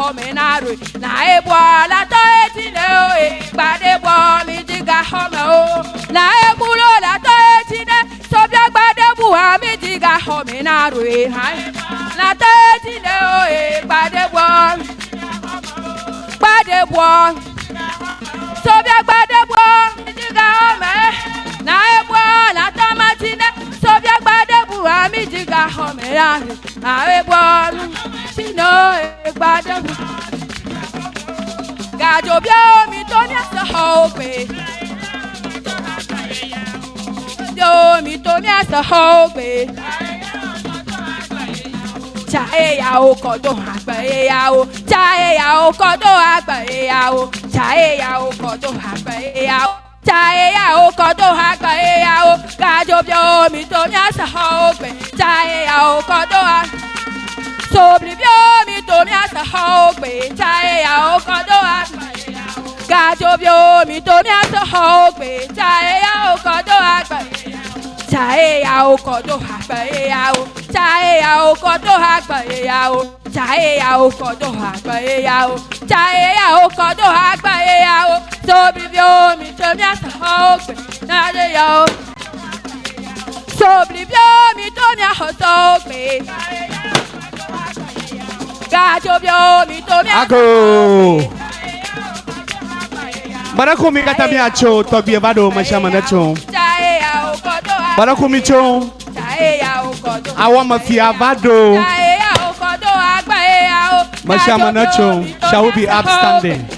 xɔ me na roe. Na ebɔ la tɔ eti ne o e gbade bɔ mi dzi ga xɔ me o. Na ebulo la tɔ eti ne sobia gbade bua mi dzi ga xɔ me na roe. Na tɔ eti ne o e gbade bɔ gbade bɔ sobia gbade bɔ mi dzi ga xɔ me. Na ebɔ la tɔ ma ti ne sobia gbade bua mi dzi ga xɔ me na roe. Na ebɔ si ne o e gbade bɔ. Gadzobia mi to miase xɔwo gbe. Dio mi to miase xɔwo gbe. Tsa eyawo kɔ do agbe eyawo. Tsa eyawo kɔ do agbe eyawo. Tsa eyawo kɔ do agbe eyawo. Tsa eyawo kɔ do agbe eyawo. Gadzobia mi to miase xɔwo gbe. Tsa eyawo kɔ do agbe. Soblibia mi to miase xɔwo gbe. Tsa eyawo kɔ do agbe. Gadzobio mi to miase xɔwo gbe. Tsa eyawo kɔ do agbe. Tsa eyawo kɔ do agbe eyawo. Tsa eyawo kɔ do agbe eyawo. Tsa eyawo kɔ do agbe eyawo. Tsa eyawo kɔ do agbe eyawo. Soblibio mi to miase xɔwo gbe. Na eyawo. Soblibio mi to miaxɔ sɔwo gbe. Gadzobio mi to miase Ago. Baraku mi kata miatso tɔgbi eva ɖo me sia me ne tso. Tsa eyawo kɔ do agbe. Baraku mi tso. Tsa eyawo kɔ do Awɔ me fia va ɖo. Tsa eyawo kɔ do agbe eyawo. Me sia me ne tso. Shall we be upstanding?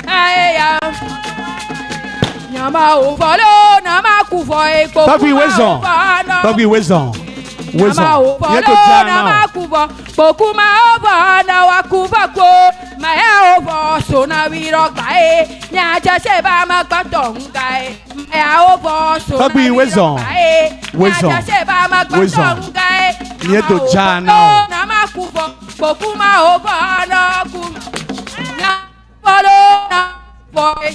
Nyama o vɔ lo, nama ku vɔ ekpo. Tɔgbi wezɔn. Tɔgbi wezɔn. Wezɔn. Nama o vɔ Míeto lo, dzaa na nama o. ku vɔ. Kpokuma o vɔ na wa ku vɔ ko. Maya o vɔ sona wi rɔ gba ye. Nyadze se ba ma gbɔtɔ ŋga ye. Maya o vɔ sona Tɔgbi wi rɔ wezɔn. gba ye. Wezɔn. Nyadze se ba ma gbɔtɔ Wezɔn. ŋga ye. Míeto Nama o dzaa vɔ na o. lo, nama ku vɔ. Kpokuma o vɔ na ku. Nya vɔ lo na vɔ ye.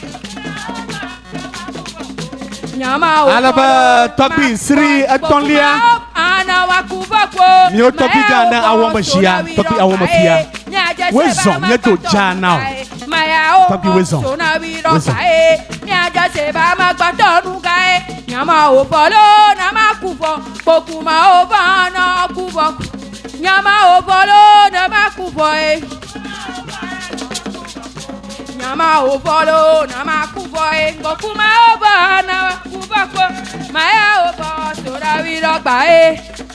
Nyama o Ale be vɔ lo, tɔgbi na sri vɔ. etɔ̃lia. Kpokuma o ana wa ku vɔ ko. Míwo tɔgbi gã ne awɔ me sia, tɔgbi awɔ me fia. Wezɔn, míedo dzaa na o. Tɔgbi wezɔn. Wezɔn. Nyama o vɔ lo, nama ku vɔ. Kpokuma o vɔ na ku vɔ. Nyama o vɔ lo, nama ku vɔ ye. Nyama o vɔ lo, nama ku vɔ ye. Kpokuma o vɔ na ku vɔ ko. Maya o vɔ sora wi rɔ gba ye.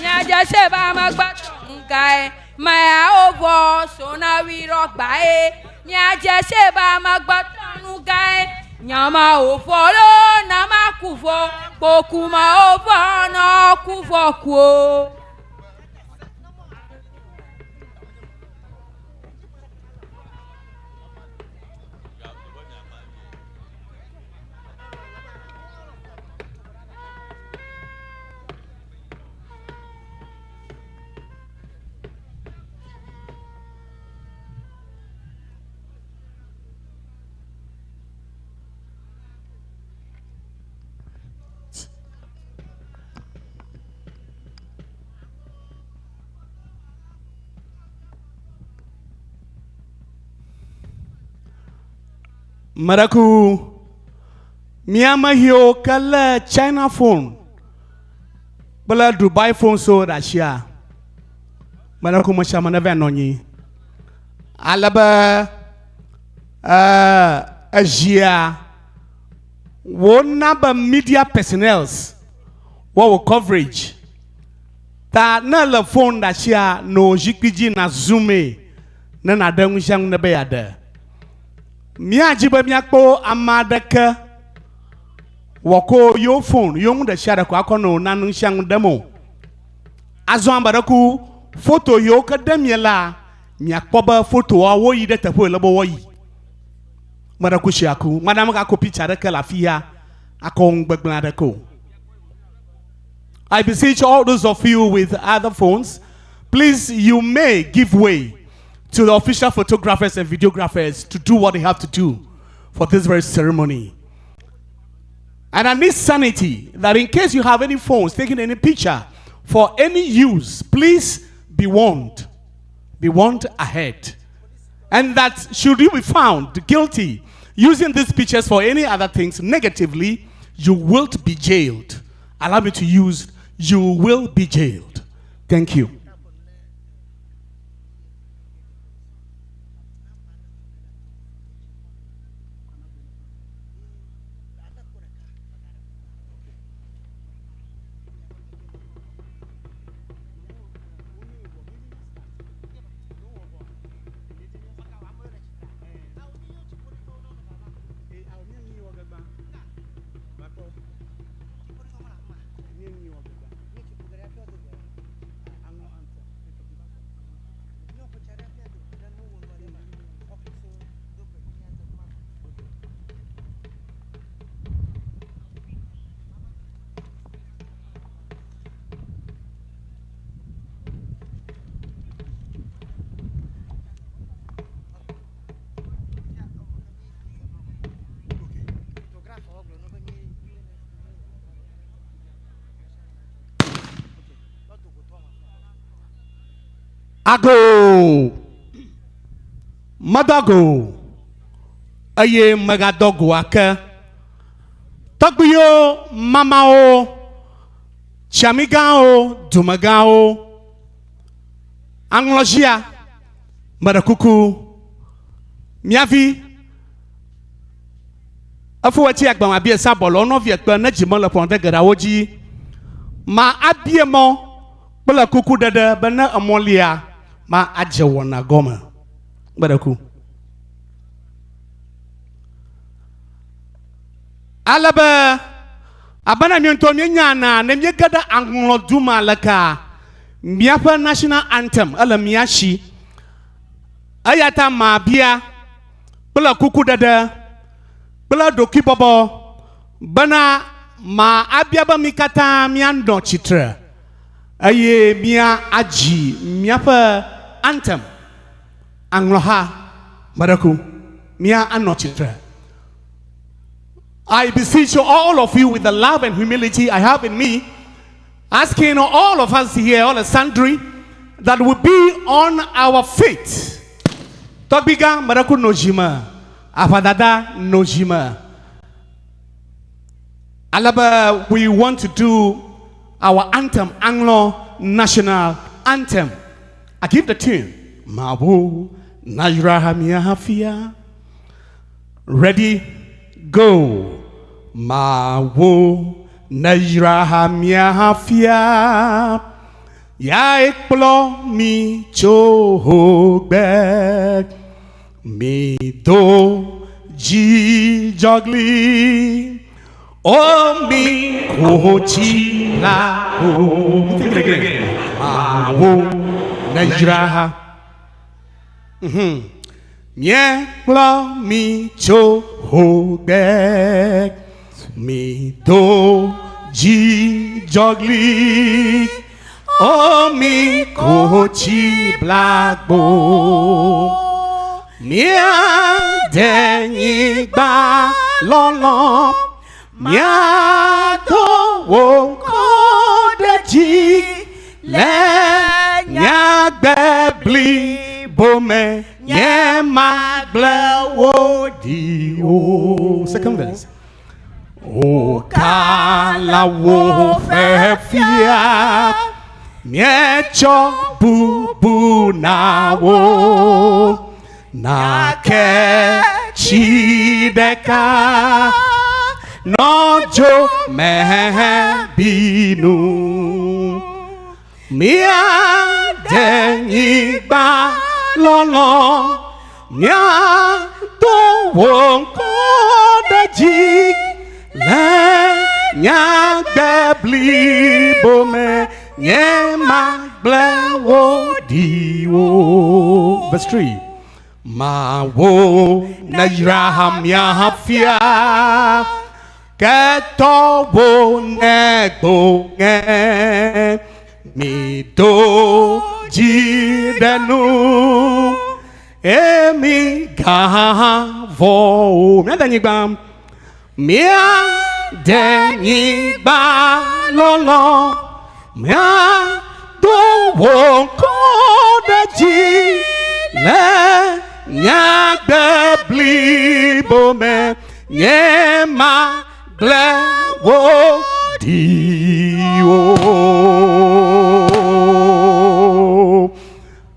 Nyadze se ba ma gbɔtɔ ŋga ye. Maya o vɔ sona wi rɔ gba ye. Nyadze se ba ma gbɔtɔ ŋga ye. Nyama o vɔ lo, nama ku vɔ. Kpokuma o vɔ na ku vɔ ko. Meɖeku míame yiwo ke lé China phone kple Dubai phone so ɖe asia. Meɖeku me sia me neva nɔ anyi. Ale be ezia wona be media personnels wɔwɔ coverage. Ta ne le phone ɖe asia nɔ zikpui dzi na zoom ne naɖe nu sia nu ne be yeaɖe. Míadzi be míakpɔ ame aɖeke wɔ ko yewo phone yewo ŋu ɖe sia ɖe ko akɔ nɔ na nu sia nu ɖem o. Azɔ ame ɖe ku foto yiwo ke ɖem mie la, miakpɔ be fotoa woyi ɖe teƒe wòle be woayi. Me ɖe ku sia ku. Madame gakɔ picture aɖeke le afi ya akɔ ŋu gbegblẽ aɖeke o. I beseech all those of you with other phones, please, you may give way to the official photographers and videographers to do what they have to do for this very ceremony. And I need sanity that in case you have any phones taking any picture for any use, please be warned. Be warned ahead. And that should you be found guilty using these pictures for any other things negatively, you will be jailed. Allow me to use you will be jailed. Thank you. Ago! Medɔ go eye megadɔ go ake. Tɔgbuiwo, mamawo, tsiamigãwo, dumegãwo, aŋlɔzia, meɖe kuku, mía vi, efo etsi agbame abie sa bɔlɔ nɔvia kpe ne dzi mele ƒɔ de geɖeawo dzi. Ma abie mɔ kple kukuɖeɖe be ne emɔ lia, ma adze wɔna gɔme. Gbe ku. Ale be abena mía ŋutɔ míenya na ne míege ɖe aŋlɔdu ma leka míaƒe national anthem ele mía si. Eya ta mabia kple kukuɖeɖe kple ɖokuibɔbɔ bena ma abia be mí katã míanɔ tsitre eye mía adzi míaƒe anthem aŋlɔha meɖeku mía anɔ tsitre. I beseech all of you with the love and humility I have in me, asking all of us here, all the sundry, that we be on our feet. Tɔgbiga meɖeku no dzime, aʋadada no dzime. Ale be we want to do our anthem, Anglo national anthem. I give the tune. Mawu nayra miafia. Ready, go. Mawu nayra miafia. Ya ekplɔ mi tso gbe. Mi do dzidzɔgli. O mi kotsi la o. Take it again. Mawu nayra. Miekplɔ mi tso gbe. Mi do dzidzɔgli. O mi kotsi blagbo. Mía denyigba lɔlɔ. Míado wò ŋkɔ ɖe dzi le nyagbe blibo me. Nye magblẽ wò ɖi o. Second verse. O kalawo ƒe fia, míetsɔ bubu na wò. Nake tsi ɖeka nɔ dzo me binu. Mía denyigba lɔlɔ, míado wò ŋkɔ ɖe dzi le nyagbe blibo me. Nye magblẽ wò ɖi o. Verse 3. Mawu nayra miafia ketɔwo negbo ŋe mi do dzi ɖe nu emi gavɔ o. Mía denyigba, mía denyigba lɔlɔ, mía do wò ŋkɔ ɖe dzi le Nyagbe blibo me nye ma gblẽ wo ɖi o.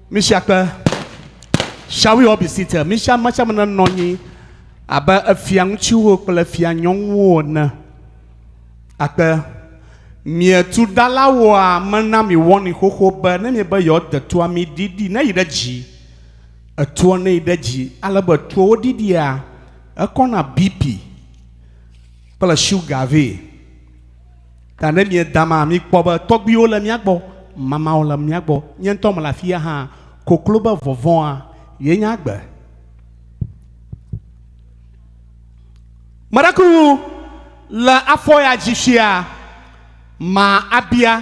Misiakpe, shall we all be seated? Misia mesiame nenɔ anyi abe efia ŋutsuwo kple efia nyɔnuwo ene. Akpe, mietu ɖalawoa mena mi wɔni xoxo be ne miebe yewoade toa mi ɖiɖi ne yi ɖe dzi. Etoa ne yi ɖe dzi ale be toawo ɖiɖia ekɔna BP kple sugar vɛ. Ta ne mieda ma mikpɔ be tɔgbuiwo le mía gbɔ, mamawo le mía gbɔ, nye ŋutɔ mele afia hã, koklo be vɔvɔ̃a ye nye agbe. Meɖeku le afɔ ya dzi fia ma abia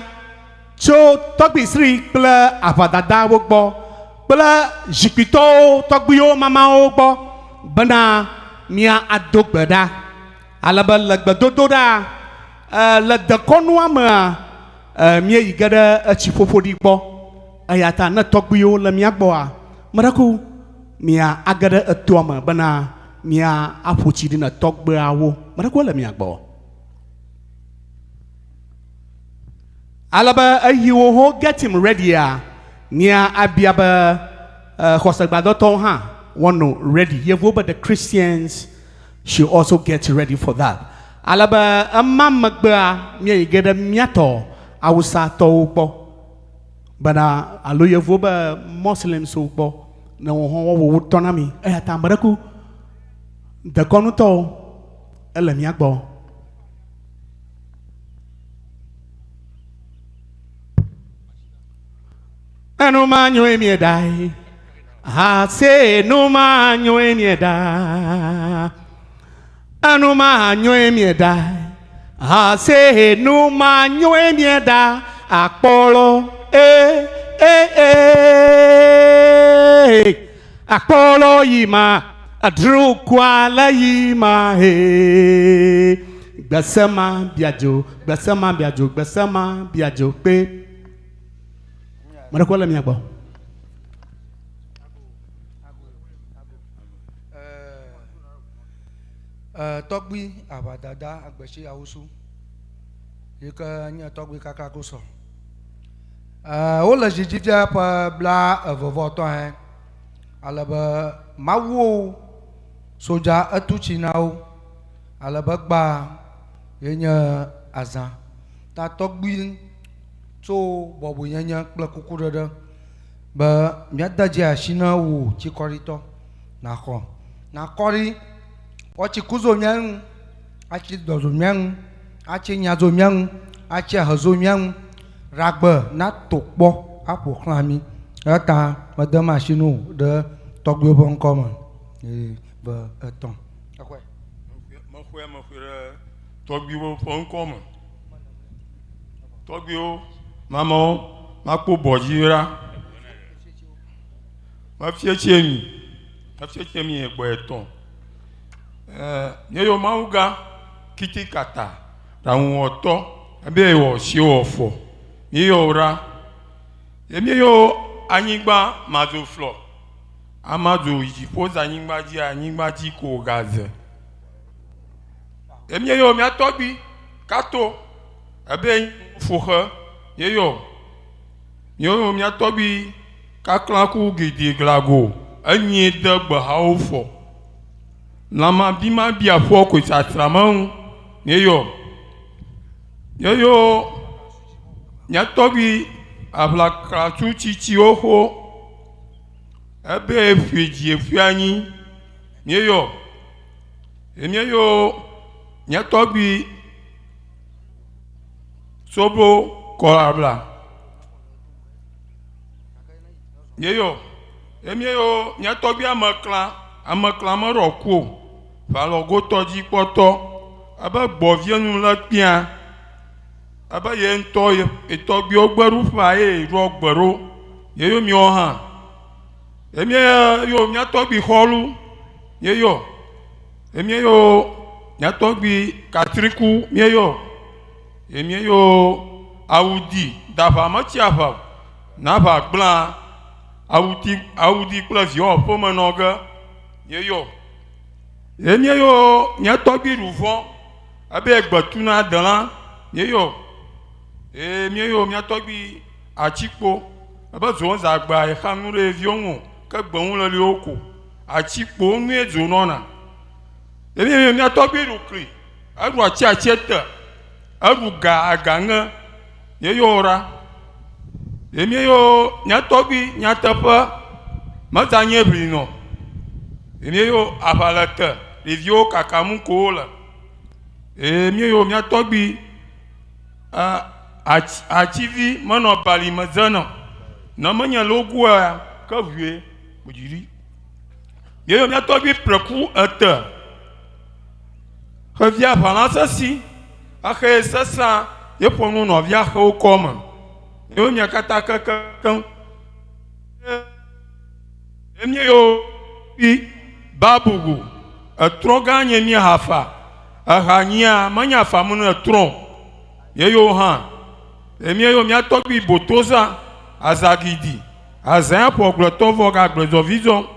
tso tɔgbui sri kple aʋadadawo gbɔ kple zikpuitɔwo tɔgbuiwo mamawo gbɔ bena mía ado gbe ɖa. Ale be le gbedodoɖa e, le dekɔnua mea, e, míeyi ge ɖe etsiƒoƒoɖi gbɔ. Eya ta ne tɔgbuiwo le mía gbɔa, meɖeku mía age ɖe etoa me bena mía aƒo tsi ɖi ne tɔgbuiawo. Meɖeku ele mía gbɔ. Ale be eyi wo ho get him ready-a, mía abia be e, xɔsegbadɔtɔwo hã woano ready. Yevuwo be the Christians should also get ready for that. Ale be ema megbea míayi ge ɖe míatɔ Awusatɔwo gbɔ bena alo yevuwo be Muslimswo gbɔ ne wo hã woawɔ wo tɔ na mi. Eya ta ame ɖe ku dekɔnutɔwo ele mía gbɔ. Enu ma nyoe mieɖae. Ase nu ma nyoe mieɖa. Enu ma nyoe mieɖa. Ase nu ma nyoe mieɖa. Akpɔlɔ e e e. Akpɔlɔ yi ma. Adrukua le yi ma he. Gbesema biadzo, gbesema biadzo, gbesema biadzo kpe. Mɔɖekɔ le mia gbɔ. Tɔgbui aʋadada agbetsi awusu yi ke nye tɔgbui kaka ko sɔ. Wole dzidzi fia ƒe bla eve vɔ etɔ̃ hɛ ale be mawuwo sodza etu tsi na wo ale be gba ye nye azã ta tɔgbui tso bɔbɔenyenye kple kukuɖeɖe be míade dzi asi na wò tsikɔɖitɔ nàxɔ nàkɔ ɖi woatsi kuzo mía ŋu, atsi dɔzo mía ŋu, atsi nyadzo mía ŋu, atsi ahezo mía ŋu, ɖagbe nato kpɔ aƒo xlã mí. Eya ta medem asi na wò ɖe tɔgbuiwo ƒe ŋkɔ me. Eve, etɔ̃. Exɔe. Mexɔe, mexɔe ɖe tɔgbuiwo ƒe ŋkɔ me. Tɔgbuiwo, mamawo, makpɔ bɔ dzi ɖa. Mefia tsie mi, mefia tsie mi egbɔ etɔ̃. Ɛɛ, nye yɔ Mawu gã kiti kata ɖaŋuwɔtɔ ebe wɔ si wɔ fɔ. Mi yɔ wo ɖa. Ye mi yɔ anyigba madzo flɔ. Amadzo yi dziƒo za anyigba dzi anyigba dzi ko gaze. Ye mi yɔ mia tɔgbi kato ebe foxe ye yɔ. Míwo mía tɔgbui kaklã ku gidi glago enyi de gbehawo fɔ. Lãmabimabia ƒɔ koe tsatra me ŋu míeyɔ. Míeyɔ mía tɔgbui aʋlaklatsu tsitsiwo xo ebe ƒui dzi ƒui anyi míeyɔ. Míeyɔ mía tɔgbui Sobo kɔabla. Míeyɔ ye míeyɔ mía tɔgbui ameklã, ameklã meɖɔ ku o. Ʋalɔgotɔdzikpɔtɔ ebe gbɔvie nu le kpia ebe ye ŋutɔ ye tɔgbuiwo gbeɖuƒea ye yeɖɔ gbe ɖo. Ye yɔ míawo hã. Ye míeyɔ mía tɔgbui xɔlu míeyɔ. Ye míeyɔ mía tɔgbui katriku míeyɔ. Ye míeyɔ awu di daʋa metsi aʋa o, na aʋa gblẽa. Awuti awudi kple viwo aƒeme nɔ ge míeyɔ. Ye míeyɔ mía tɔgbui ɖu vɔ ebe gbetu na adelã míeyɔ. Ye míeyɔ mía tɔgbui atsikpo ebe zo za gbea exa nu ɖe viwo ŋu o ke gbeŋu le liwo ko. Atsikpo nue dzo nɔna. Ye míeyɔ mía tɔgbui ɖu kli eɖu atsi atsi te eɖu ga aga ŋe míeyɔ ɖa. Ye míeyɔ mía tɔgbui nyateƒe meda nye ʋli nɔ. Ye míeyɔ aʋa le te ɖeviwo kaka mu ko wole. Ye míeyɔ mía tɔgbui atsi atsivi menɔ bali me dze nɔ. Ne menye logoa ke ʋue wòdzi ɖi. Míeyɔ mía tɔgbui preku ete xevi aʋalã sesi exe sesã ye ƒo nu nɔvia xewo kɔme. Ye mía katã kekekeŋ. Ye míeyɔ bi babugu etrɔ gã nye mía hafa. Eha nyia menye afa mu ne etrɔ o. Ye yewo hã. Ye míeyɔ mía tɔgbui botoza azagidi azã ƒo agbletɔ vɔ gagbledzɔvi zɔ.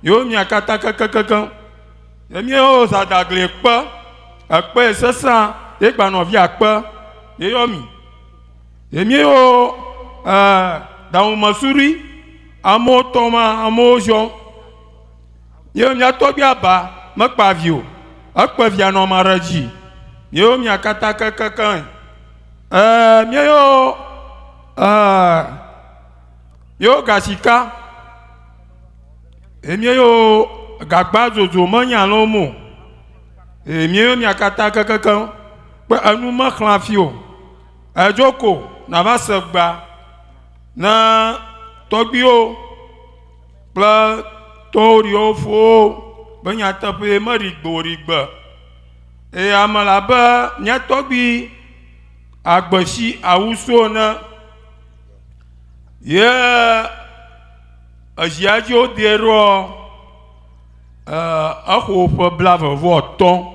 Yewo mía katã kekekekeŋ. Ye míeyɔ zadagli kpe ekpe sesã ye gba nɔvia kpe ye yɔ mi. Ye míeyɔ ɖaŋumesuri amewo tɔ ma amewo ziɔ. Ye mía tɔgbui aba mekpa vi o ekpe via nɔ ame aɖe dzi. Yewo mía katã kekekeŋ. Míeyɔ míeyɔ gasika ye míeyɔ gagba dzodzo menya le wo me o. Ye míeyɔ mía katã kekekeŋ kpe enu mexlã fi o. Edzo ko nava se gbea ne tɔgbuiwo kple tɔwo ɖiwo fowo be nyateƒe meɖi gbe o ɖi gbe. Eye ame le abe mía tɔgbui agbesi awuso ene ye ezia dzi wodee ɖoa exo ƒe blaeve vɔ atɔ̃.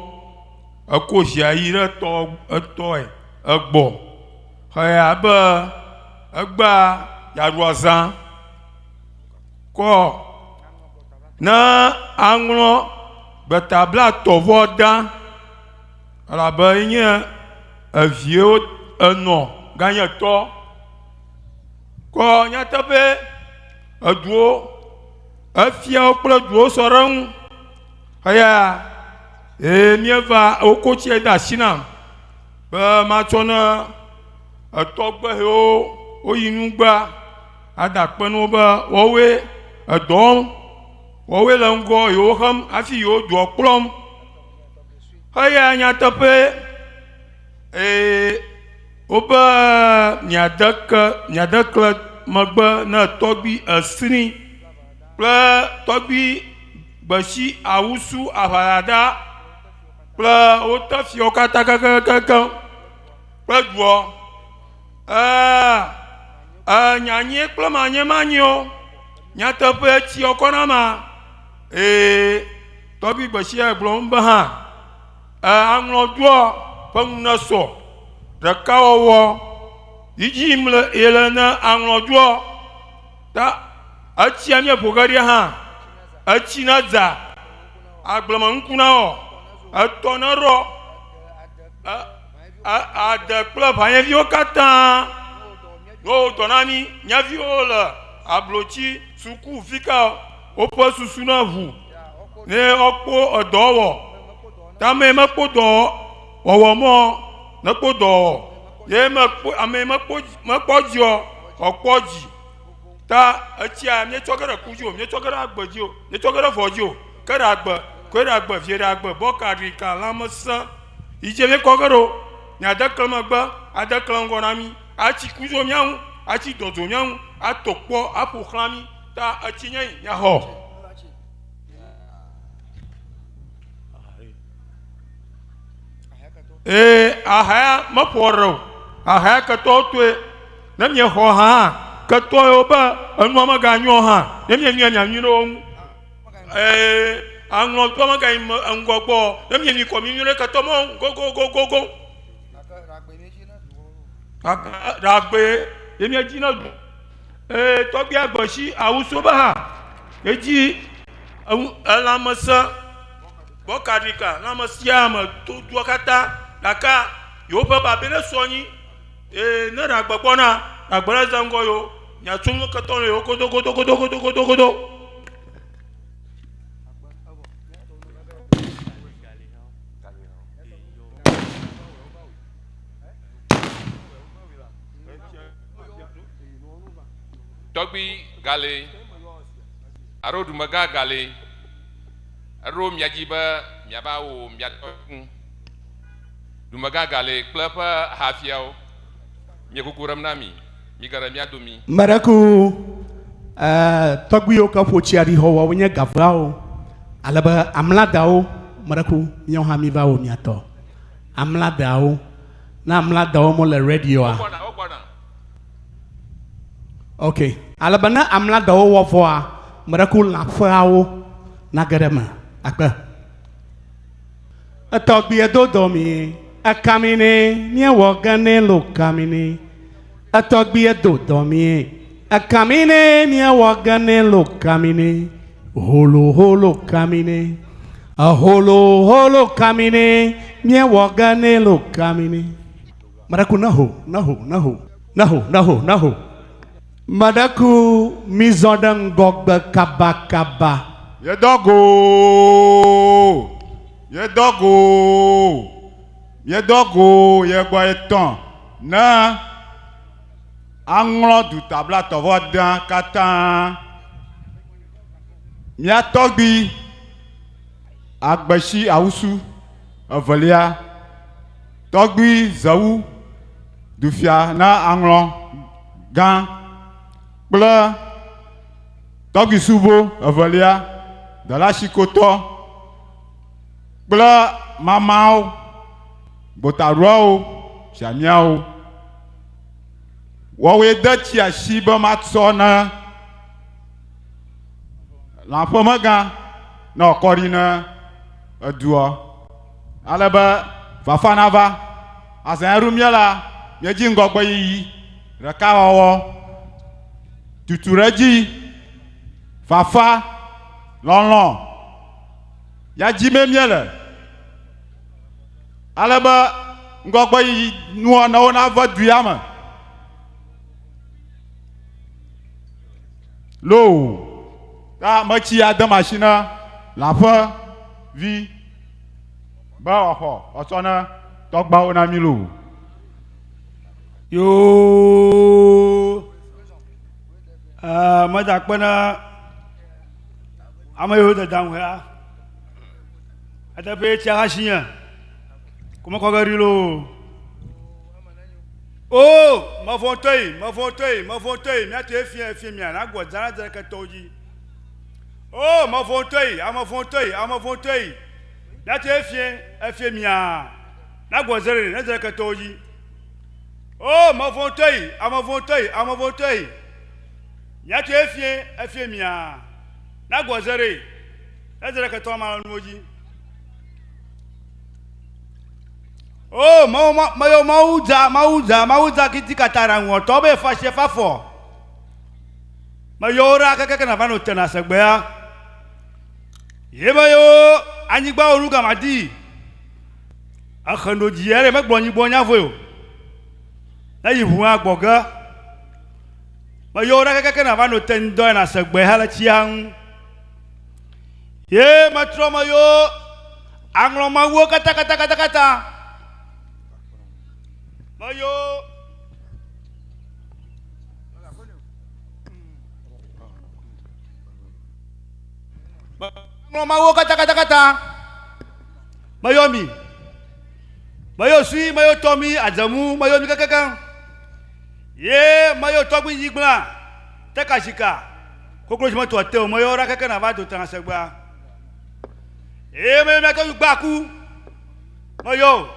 Eko zia yi ɖe tɔ etɔe egbɔ xɔe abe egbea yeaɖu azã kɔ ne aŋlɔ gbeta blatɔ̃ vɔ da elabe enye eviewo enɔ ganye tɔ. Kɔ nyateƒe eduwo efiawo kple duwo sɔ ɖe eŋu eya eye míeva woko tsia de asi nam be matsɔ ne etɔgbe yiwo woyi nugbea ada akpe na wo be woawoe edɔ wɔm, woawoe le ŋgɔ yewo xem hafi yewo dua kplɔm. Eya nyateƒe eye wobe miade ke miade kle megbe ne tɔgbui esri kple tɔgbui gbesi awusu aʋalada kple wote fiawo katã kekekekeŋ kple dua. Ɛɛ, ɛɛ, nyanyɛ kple manyɛmanyɛwo, nyateƒe tsi kɔ na ma. Ee, tɔgbui gbe sia gblɔm be hã, ɛɛ, aŋlɔ dua ƒe nu nesɔ. Ɖekawɔwɔ yi dzi yim le ye le ne aŋlɔ dua. Ta etsia míeƒo ge ɖi hã, etsi ne dza, agblemenuku na wɔ, etɔ ne ɖɔ, ade kple ʋãnyeviwo katã ne wodɔ na mí. Mía viwo le ablotsi, suku, fi ka woƒe susu ne ʋu ne woakpɔ edɔ wɔ. Ta ame yi mekpɔ dɔ wɔwɔ mɔ nekpɔ dɔ wɔ ye mekpɔ ame yi mekpɔ mekpɔ dziɔ wòakpɔ dzi. Ta etsia míetsɔ ge ɖe ku dzi o, míetsɔ ge ɖe agbe dzi o, míetsɔ ge ɖe vɔ dzi o. Ke ɖe agbe, koe ɖe agbe, vie ɖe agbe, bɔka, ɖika, lãmesẽ yi dzi míekɔ ge ɖo. Miade kle megbe, ade kle ŋgɔ na mí, atsi ku dzo mía ŋu, atsi dɔ dzo mía ŋu, ato kpɔ, aƒo xlã mí. Ta etsi nye yi míaxɔ. Ee, ahaya meƒo ɖe o. Ahaya ketɔwo toe. Ne miexɔ hã, ketɔ yewo be enua meganyɔ hã, ne mienye mianyui ɖe wo ŋu. Ee, aŋlɔtɔ megayi me ŋgɔgbɔ o. Ne mienyi kɔ minyui ɖe ketɔ mɔ ŋu gogogogogo. Ɖagbe ye miedzi ne du. Ee, tɔgbia gbesi awuso be ha edzi eŋu elãmesẽ bɔkaɖika lãme sia ame to dua katã gake yewoƒe babɛ ne sɔ anyi ee ne ɖagbe gbɔna ɖagbe ɖe ze ŋgɔ yewo miatso nu ketɔ ne yewo godogodogodogodogodo. Tɔgbui Gale alo Ɖumegã Gale, eɖo mia dzi be miava wò mia tɔ ŋu. Ɖumegã Gale kple eƒe hafiawo, mie kuku ɖem na mi, mige ɖe mía domi. Meɖeku tɔgbuiwo ke ƒo tsia ɖi xɔwɔ wonye gaveawo ale be amladawo meɖeku míawo hã míva wò mia tɔ amladawo ne amladawo mele ready oa. Wogbɔna, wogbɔna. Ok, ale be ne amladawo wɔ vɔa meɖeku lãƒeawo nage ɖe eme akpe. Etɔgbie do dɔ mi, ekamini míewɔ ge nɛ lo kamini. Etɔgbie do dɔ mi, ekamini míewɔ ge nɛ lo kamini. Holo holo kamini, eholo holo kamini míewɔ ge nɛ lo kamini. Meɖeku neho neho neho neho neho neho. Meɖeku mizɔ ɖe ŋgɔgbe kabakaba. Míedɔ go, míedɔ go, míedɔ go ye gbɔ etɔ̃ ne aŋlɔ duta blatɔ̃ vɔ adea katã. Mía tɔgbui Agbesi Awusu evelia, tɔgbui Zewu dufia na aŋlɔ gã kple tɔgbui Subo evelia, Delasikotɔ kple mamawo, gbotaɖoawo, fiamiawo. Woawoe de tsi asi be matsɔ na lãƒemegã ne wòakɔ ɖi na edua ale be fafa nava. Azã ya ɖum míele, míedzi ŋgɔgbeyiyi, ɖekawɔwɔ, tutuɖedzi, fafa, lɔlɔ̃ ya dzimee míele ale be ŋgɔgbeyiyi nuwɔnawo nava du ya me. Loo, ta metsi ya dem asi na lãƒe vi be wòaxɔ wòatsɔ na tɔgbawo na mí loo. Yoo, ee, meda akpe na ame yiwo deda ŋu ya. Eteƒe tsia asi nye, ko mekɔ ge ɖi loo. O, mevɔ̃ tɔe, mevɔ̃ tɔe, mevɔ̃ tɔe, míate efia efia mia nagbɔ zã ɖe ketɔwo dzi. O, mevɔ̃ tɔe, ame vɔ̃ tɔe, ame vɔ̃ tɔe, míate efia efia mia nagbɔ zã ɖe ne ketɔwo dzi. O, mevɔ̃ tɔe, ame vɔ̃ tɔe, ame vɔ̃ tɔe, míate efia efia mia nagbɔ zã ɖe ne ketɔwo ma nuwo dzi. O mawu mawu mawu dza mawu dza mawu dza kiti katara ŋɔtɔ be fa sie fa fɔ. Meyɔ wo ɖa kekeke nava nɔ te na segbea. Ye meyo anyigba wo nu gama di. Exe no dzi ya ɖe megblɔ nyigbɔ nya vɔe o. Ne yi ʋu agbɔ ge. Meyɔ wo ɖa kekeke nava nɔ te ŋdɔ na segbe ha le tsia ŋu. Ye metrɔ meyo aŋlɔ mawuwo katakatakata. Meyo aŋlɔ mawuwo katakatakata. Meyɔ mi. Meyɔ sui, meyɔ tɔ mi, adzemu, meyɔ mi kekekeŋ. Ye meyɔ tɔgbi nyigblã, tekasika, koklozi metɔ te o, meyɔ ɖa keke nava do tãsegbea. Eye meyɔ mia tɔgbi gbaku, meyɔ o.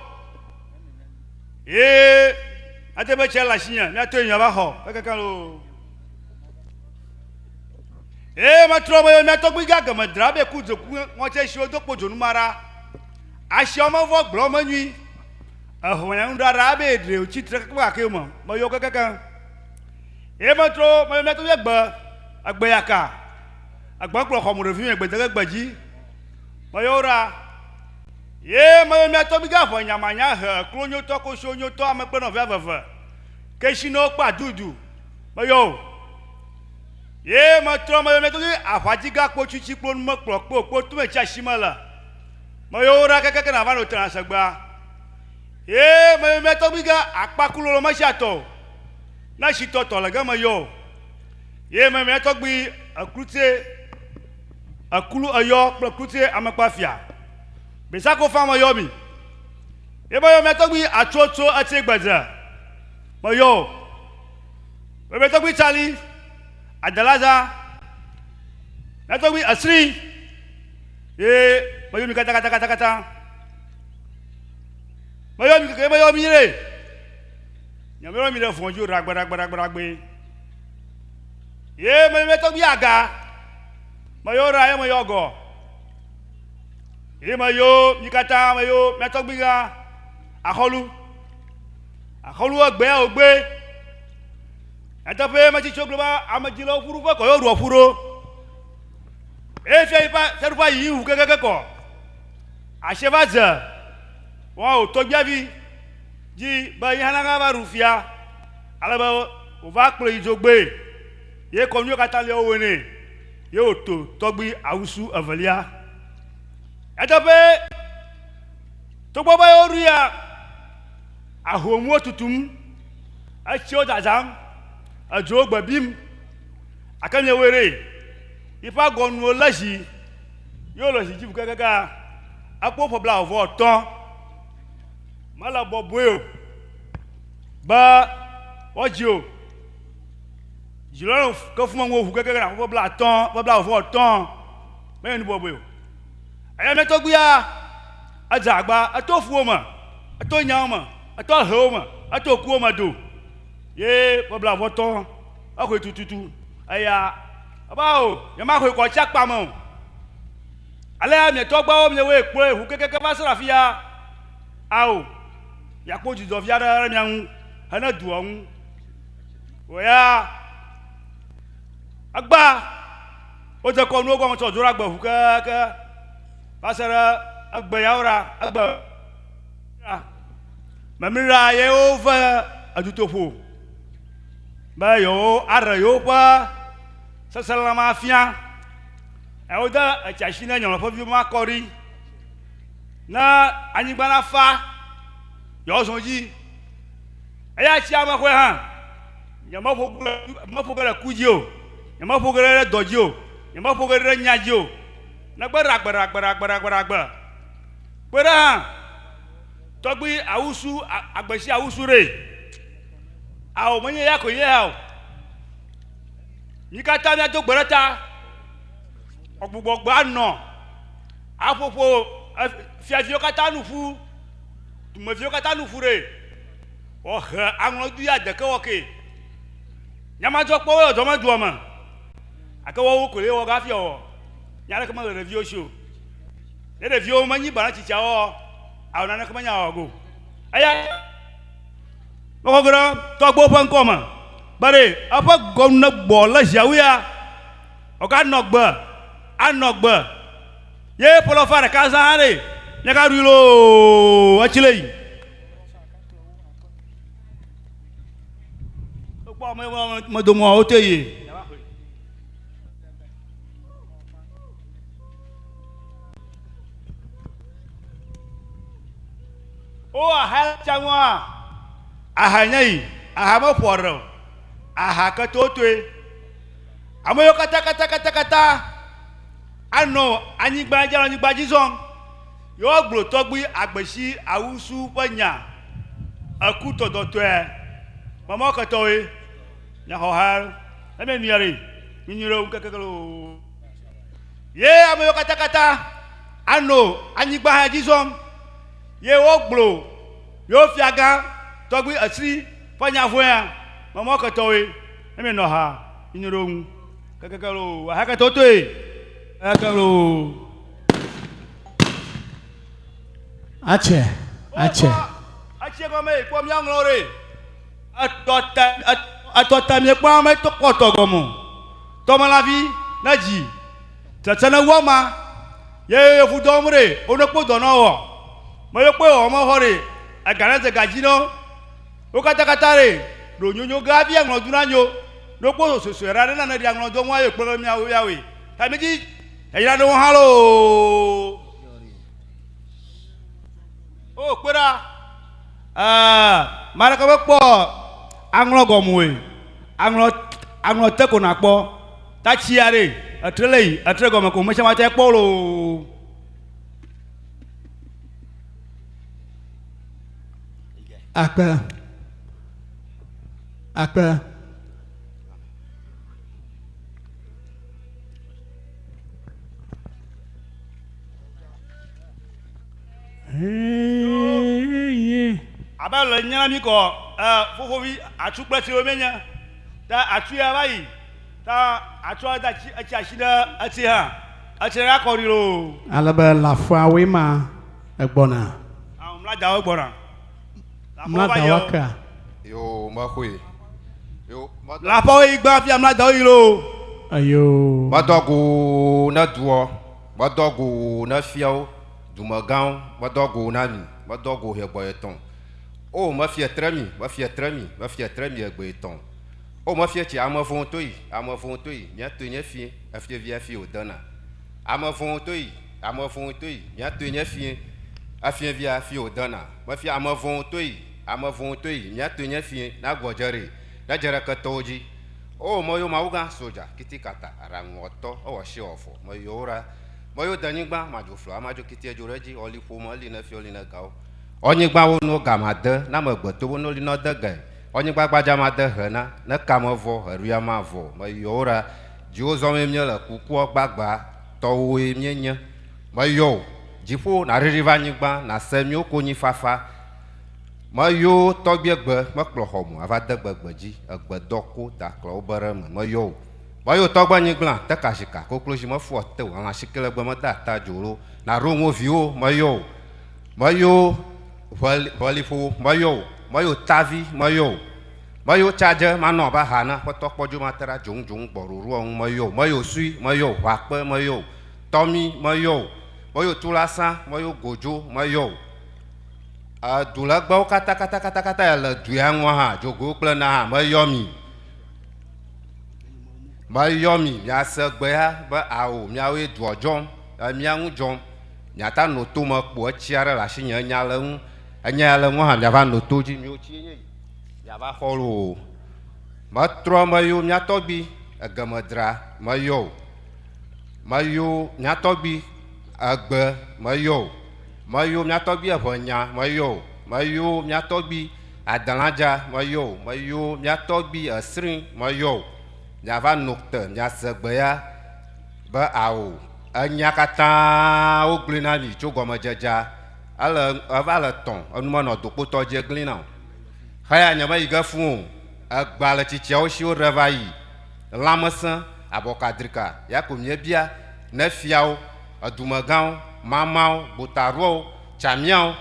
Ye ate be tsia le asinye, mia tɔe miava xɔ kekekeŋ loo. Eye metrɔ meyɔ mia tɔgbi gã geme dra be ku dzoku ŋɔtse siwo do kpo dzonu ma ɖa. Asiawo mevɔ gblɔ menyui. Exɔ nya nuɖaɖa be ɖe wòtsi tre keke gake me meyɔ kekekeŋ. Ye metrɔ meyɔ mía tɔgbui egbe, egbe yaka, egbe kplɔ xɔmu ɖevi me gbe de ge gbe dzi. Meyɔ wo ɖa. Ye meyɔ mía tɔgbui gã ʋe nyamanya he eklo nyotɔ kosio nyotɔ ame kple nɔvia veve. Keshinɔwo kple adudu. Meyɔ wo. Ye metrɔ meyɔ mía tɔgbui aʋadzigã kpotsitsi kplo numekplɔ kpo kpo tume tsi asi me le. Meyɔ wo ɖa kekeke nava nɔ tena segbea. Ye meyɔ mía tɔgbui gã akpakulolo mesia tɔ o. Ne shitɔ tɔ le ge meyɔ o. Ye meyɔ mía tɔgbui eklutse eklu eyɔ kple klutse amekpafia. Besako fa meyɔ mi. Ye meyɔ mía tɔgbui atsotso etsi gbedze. Meyɔ o. Meyɔ mía tɔgbui tsali adelaza. Mía tɔgbui esri. Ye meyɔ mi katã katã katã katã. Meyɔ mi keke meyɔ mi ɖe. Nye meyɔ mi ɖe vɔ̃ dzi o ɖagbe ɖagbe ɖagbe ɖagbe. Ye meyɔ mía tɔgbui aga. Meyɔ ɖa ye meyɔ gɔ. Ye meyɔ mi katã meyɔ mía tɔgbui gã axɔlu. Axɔlu egbea wògbe. Nyateƒe metsi tso gblɔ be amedzilawo ƒu ɖoƒe kɔ ye woɖua ƒu ɖo. Eye fia yi ƒe fiaɖuƒea yi ŋu kekeke kɔ. Asie va dze woawo tɔgbuiavi dzi be ye hã nava ɖu fia ale be wòva kplɔe yi dzogbee. Ye kɔnuwo katã li wowɔe nɛ ye wòto tɔgbui awusu evelia. Nyateƒee, togbɔ be woɖuia, ahomuwo tutum, etsiwo zazãm, edzowo gbe bim, gake miewɔe ɖe, yiƒe agɔnuwo lé zi ye wole zi dzi ʋu kakaka ekpɔ ƒe bla vɔ etɔ̃. Mele bɔbɔe o be woadzi o. Dzilawo ke fuma ŋu ʋu kakaka na ƒe bla atɔ̃, ƒe bla vɔ etɔ̃ menye nu bɔbɔe o. Eya mía tɔgbuia edze agba, eto fuwo me, eto nyawo me, eto hewo me, eto kuwo me do ye ƒe bla vɔ etɔ̃ exɔe tututu eya eba o nyemaxɔe kɔ tsi akpa me o. Alea mia tɔgbuiawo miewɔe kplɔe ʋu kekeke va se ɖe afi ya. Ao, miakpɔ dzidzɔ vi aɖe ɖe mia ŋu hene dua ŋu. Wò ya egba wodze kɔnuwo gɔme tsɔ dzo ɖe agbe ʋu keke va se ɖe egbe yawo ɖa egbe ɖa. Memli ye wove edutoƒo be yewo aɖe yewoƒe seselãme afia. Wode etsi asi ne nyɔnua ƒe viwo makɔ ɖi ne anyigba nafa yewoazɔ edzi. Eya tsi ame xɔe hã nyemeƒo ge ɖe ku dzi o, nyemeƒo ge ɖe dɔ dzi o, nyemeƒo ge ɖe nya dzi o. Negbe ɖagbe ɖagbe ɖagbe ɖagbe ɖagbe. Kpe ɖe hã tɔgbui awusu agbesi awusu ɖe. Ao menye ya koe nye ya o. Mí katã míado gbe ɖe ta. Gbugbɔgbe anɔ aƒoƒo fiaviwo katã nu ƒu, dumeviwo katã nu ƒu ɖe. Wohe aŋlɔdui adeke wɔ ke. Nyamadzɔkpɔwo le dɔme dua me. Gake woawo koe wɔ hafi awɔ. Nya aɖeke mele ɖeviwo si o. Ne ɖeviwo menyi ba na tsitsiawo alo naneke menya wɔ go. Eya mexɔ ge ɖe tɔgbuiwo ƒe ŋkɔ me be ɖe eƒe gɔnu ne gbɔ le ziawo ya wòganɔ gbe anɔ gbe ye ƒe lɔfa ɖeka zã hã ɖe míagaɖui loo etsi le yi. Wokpɔ ame medomɔ wote yi. Wo aha tsa ŋua aha nye yi aha me ƒo ɖe o aha ke to toe ame yiwo katã katã katã katã anɔ anyigba dzi anyigba dzi zɔm yewoa gblɔ tɔgbui agbesi awusu ƒe nya eku tɔdɔtɔe mama ketɔwoe miaxɔ ha ne mi nui ɖe mi nui ɖe wo kekeke loo ye ame yiwo katã katã anɔ anyigba hã dzi zɔm ye wogblɔ yewo fiagã tɔgbui esi ƒe nya vɔ̃ea mama ketɔwoe ne mi nɔ ha mi nui ɖe wo ŋu kekeke loo aha ketɔwo toe kekeke loo. Atse, atse. Atse gɔme yi kpɔ mía ŋlɔ ɖe. Etɔ te etɔ. Etɔ ta miekpɔ ame tɔ kpɔ tɔ gɔme o. Tɔmelãvi ne dzi tsetse ne wu ama ye yevu dɔ wɔm ɖe wo ne kpɔ dɔ na wɔ. Me ye kpɔe wɔ me xɔ ɖe ega ne ze ga dzi na wo. Wo katã katã ɖe ɖo nyonyo ge hafi aŋlɔ du na nyo. Ne wokpɔ sɔsɔe ɖa ɖe na ne ɖe aŋlɔ dɔ ŋua ye kplɔ be miawo yawoe. Ta mi dzi eyra ɖe wo hã loo. O kpe ɖa. Ɛɛ, ame aɖeke mekpɔ aŋlɔ gɔme oe. Aŋlɔ aŋlɔ te ko nakpɔ. Tatsia ɖe, etre le yi, etre gɔme ko mesiame ate kpɔ loo. Akpe. Akpe. Abe le nye la mi kɔ e fofovi atsu kple siwo míenye. Ta atsu ya va yi. Ta atsua da tsi etsi asi ɖe etsi hã. Etsi ɖe akɔ ɖi loo. Ale be lafuawoe ma egbɔna. Awo mladawo gbɔna. Mladawo akea. Yo mexɔe. Yo medɔ. Laƒawo yi gbã fia mladawo yi loo. Eyo. Medɔ go ne duɔ. Medɔ go ne fiawo. Dumegãwo, medɔ go na mi, medɔ go hegbɔ etɔ̃. O, mefia tre mi, mefia tre mi, mefia tre mi egbe etɔ̃. O, mefia tsi ame vɔ̃wo to yi, ame vɔ̃wo to yi, mía toe nye fie, efie via fie wòdena. Ame vɔ̃wo to yi, ame vɔ̃wo to yi, mía toe nye fie, efie via fie wòdena. Mefia ame vɔ̃wo to yi, ame vɔ̃wo to yi, mía toe nye fie, na gbɔ dze ɖee, ne dze ɖe ketɔwo dzi. O, meyo Mawugã, sodza, kitikata, aɖaŋuwɔtɔ, ewɔ shi wɔ vɔ, meyo wo ɖa. Meyo denyigba, madzo flo, amadzo kiti edzo ɖe edzi, ɔli ƒome, eli ne fiɔ, li ne gawo. Ɔnyigba wo no ga ma de, na me gbe to bo no li nɔ de gae. Ɔnyigba gbadza ma de he na, ne ka me vɔ, he ɖuya ma vɔ. Me yɔ wo ɖa, dziwo zɔm ye mie le, kukuɔ gbagba tɔwoe mie nye. Me yɔ wo, dziƒo na ɖiɖi va anyigba, na se mio konyi fafa. Me yo tɔgbie gbe, me kplɔ xɔ mo, ava de gbe gbe dzi, egbe dɔ ko, da klɔ wo be ɖe me. Me yɔ wo. Meyo tɔgbe nyigblã, te kazika, koklozi mefua te o, alã sike le gbe mede ata dzo lo, naɖo ŋu viwo, meyɔ o. Meyo ʋe, ʋeliƒo, meyɔ o. Meyo tavi, meyɔ o. Meyo tsadze, manɔ abe aha ene, aƒetɔ kpɔdzo mate ɖa dzoŋ dzoŋ gbɔ ɖoɖoa ŋu, meyɔ o. Meyo sui, meyɔ o. Ʋakpe, meyɔ o. Tɔmi, meyɔ o. Meyo tulasã, meyo godzo, meyɔ o. Edu legbewo katã katã katã katã le duya ŋua hã, dzogoewo kple na hã, meyɔ mi. Meyɔ mi miase gbe ya be ao miawoe dua dzɔm, emia ŋu dzɔm. Miata no to me kpo etsi aɖe le asinye enya le ŋu. Enya ya le ŋu hã miava no to dzi miwo tsie nye yi. Miava xɔ loo. Metrɔ meyo mia tɔgbi egemedra meyɔ o. Meyo mia tɔgbi egbe meyɔ o. Meyo mia tɔgbi eʋenya meyɔ o. Meyo mia tɔgbi Adelãdza, meyɔ wò, meyɔ wò, mía tɔgbui Esri, meyɔ wò. Miava no te, miase gbe ya be ao, enya katã wogblɔe na mi tso gɔmedzedzea. Ele, eva le tɔ̃, enu menɔ dokpotɔ dzi egli na o. Xeya nyemeyi ge fũ o. Egbea le tsitsiawo si woɖe va yi. Lãmesẽ, abɔkadrika, ya ko míebia ne fiawo, edumegãwo, mamawo, gbotaɖoawo, tsamiawo.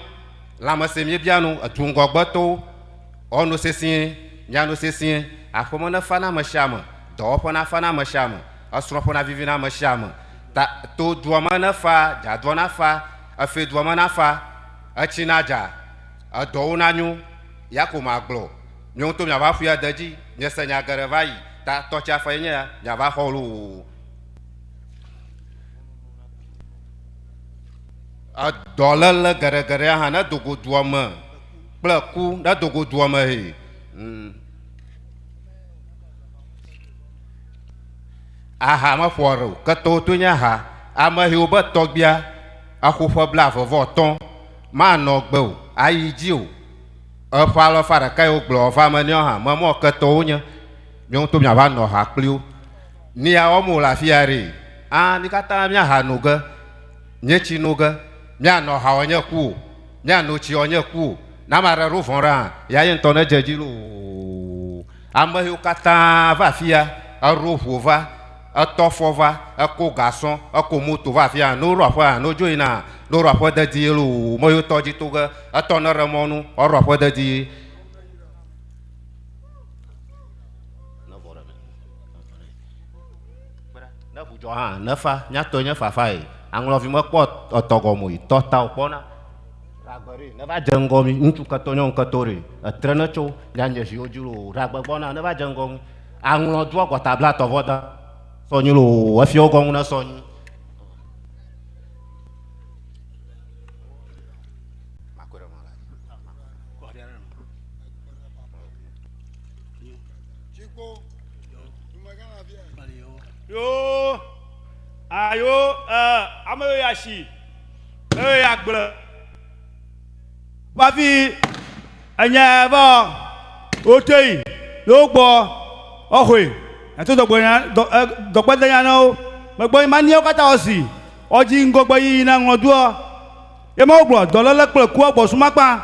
Lãmesẽ míebia nu, edu ŋgɔgbetɔwo, woano sesĩe, míano sesĩe, aƒeme nefa na ame sia ame, dɔwɔƒe nafa na ame sia ame, esrɔ̃ƒe navivi na ame sia ame, ta to dua me nefa, dzadua nafa, efe dua me nafa, etsi nadza, edɔwo nanyo, ya ko magblɔ. Míawo ŋutɔ míava ƒui ade edzi. Miese nya geɖe va yi, ta tɔtsi afe ye nye ya, miava xɔ loo. Edɔléle geɖegeɖea hã ne do go dua me kple ku ne do go dua me hee. Mm. Aha meƒoa ɖe o. Ketɔwo to nye aha. Ame yiwo be tɔgbia exo ƒe 25 manɔ gbe o, ayi dzi o. Eƒe alafa ɖeka yi wogblɔ va eme nɛ hã memɔ ketɔwo nye. Míawo ŋutɔ míava nɔ ha kpli wo. Nia wɔm wole afi ya ɖee. A mi katã míaha no ge. Nye tsi no ge. Míanɔ ha wɔ nye ku o. Míano tsi wɔ nye ku o. Ne ame aɖe ɖo vɔ̃ ɖe hã, ya ye ŋutɔ nedze edzi loo. Ame yiwo katã va afi ya, eɖo ʋu va, etɔ afɔ va, eko gasɔ, eko moto va afi ya, ne woɖo aƒe hã, ne wodzo yina hã, ne woɖo aƒe dedie loo. Ame yiwo tɔ dzi to ge, etɔ ne ɖe mɔ nu, woaɖo aƒe dedie. Dzɔ hã nefa míatɔ nye fafa yi. Aŋlɔvi mekpɔ etɔ gɔme o yi tɔ ta wòkpɔna. Ɖagbe ɖe neva dze ŋgɔ mi ŋutsu ketɔ nyɔnu ketɔ ɖe etre ne tso mianye ziwo dzi loo ɖagbe gbɔna neva dze ŋgɔ mi. Aŋlɔ doa gɔta blatɔ vɔ da sɔ nyi loo efiawo gɔŋu ne sɔ nyi. Yo ayo ame yiwo ya si eye ya gblẽ vavi enye va wote yi ye wogbɔ exɔe eto dɔgbedenya na wo megbe mani wo katã wosi wodzi ŋgɔgbe yiyi na ŋlɔdoa ye ma wogblɔ dɔléle kple kua gbɔ sumakpa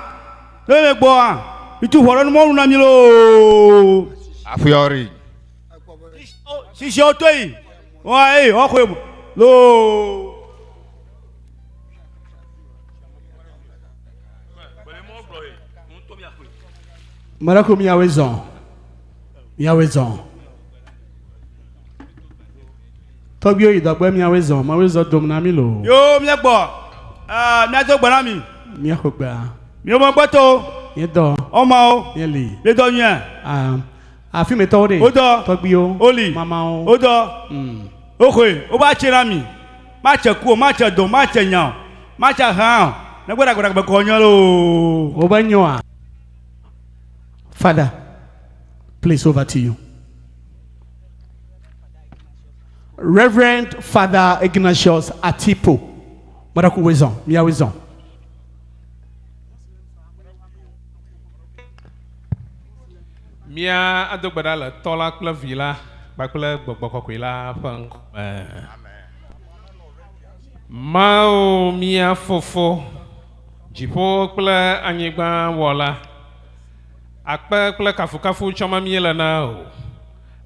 ne mi gbɔa mitu ʋɔ ɖe numɔnu na mi loo. Afiɔri. Sisiwo to yi wa eyi waxɔe loo. Mɛɖe ko miawoe zɔn miawoe zɔn tɔgbiwo yi dɔgbe miawoe zɔn mawoe zɔn dom na mi loo. Yo miagbɔ ɛɛ miado gbe na mi. Miaxɔ gbea. Miwo megbɔtɔwo. Miedɔ. Ɔmawo. Mieli. Miedɔ nyuie. Ah, afi me tɔwo ɖe. Wodɔ. Tɔgbiwo. Woli. Mamawo. Wodɔ. Woxɔe. Woba tse na mi. Matse ku o, matse do, matse nya o, matse hã o. Negbe ɖagbe kɔ nye loo. Wobe nyoa. Father, please over to you. Reverend Father Ignatius Atipo. Madaku wezon, mia wezon. Mía ado gbe ɖa le Tɔ la kple Vi la kpakple Gbɔgbɔ Kɔkɔe la ƒe ŋkɔme. Mawu mía Fofo, dziƒo kple anyigba wɔla, akpe kple kafukafu tsɔm míele na wò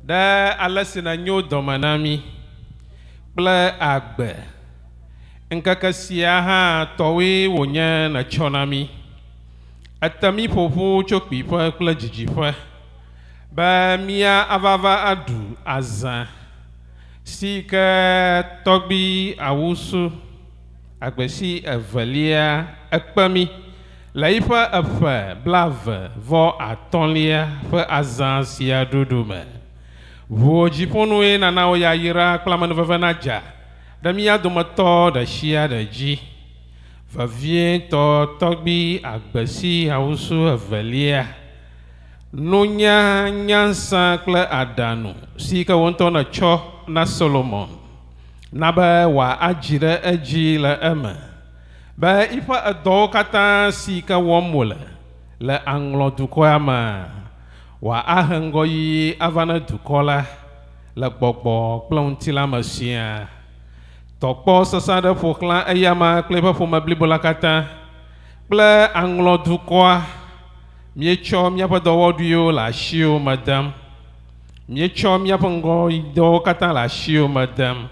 ɖe ale si nènyo dɔme na mí kple agbe. Ŋkeke sia hã tɔwoe wònye nètsɔ na mí. Ete mí ƒoƒu tso kpuiƒe kple didiƒe be mía ava va aɖu azã si ke tɔgbi Awusu agbesi evelia ekpe mí le yiƒe eƒe 35lia ƒe azã sia ɖuɖu me. Ʋuwo dziƒonue nana wo yayra kple amenuveve nadza ɖe mía dometɔ ɖe sia ɖe dzi. Vevietɔ tɔgbi agbesi Awusu evelia. Nunya, nyansa kple aɖaŋu si ke wò ŋutɔ nètsɔ na Solomon na be wòadzi ɖe edzi le eme be yiƒe edɔwo katã si ke wɔm wòle le aŋlɔ dukɔa mea, wòahe ŋgɔyiyi ava ne dukɔ la le gbɔgbɔ kple ŋutilã me siaa. Tɔkpɔ sesẽ aɖe ƒo xlã eyama kple eƒe ƒome blibo la katã kple aŋlɔ dukɔa. Míetsɔ míaƒe dɔwɔɖuiwo le asiwò me dem. Míetsɔ míaƒe ŋgɔdɔwo katã le asiwò me dem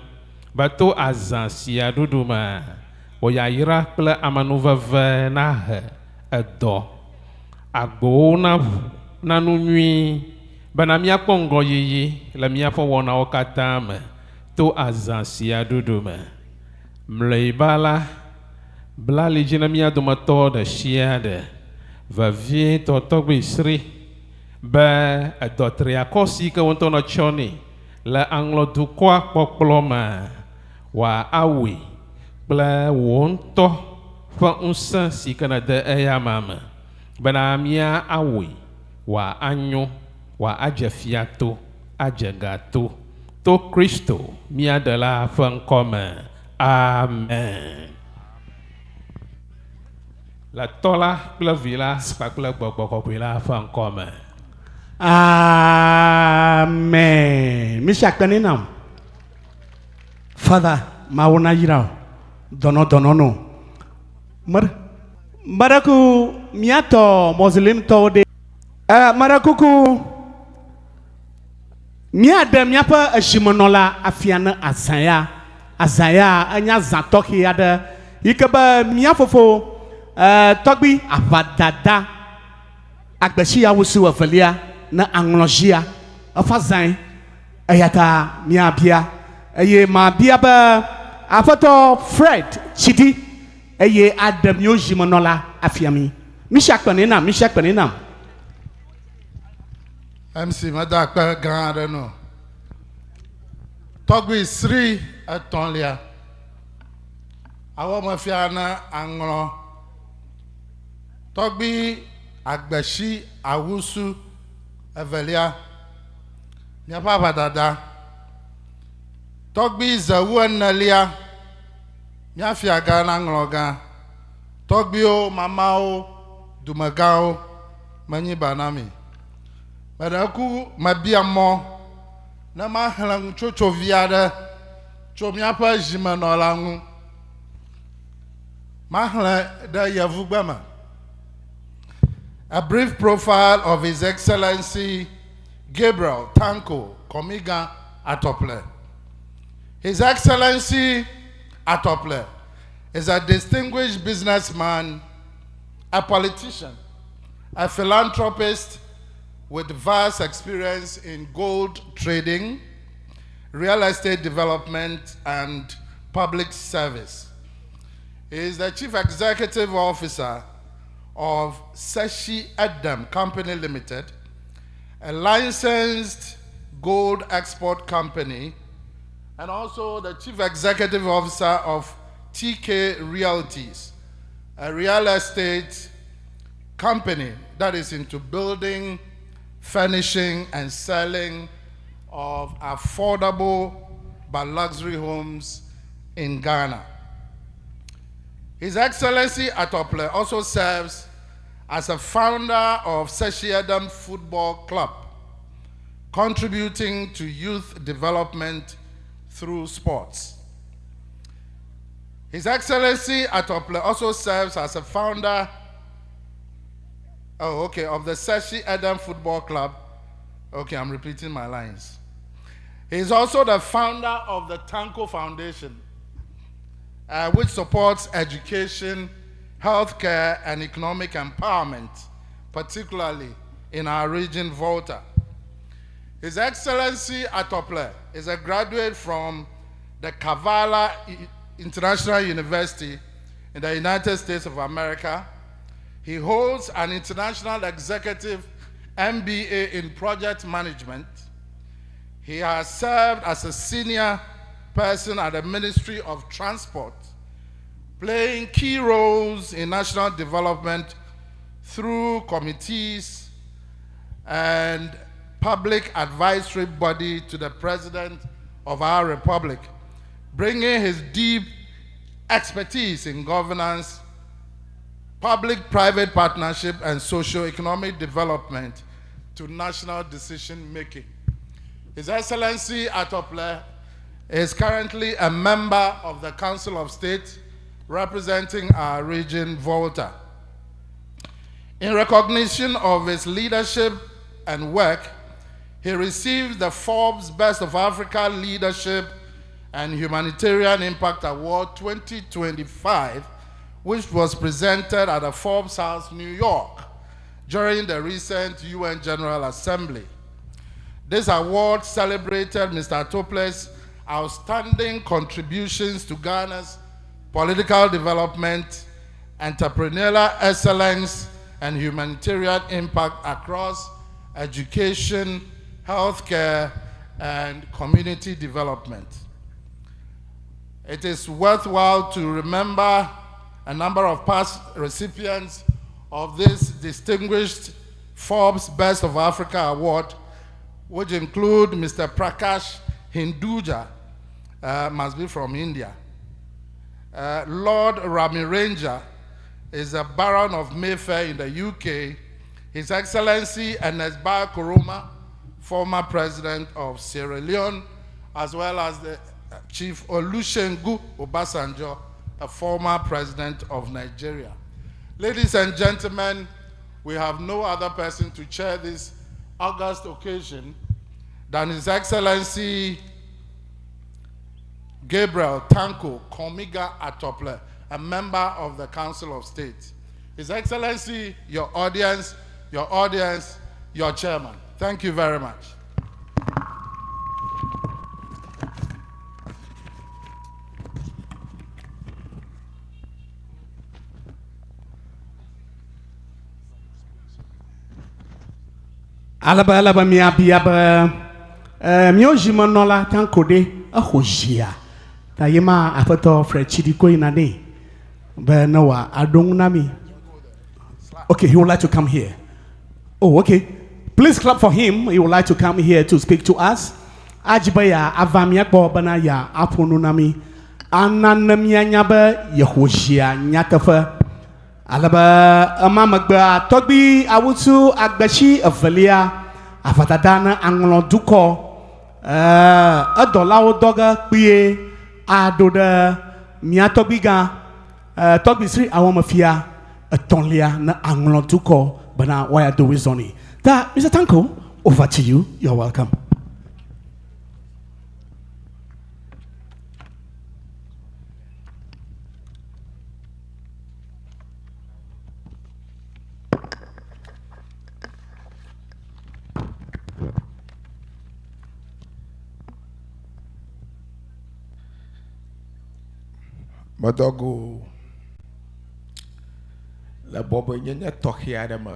be to azã sia ɖuɖu me, wò yayra kple amenuveve nahe edɔ, agbowo naʋu na nu nyui bena míakpɔ ŋgɔyiyi le míaƒe wɔnawo katã me to azã sia ɖuɖu me. Mlɔeba la, bla ali dzi na mía dometɔ ɖe sia ɖe, vevietɔ tɔgbui sri, be edɔ triakɔ si ke wò ŋutɔ nètsɔ nɛ le aŋlɔdukɔa kpɔkplɔ me wòawɔe kple wò ŋutɔ ƒe ŋusẽ si ke nède eyama me bena mía awɔe wòanyo, wòadze fia to, adze ga to, to Kristo mía Ɖela ƒe ŋkɔ me. Amen. Le Tɔ la kple Vi la kpakple Gbɔgbɔ Kɔkɔe la ƒe ŋkɔ me. Amen. Misi akpe nɛ nam. Father, Mawu na yra wò. Dɔnɔ dɔnɔ no. Meɖe meɖe ku míatɔ Mɔslimtɔwo ɖe. E, meɖe kuku míaɖe míaƒe ezimenɔla afia ne azã ya. Azã ya enye azã tɔxɛ aɖe yi ke be mía fofo e, tɔgbui aʋadada agbesi awusu evelia ne aŋlɔ zia eƒe azãe. Eya ta míabia. Eye mabia be Aƒetɔ Fred Tsidi eye aɖe míwo zimenɔla afia mí. Misi akpe nɛ nam, misi akpe nɛ nam. MC meda akpe gã aɖe nɔ. Tɔgbui sri etɔ̃lia. Awɔmefia na aŋlɔ. Tɔgbui agbesi awusu evelia. Míaƒe aʋadada. Tɔgbui zewu enelia. Mía fiagã na ŋlɔ gã. Tɔgbuiwo, mamawo, dumegãwo, menyi ba na mi. Meɖe ku mebia mɔ ne maxlẽ nutsotso vi aɖe tso míaƒe zimenɔla ŋu. Maxlẽ ɖe yevugbe me. A brief profile of His Excellency Gabriel Tanko Komiga Atople. His Excellency Atople is a distinguished businessman, a politician, a philanthropist with vast experience in gold trading, real estate development, and public service. He is the Chief Executive Officer of Seshie Edem Company Limited, a licensed gold export company, and also the Chief Executive Officer of TK Realties, a real estate company that is into building, furnishing, and selling of affordable but luxury homes in Ghana. His Excellency Atople also serves as a founder of Seshie Edem Football Club, contributing to youth development through sports. His Excellency Atople also serves as a founder of the Seshie Edem Football Club. Okay, I'm repeating my lines. He is also the founder of the Tanko Foundation, which supports education, healthcare, and economic empowerment, particularly in our region, Volta. His Excellency Atople is a graduate from the Kavala International University in the United States of America. He holds an international executive MBA in project management. He has served as a senior person at the Ministry of Transport, playing key roles in national development through committees and public advisory body to the President of our Republic, bringing his deep expertise in governance, public-private partnership, and socio-economic development to national decision-making. His Excellency Atople is currently a member of the Council of State representing our region, Volta. In recognition of his leadership and work, he received the Forbes Best of Africa Leadership and Humanitarian Impact Award 2025, which was presented at the Forbes House, New York, during the recent UN General Assembly. This award celebrated Mr. Atople's outstanding contributions to Ghana's political development, entrepreneurial excellence, and humanitarian impact across education, healthcare, and community development. It is worthwhile to remember a number of past recipients of this distinguished Forbes Best of Africa Award, which include Mr. Prakash Hinduja, must be from India. Lord Rami Ranger is a Baron of Mayfair in the UK. His Excellency Ernest Bai Koroma, former president of Sierra Leone, as well as the Chief Olusegun Obasanjo, a former president of Nigeria. Ladies and gentlemen, we have no other person to chair this august occasion than His Excellency Gabriel Tanko Komiga Atople, a member of the Council of State. His Excellency, your audience, your audience, your chairman. Thank you very much. Ale be ele be míabia be eh, míawo zimenɔla Tanko ɖe exo zia ta ye ma aƒetɔ Fred Chidi ko yina nɛ be ne wòa aɖo ŋu na mí. Okay, he would like to come here. Oh, okay. Please clap for him. He would like to come here to speak to us. Adzi be ya ava mía gbɔ bena ya aƒo nu na mí. Ana ne míanya be yexo zia nyateƒe. Ale be ema megbea tɔgbui Awutu Agbetsi evelia aʋadada ne aŋlɔ dukɔ. Ee, edɔlawo dɔ ge kpuie aɖo ɖe mía tɔgbui gã ee, tɔgbui Sri Awɔmefia etɔ̃lia ne aŋlɔ dukɔ bena woaya do wisdom nɛ. Ta Mr. Tanko, over to you. You're welcome. Medɔ go le bɔbɔenyenye tɔxɛ aɖe me.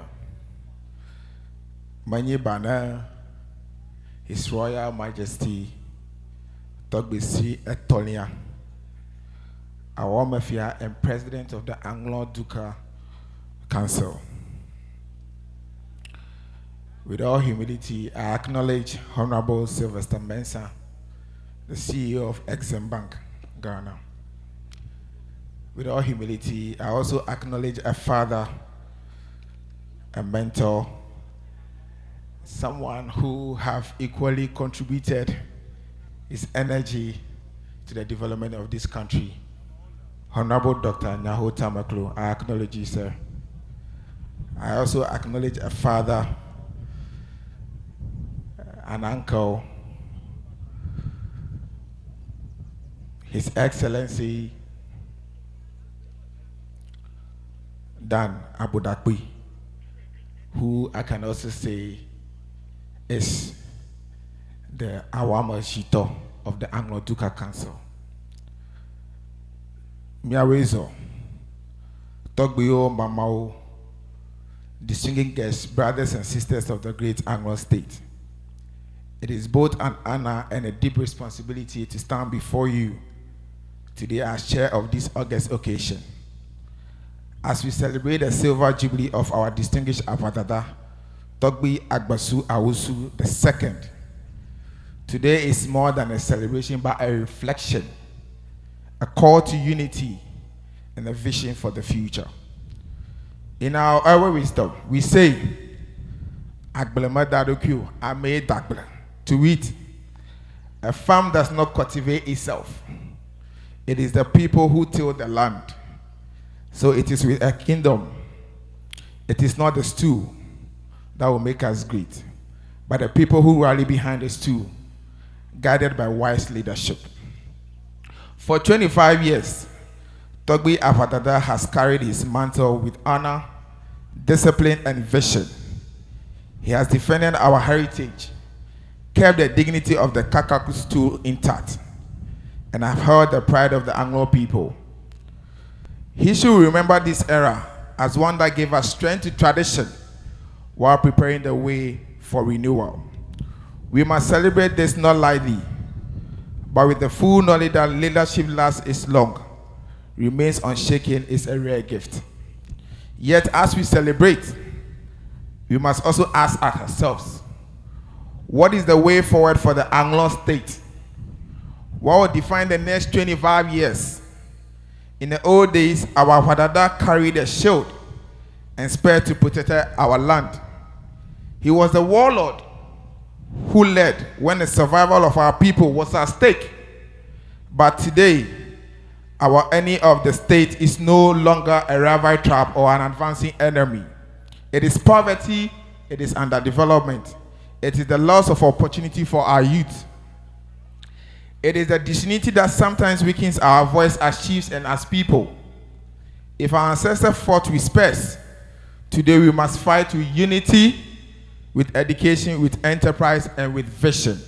Menyi ba ne His Royal Majesty Tɔgbisi etɔ̃lia. Awɔmefia and President of the Anglo Duca Council. With all humility, I acknowledge Honorable Sylvester Mensah, the CEO of Exim Bank, Ghana. With all humility, I also acknowledge a father, a mentor, someone who have equally contributed his energy to the development of this country. Honorable Dr. Nyaho Tamakloe, I acknowledge you, sir. I also acknowledge a father, an uncle, His Excellency Dan Abodakpi, who I can also say is the Awama Shito of the Anglo Duca Council. Miawezo, Togbiwo Mamao, distinguished guests, brothers and sisters of the great Anglo state. It is both an honor and a deep responsibility to stand before you today as chair of this august occasion. As we celebrate the silver jubilee of our distinguished Apadada, Togbi Agbasu Awusu II, today is more than a celebration but a reflection, a call to unity, and a vision for the future. In our early wisdom, we say, to eat. A farm does not cultivate itself. It is the people who till the land. So it is with a kingdom. It is not the stew that will make us great, but the people who rally behind the stew, guided by wise leadership. For 25 years, Togbi Avatata has carried his mantle with honor, discipline, and vision. He has defended our heritage, kept the dignity of the Kakaku stool intact, and upheld the pride of the Anglo people. He should remember this era as one that gave us strength to tradition while preparing the way for renewal. We must celebrate this not lightly, but with the full knowledge that leadership lasts is long, remains unshaken is a rare gift. Yet, as we celebrate, we must also ask ourselves what is the way forward for the Anglo state? What will define the next 25 years? In the old days, our Wadada carried a shield and spear to protect our land. He was the warlord who led when the survival of our people was at stake. But today, our enemy of the state is no longer a rival tribe or an advancing enemy. It is poverty, it is underdevelopment, it is the loss of opportunity for our youth. It is the disunity that sometimes weakens our voice as chiefs and as people. If our ancestors fought with spears, today we must fight with unity, with education, with enterprise, and with vision.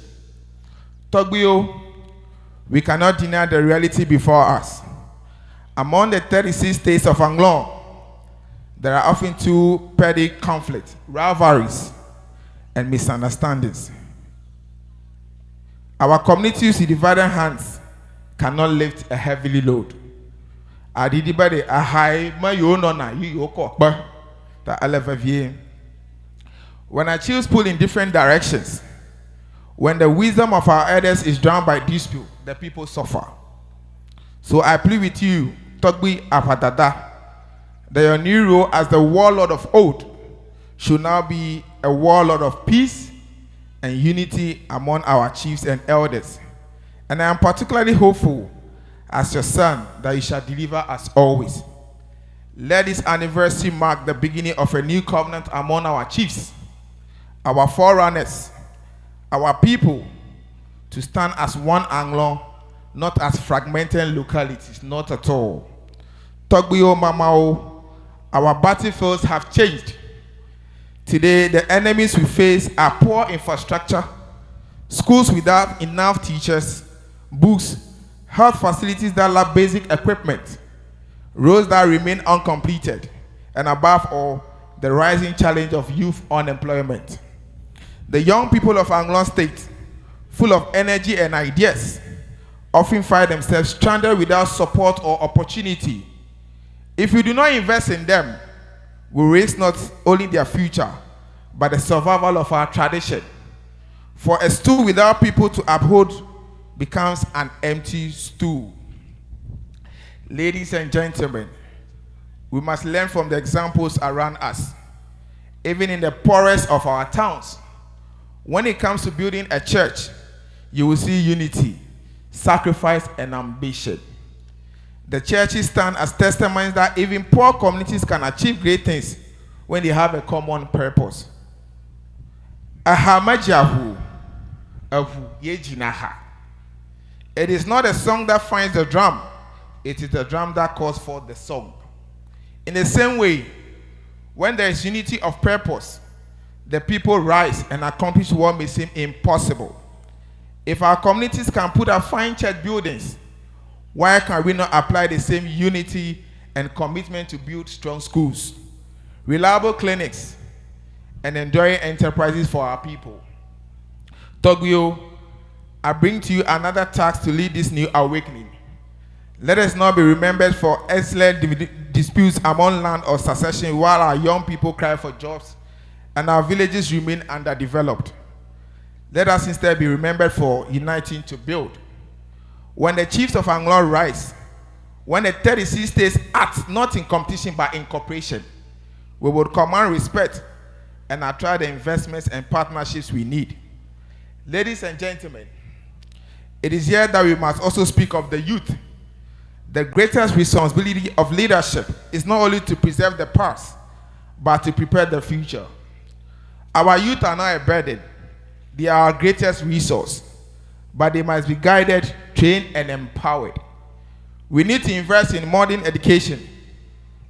Togbio, we cannot deny the reality before us. Among the 36 states of Anglon, there are often two petty conflicts, rivalries, and misunderstandings. Our communities with divided hands cannot lift a heavy load. Aɖiɖi be ɖe aha yi me yewo nɔna yi yewo kɔ kpe ta ele vevie. When our chiefs pull in different directions, when the wisdom of our elders is drowned by dispute, the people suffer. So I plead with you, Togbi Apadada, that your new role as the warlord of old should now be a warlord of peace and unity among our chiefs and elders. And I am particularly hopeful as your son that you shall deliver as always. Let this anniversary mark the beginning of a new covenant among our chiefs, our forerunners, our people, to stand as one Anlo, not as fragmented localities, not at all. Togbio Mamao, our battlefields have changed. Today, the enemies we face are poor infrastructure, schools without enough teachers, books, health facilities that lack basic equipment, roads that remain uncompleted, and above all, the rising challenge of youth unemployment. The young people of Anlo State, full of energy and ideas, often find themselves stranded without support or opportunity. If we do not invest in them, we risk not only their future, but the survival of our tradition. For a stool without people to uphold becomes an empty stool. Ladies and gentlemen, we must learn from the examples around us, even in the poorest of our towns. When it comes to building a church, you will see unity, sacrifice, and ambition. The churches stand as testaments that even poor communities can achieve great things when they have a common purpose. Ahamajahu, ahu yejinaha. It is not a song that finds the drum, it is the drum that calls forth the song. In the same way, when there is unity of purpose, the people rise and accomplish what may seem impossible. If our communities can put up fine church buildings, why can we not apply the same unity and commitment to build strong schools, reliable clinics, and enduring enterprises for our people? Togbio, I bring to you another task to lead this new awakening. Let us not be remembered for excellent disputes among land or succession while our young people cry for jobs and our villages remain underdeveloped. Let us instead be remembered for uniting to build. When the chiefs of Anlo rise, when the 36 states act not in competition but in cooperation, we will command respect and attract the investments and partnerships we need. Ladies and gentlemen, it is here that we must also speak of the youth. The greatest responsibility of leadership is not only to preserve the past, but to prepare the future. Our youth are not a burden, they are our greatest resource, but they must be guided, trained, and empowered. We need to invest in modern education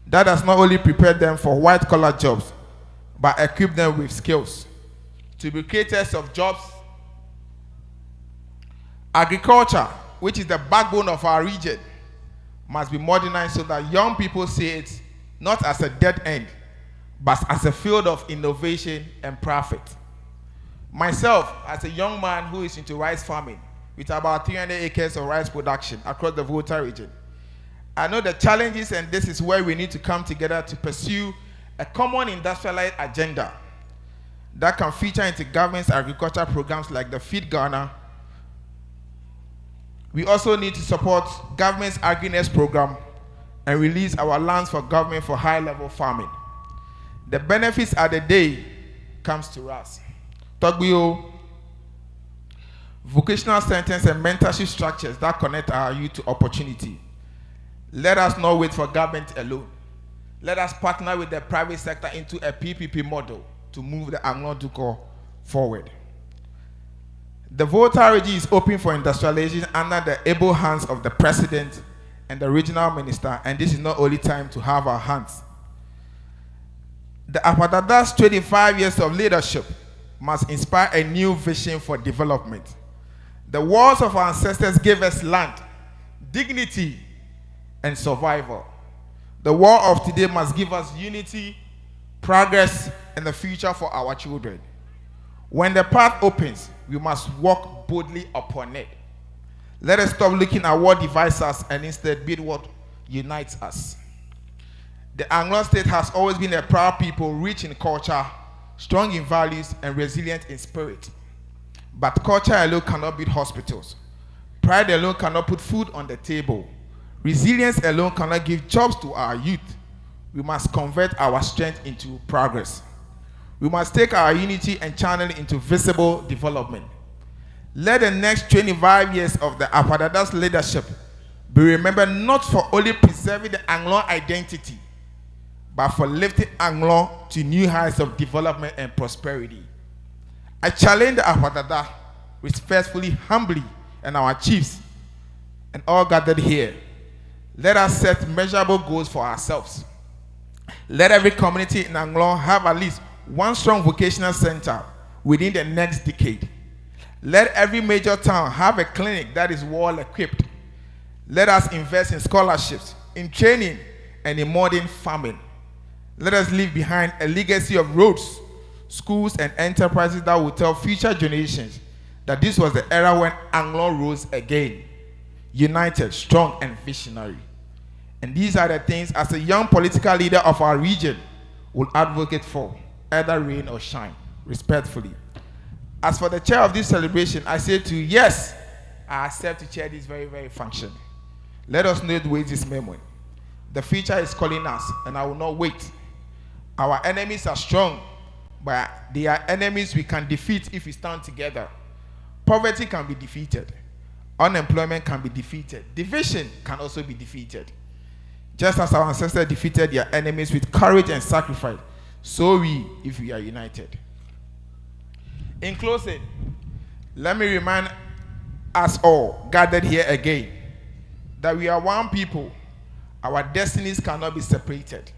that does not only prepare them for white collar jobs, but equip them with skills to be creators of jobs. Agriculture, which is the backbone of our region, must be modernized so that young people see it not as a dead end, but as a field of innovation and profit. Myself, as a young man who is into rice farming, with about 300 acres of rice production across the Volta region, I know the challenges, and this is where we need to come together to pursue a common industrialized agenda that can feature into government's agriculture programs like the Feed Ghana. We also need to support government's AgriNest program and release our lands for government for high-level farming. The benefits at the day comes to us. Togbio, vocational centers and mentorship structures that connect our youth to opportunity. Let us not wait for government alone. Let us partner with the private sector into a PPP model to move the Anlo Dukor forward. The Volta region is open for industrialization under the able hands of the president and the regional minister, and this is not only time to have our hands. The Apadada's 25 years of leadership must inspire a new vision for development. The wars of our ancestors gave us land, dignity, and survival. The war of today must give us unity, progress, and the future for our children. When the path opens, we must walk boldly upon it. Let us stop looking at what divides us and instead build what unites us. The Anlo state has always been a proud people, rich in culture, strong in values, and resilient in spirit. But culture alone cannot build hospitals. Pride alone cannot put food on the table. Resilience alone cannot give jobs to our youth. We must convert our strength into progress. We must take our unity and channel it into visible development. Let the next 25 years of the Apadada's leadership be remembered not for only preserving the Anlo identity, but for lifting Anlo to new heights of development and prosperity. I challenge the Apadada respectfully, humbly, and our chiefs and all gathered here. Let us set measurable goals for ourselves. Let every community in Anlo have at least one strong vocational center within the next decade. Let every major town have a clinic that is well equipped. Let us invest in scholarships, in training, and in modern farming. Let us leave behind a legacy of roads, schools, and enterprises that will tell future generations that this was the era when Anlo rose again, united, strong, and visionary. And these are the things, as a young political leader of our region, will advocate for, either rain or shine, respectfully. As for the chair of this celebration, I say to you, yes, I accept to chair this very, very function. Let us not waste this moment. The future is calling us, and I will not wait. Our enemies are strong, but they are enemies we can defeat if we stand together. Poverty can be defeated. Unemployment can be defeated. Division can also be defeated. Just as our ancestors defeated their enemies with courage and sacrifice, so we, if we are united. In closing, let me remind us all gathered here again that we are one people. Our destinies cannot be separated.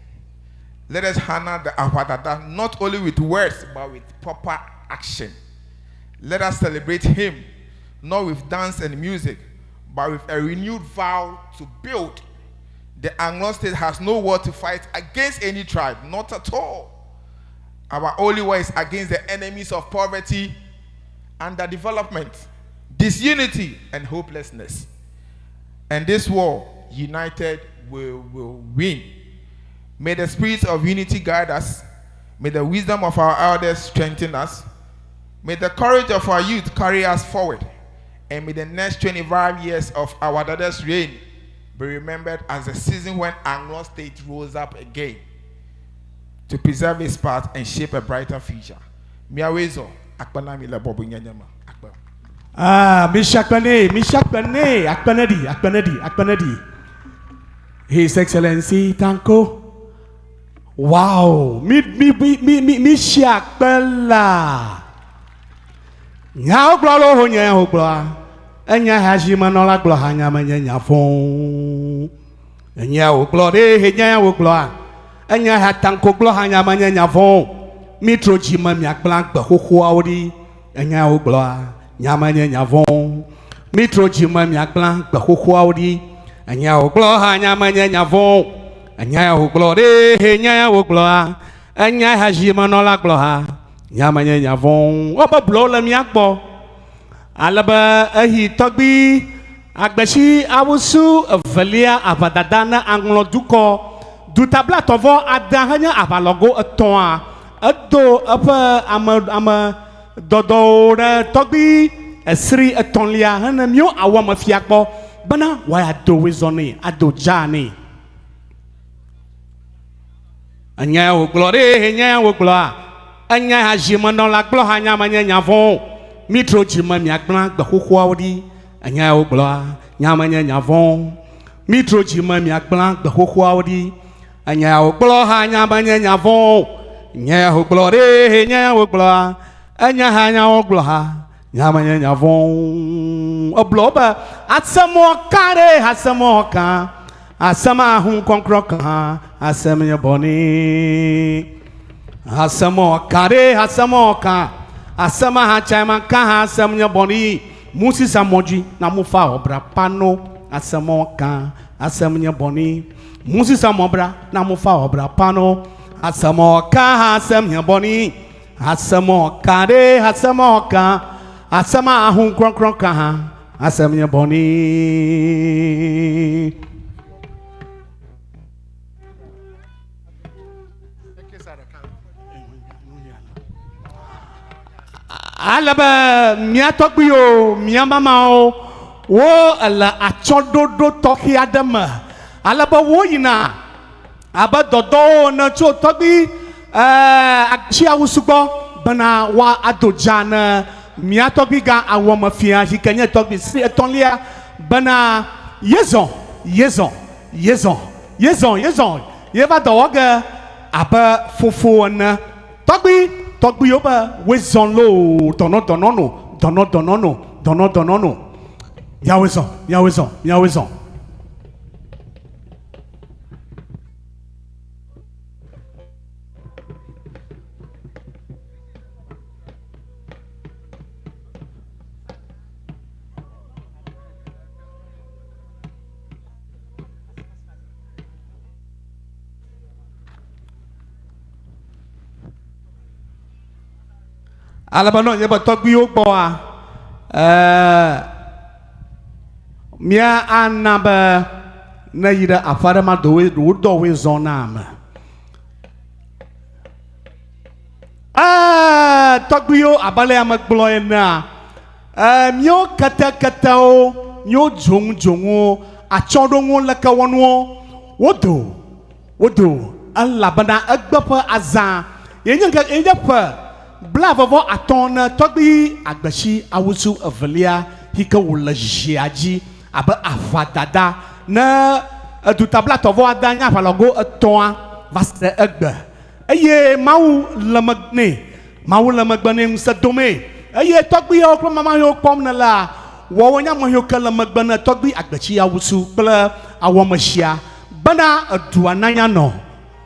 Let us honor the Awadada not only with words but with proper action. Let us celebrate him not with dance and music, but with a renewed vow to build. The Anlo state has no war to fight against any tribe, not at all. Our only war is against the enemies of poverty, underdevelopment, disunity, and hopelessness. And this war, united, we will win. May the spirit of unity guide us. May the wisdom of our elders strengthen us. May the courage of our youth carry us forward. And may the next 25 years of our daughter's reign be remembered as the season when Anlo State rose up again to preserve its path and shape a brighter future. Miawezo, akpanami le bobu nyanyama. Akpa. Ah, Mishakpene, Mishakpene, Akpenedi, Akpenedi, Akpenedi. His Excellency Tanko. Wow, mi mi mi mi mi Mishakpela. Nyawo gblɔ lo ho nye ho gblɔa. Enya ha zi menɔla gblɔ ha nya menye nya fɔ̃. Enya wo gblɔ ɖe he nya wo gblɔa. Enya ha Tanko gblɔ ha nya menye nya vɔ̃. Mi tro dzi me miagblã gbe xoxoawo ɖi. Enya wo gblɔa nya menye nya vɔ̃. Mi tro dzi me miagblã gbe xoxoawo ɖi. Enya wo gblɔ ha nya menye nya vɔ̃. Enya wo gblɔ ɖe he nya wo gblɔa. Enya ha zi menɔla gblɔ ha nya menye nya vɔ̃. Wobe blɔwo le mía gbɔ. Ale be ehi tɔgbi agbesi awusu evelia aʋadada ne aŋlɔ dukɔ dutablatɔvɔ ade henye aʋalɔgo etɔ̃a edo eƒe ame ame dɔdɔwo ɖe tɔgbi esri etɔ̃lia hene míwo awɔmefia gbɔ bena woado wezɔ nɛ ado dza nɛ. Enya ya wògblɔ ɖe enya ya wògblɔa enya ya zimenɔla gblɔ hã nya menye nya vɔ̃ o. Mitro dzime miagblã gbe xoxoawo ɖi. Enya ya wògblɔa nya menye nya vɔ̃ o. Mitro dzime miagblã gbe xoxoawo ɖi. Enya ya wògblɔ hã nya menye nya vɔ̃ o. Enya ya wògblɔ ɖe enya ya wògblɔa enya hã nya wògblɔ hã nya menye nya vɔ̃ o. Egblɔ be asemɔ ka ɖe asemɔ ka asɛm a ho kɔnkrɔ ka asɛm nyɛ bɔne. Asɛm ɔka ɖe asɛm ɔka asɛm ahatsa ka ha asɛm nyɛ bɔne. Mu sisa mɔdzi na mu fa ɔbra pano asɛm ɔka asɛm nyɛ bɔne. Mu sisa mɔbra na mu fa ɔbra pano asɛm ɔka ha asɛm nyɛ bɔne. Asɛm ɔka ɖe, asɛm ɔka, asɛm a ahom kronkron ka ha, asɛm nyɛ bɔne. Ale be mía tɔgbuiwo, mía mamawo, wo ele atsyɔ̃ɖoɖo tɔxɛ aɖe me. Ale be woyina abe dɔdɔwo ene tso tɔgbui atsiawo sugbɔ bena woado dza ne mía tɔgbui gã awɔmefia yi ke nye tɔgbui si etɔ̃lia bena yezɔ, yezɔ, yezɔ, yezɔ, yezɔ, yeva dɔ wɔ ge abe fofo ene. Tɔgbui, tɔgbuiwo be woezɔ loo, dɔnɔ dɔnɔ no, dɔnɔ dɔnɔ no, dɔnɔ dɔnɔ no. Miawoe zɔ, miawoe zɔ, miawoe zɔ. Ale be ne wònye be tɔgbuiwo gbɔa, ɛɛ, mía ana be ne yi ɖe aƒe aɖe ma dowoe wodɔ woe zɔ na ame. Ɛɛ, tɔgbuiwo abe ale ame gblɔ enea, ɛɛ, míwo keteketewo, míwo dzoŋdzoŋuwo, atsyɔ̃ɖonuwo, lekewɔnuwo, wodo. Wodo, elabena egbe ƒe azã ye nye ŋkeke, ye nye ƒe blaeve-vɔ-atɔ̃ ne tɔgbui agbetsi awusu evelia yi ke wòle zia dzi abe aʋadada ne eduta blaetɔ̃-vɔ-adea nye aʋalɔgo etɔ̃a va se ɖe egbe. Eye Mawu le megbe nɛ. Mawu le megbe nɛ ŋusẽ domee. Eye tɔgbuiawo kple mama yiwo kpɔm nèlea, woawo nye ame yiwo ke le megbe ne tɔgbui agbetsi awusu kple awɔmesia. Bena edua nanya nɔ,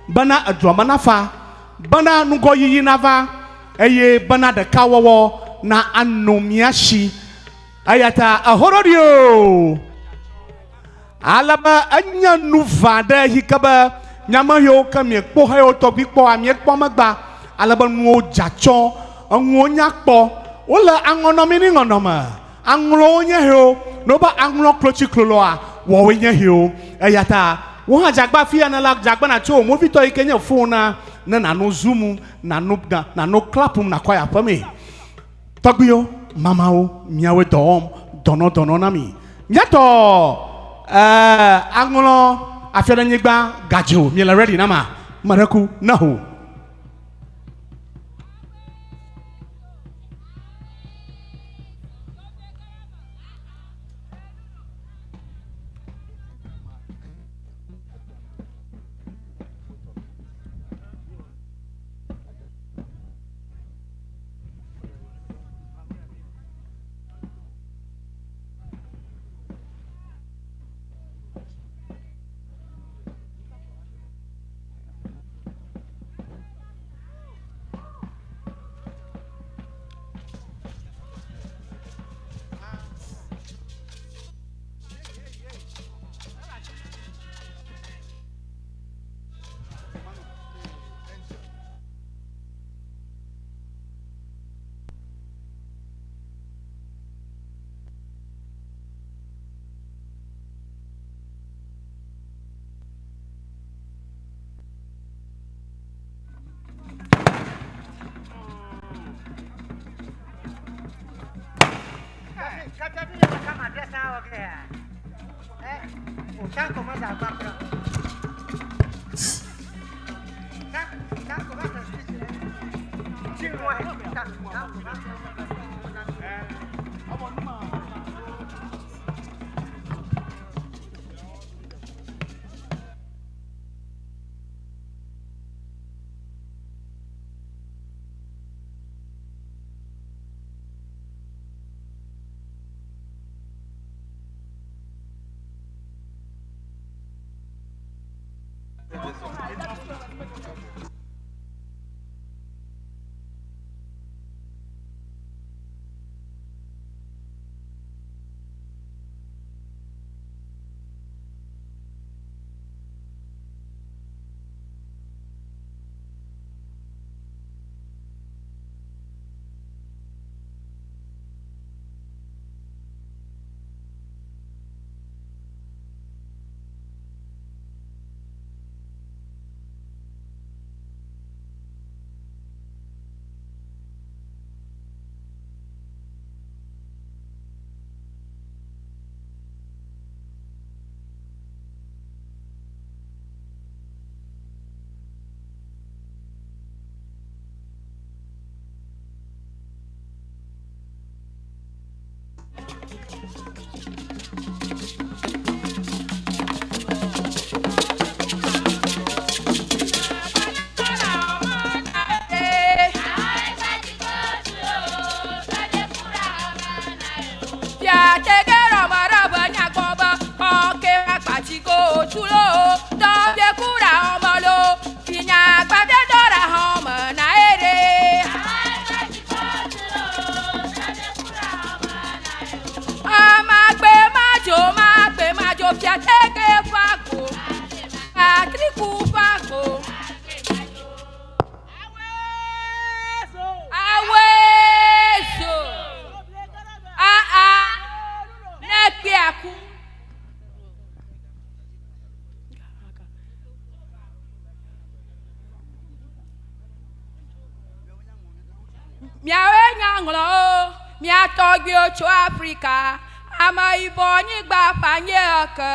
bena edua me nafa, bena ŋgɔyiyi nava, eye bena ɖekawɔwɔ na ano mía si. Eya ta eho ɖoɖi o. Ale be enye nu va ɖe yi ke be miame yiwo ke miekpɔ hewo tɔgbi kpɔa, miekpɔ megba, ale be nuwo dza tsɔ, enuwo nya kpɔ. Wole aŋɔnɔmi ni ŋɔnɔme. Aŋlɔwo nye hewo. Ne wobe aŋlɔ klotsi kloloa, wɔwoe nye hewo. Eya ta wò hã dze agba afia ne la, dze agba nàtso wò movitɔ yi ke nye fon na ne nàno zoom, nàno, nàno clapum nàkɔ yi aƒemee. Tɔgbuiwo, mamawo, miawoe dɔ wɔm dɔnɔ dɔnɔ na mi. Míatɔ eh, aŋlɔ afiaɖenyigba gadzo, miele ready na ma? Meɖe ku, ne ho. Miawoe nye aŋlɔwo, mia tɔgbuiwo tso Afrika, ameyibɔ nyigba ƒe anyiehe ke.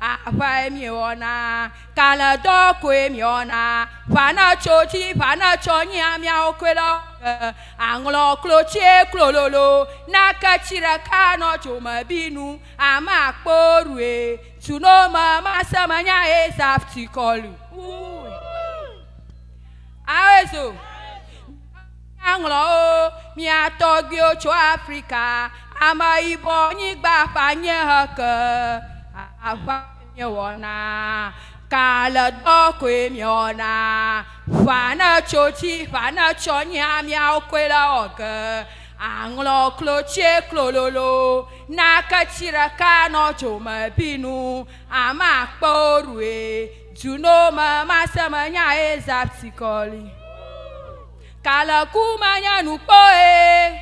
Aʋae miewɔna, kalẽdɔ koe miewɔna, ʋa ne tso dzi, ʋa ne tso nyia, miawo koe le wɔ ge. Aŋlɔ klotsie klololo, nake tsi ɖeka nɔ dzome binu, ame akpo ɖue, tunome mase menya ye zafti kɔlu. Awezo. Míaŋlɔ wo, mía tɔgbuiwo tso Afrika, ameyibɔ nyigba ƒe anyiehe ke. Aʋa míewɔna, kalẽdɔ koe míewɔna. Ʋa ne tso dzi, ʋa ne tso nyia, míawo koe le wɔ ge. Aŋlɔ klotsie klololo, nake tsi ɖeka nɔ dzome binu, ame akpewo ɖue. Dunome mase menya ye zapti kɔli. Kaleku menye nukpo e.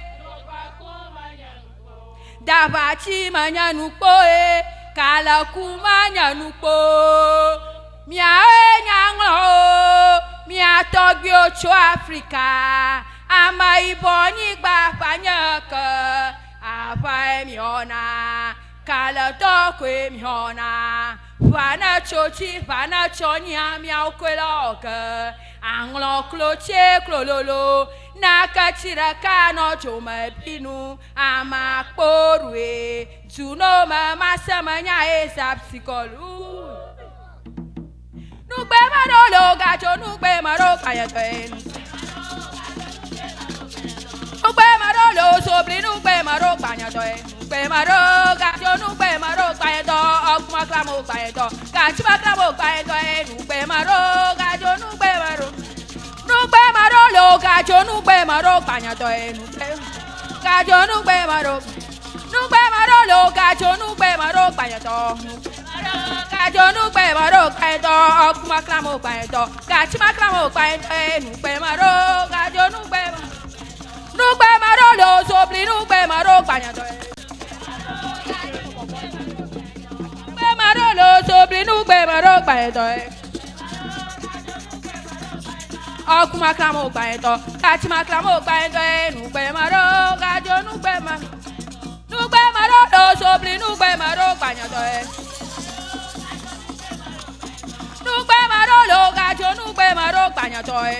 Daʋatsi menye nukpo e. Kaleku menye nukpo. Miawoe nye aŋlɔwo, mia tɔgbuiwo tso Afrika, ameyibɔ nyigba ƒe anyiehe ke. Aʋae miwɔna, kalẽtɔ koe miwɔna. Ʋa ne tso dzi, ʋa ne tso nyia, miawo koe le wɔ ge. Aŋlɔ klotsie klololo, nake tsi ɖeka nɔ dzome binu, ama kpoɖoe, du no me mase menya ye zapsikɔlu. Nugbe meɖo le o gatso nugbe meɖo kpanyetɔe. Nugbe meɖo le o sobli nugbe meɖo kpanyetɔe. Nugbe meɖo gatso nugbe meɖo kpanyetɔ ɔkuma klamo kpanyetɔ gatsima klamo kpanyetɔe. Nugbe meɖo gatso nugbe meɖo. Nugbe meɖo le o gatso nugbe meɖo kpanyetɔe. Nugbe gatso nugbe meɖo. Nugbe meɖo le o gatso nugbe meɖo kpanyetɔ. Gadzo nugbe meɖo kpanyetɔ ɔkuma klamo kpanyetɔ gatsima klamo kpanyetɔe. Nugbe meɖo gadzo nugbe nugbe meɖo le o sobli nugbe meɖo kpanyetɔe. Nugbe meɖo le o sobli nugbe meɖo kpanyetɔe. Ɔkuma klamo kpanyetɔ gatsima klamo kpanyetɔe. Nugbe meɖo gadzo nugbe me nugbe meɖo le o sobli nugbe meɖo kpanyetɔe. Nugbe meɖo le o gadzo nugbe meɖo kpanyetɔe.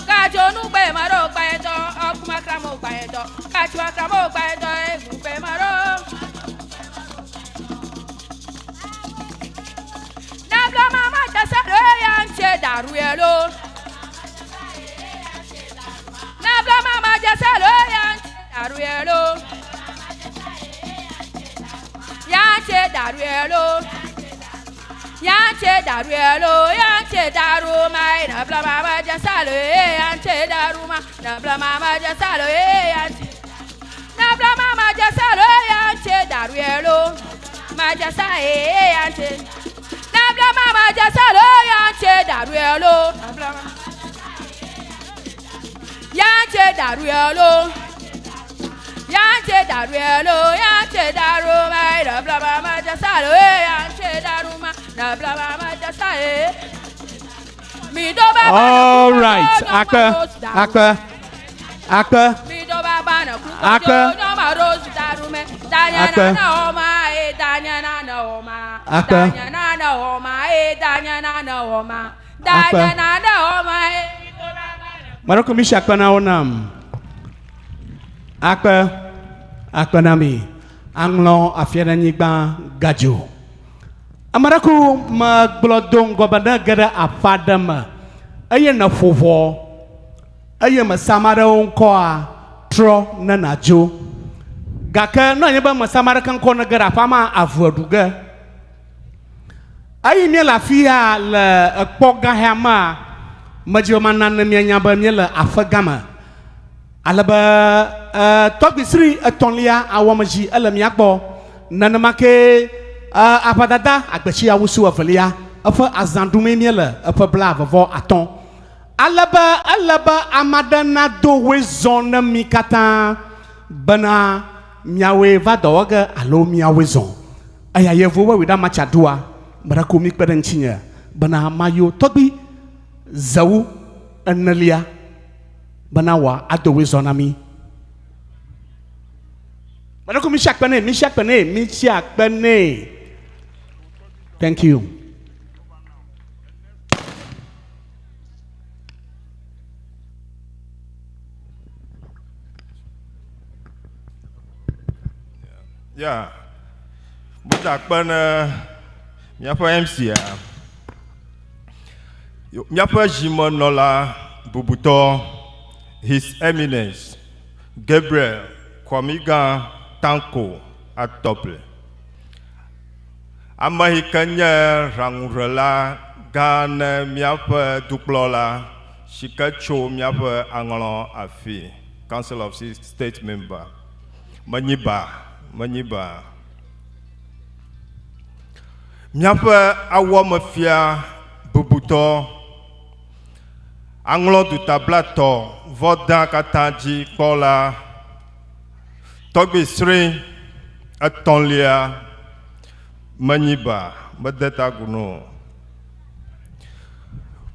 Gadzo nugbe meɖo kpanyetɔ ɔkuma klamo kpanyetɔ gatsima klamo kpanyetɔe. Nugbe meɖo. Nabla mama jasa ɖe ya ŋtse daru ye lo. Nabla mama jasa ɖe ya ŋtse daru ye lo. Ya ŋtse daru ye lo. Ya ŋtse daru ye lo. Ya ŋtse daru ma ye. Nabla mama jasa ɖe ya ŋtse daru ma. Nabla mama jasa ɖe ya ŋtse. Nabla mama jasa ɖe ya ŋtse daru ye lo. Ma jasa ye ya ŋtse. Nabla mama jasa ɖe ya ŋtse daru ye lo. Nabla mama ya ŋtse daru ye lo. Ya ŋtse daru ye lo. Ya ŋtse daru ma ye. Nabla mama jasa ɖe ya ŋtse daru ma. Nabla mama jasa ye. Mi do ba ba All right. Akpe, akpe, akpe. Mi do ba ba na ku Akpe. ko jo ma rose daru me. Danya Akpe. na na o ma e danya na na o ma. Akpe. Danya na na o ma e danya na na o ma. Danya Akpe. na na o ma e. Maroko mi si akpe na wo nam. Akpe, akpe na mi. Aŋlɔ afia ɖe anyigba gadzo. Ame ɖe ku megblɔ do ŋgɔ be ne ge ɖe aƒe aɖe me eye neƒo ʋɔ eye mese ame aɖewo ŋkɔa trɔ ne nàdzo. Gake ne enye be mese ame aɖeke ŋkɔ ne ge ɖe aƒea mea avu eɖu ge. Eyi míele afi ya le ekpɔ gã hea mea, medzi be mana ne míanya be míele aƒe gã me. Ale be tɔgbui sri etɔ̃lia awɔmedzi ele mía gbɔ. Nenema ke aʋadada agbetsi awusu evelia eƒe azã ɖumee míele eƒe 35. Ale be ele be ame aɖe nado woe zɔ ne mi katã bena miawoe va dɔwɔ ge alo miawoe zɔ. Eya yevuwo be wòɖe amatsa ɖua, meɖe ko mi kpe ɖe ŋutinye bena mayo tɔgbui zewu enelia. Bena wòa ado wezɔ na mí. Meɖe mi si akpe nɛ, mi si akpe nɛ, mi si akpe nɛ. Thank you. Yeah. Meda akpe ne míaƒe MC ya. Míaƒe zimenɔla bubutɔ His Eminence Gabriel Kwamiga Tanko Atɔble. Ame yi ke nye ɖaŋuɖela gã ne míaƒe dukplɔla si ke tso míaƒe aŋlɔ afi Council of State member. Menyi ba, menyi ba. Míaƒe awɔmefia bubutɔ aŋlɔ dutablatɔ vɔdã katã dzi kpɔla tɔgbi sri etɔ̃lia menyi ba mede ta agu no.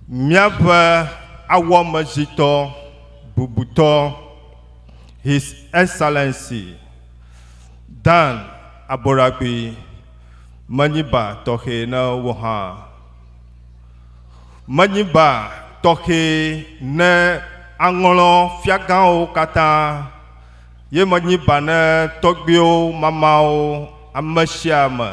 Míaƒe awɔmezitɔ bubutɔ His Excellency Dan Aboragbi menyi ba tɔxɛ ne wo hã. Menyi ba tɔxɛ ne aŋlɔ fiagãwo katã ye menyi ba ne tɔgbiwo, mamawo, ame sia ame.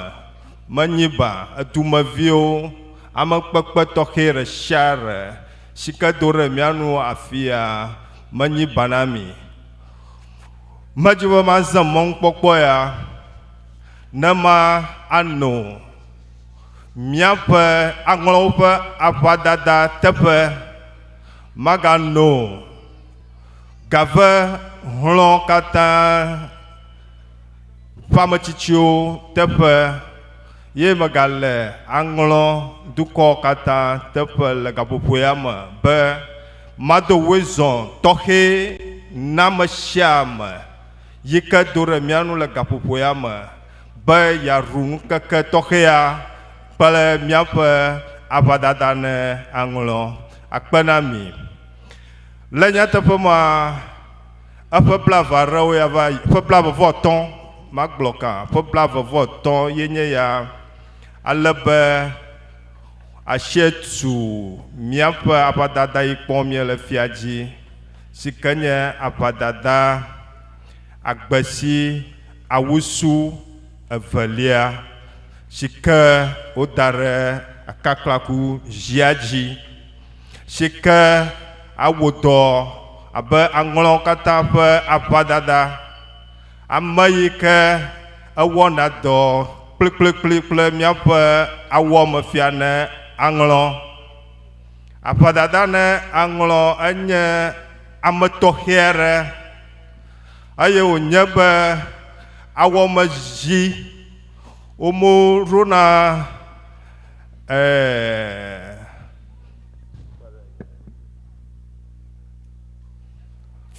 Menyi ba edumeviwo, amekpekpe tɔxɛ ɖe sia ɖe si ke do ɖe mía nu afia menyi ba na mi. Medzi be mazã mɔnukpɔkpɔ ya ne ma ano míaƒe aŋlɔwo ƒe aʋadada teƒe, magano gave hlɔ̃ katã ƒe ametsitsiwo teƒe ye megale aŋlɔ dukɔ katã teƒe le gaƒoƒo ya me be mado woezɔ tɔxɛ na ame sia ame yi ke do ɖe mía nu le gaƒoƒo ya me be yeaɖu ŋkeke tɔxɛa kple míaƒe aʋadada ne aŋlɔ akpe na mi. Le nyateƒe mea, eƒe blaeve aɖewo ya va yi, ƒe blaeve vɔ atɔ̃, magblɔ kã, ƒe blaeve vɔ atɔ̃ ye nye ya ale be asie tu míaƒe aʋadada yi kpɔm míele fia dzi si ke nye aʋadada agbesi awusu evelia si ke woda ɖe akaklaku zia dzi si ke awɔ dɔ abe aŋlɔwo katã ƒe aʋadada. Ame yi ke ewɔna dɔ kplikplikpli kple míaƒe awɔmefia ne aŋlɔ. Aʋadada ne aŋlɔ enye ame tɔxɛ aɖe eye wònye be awɔmezi womeɖona ee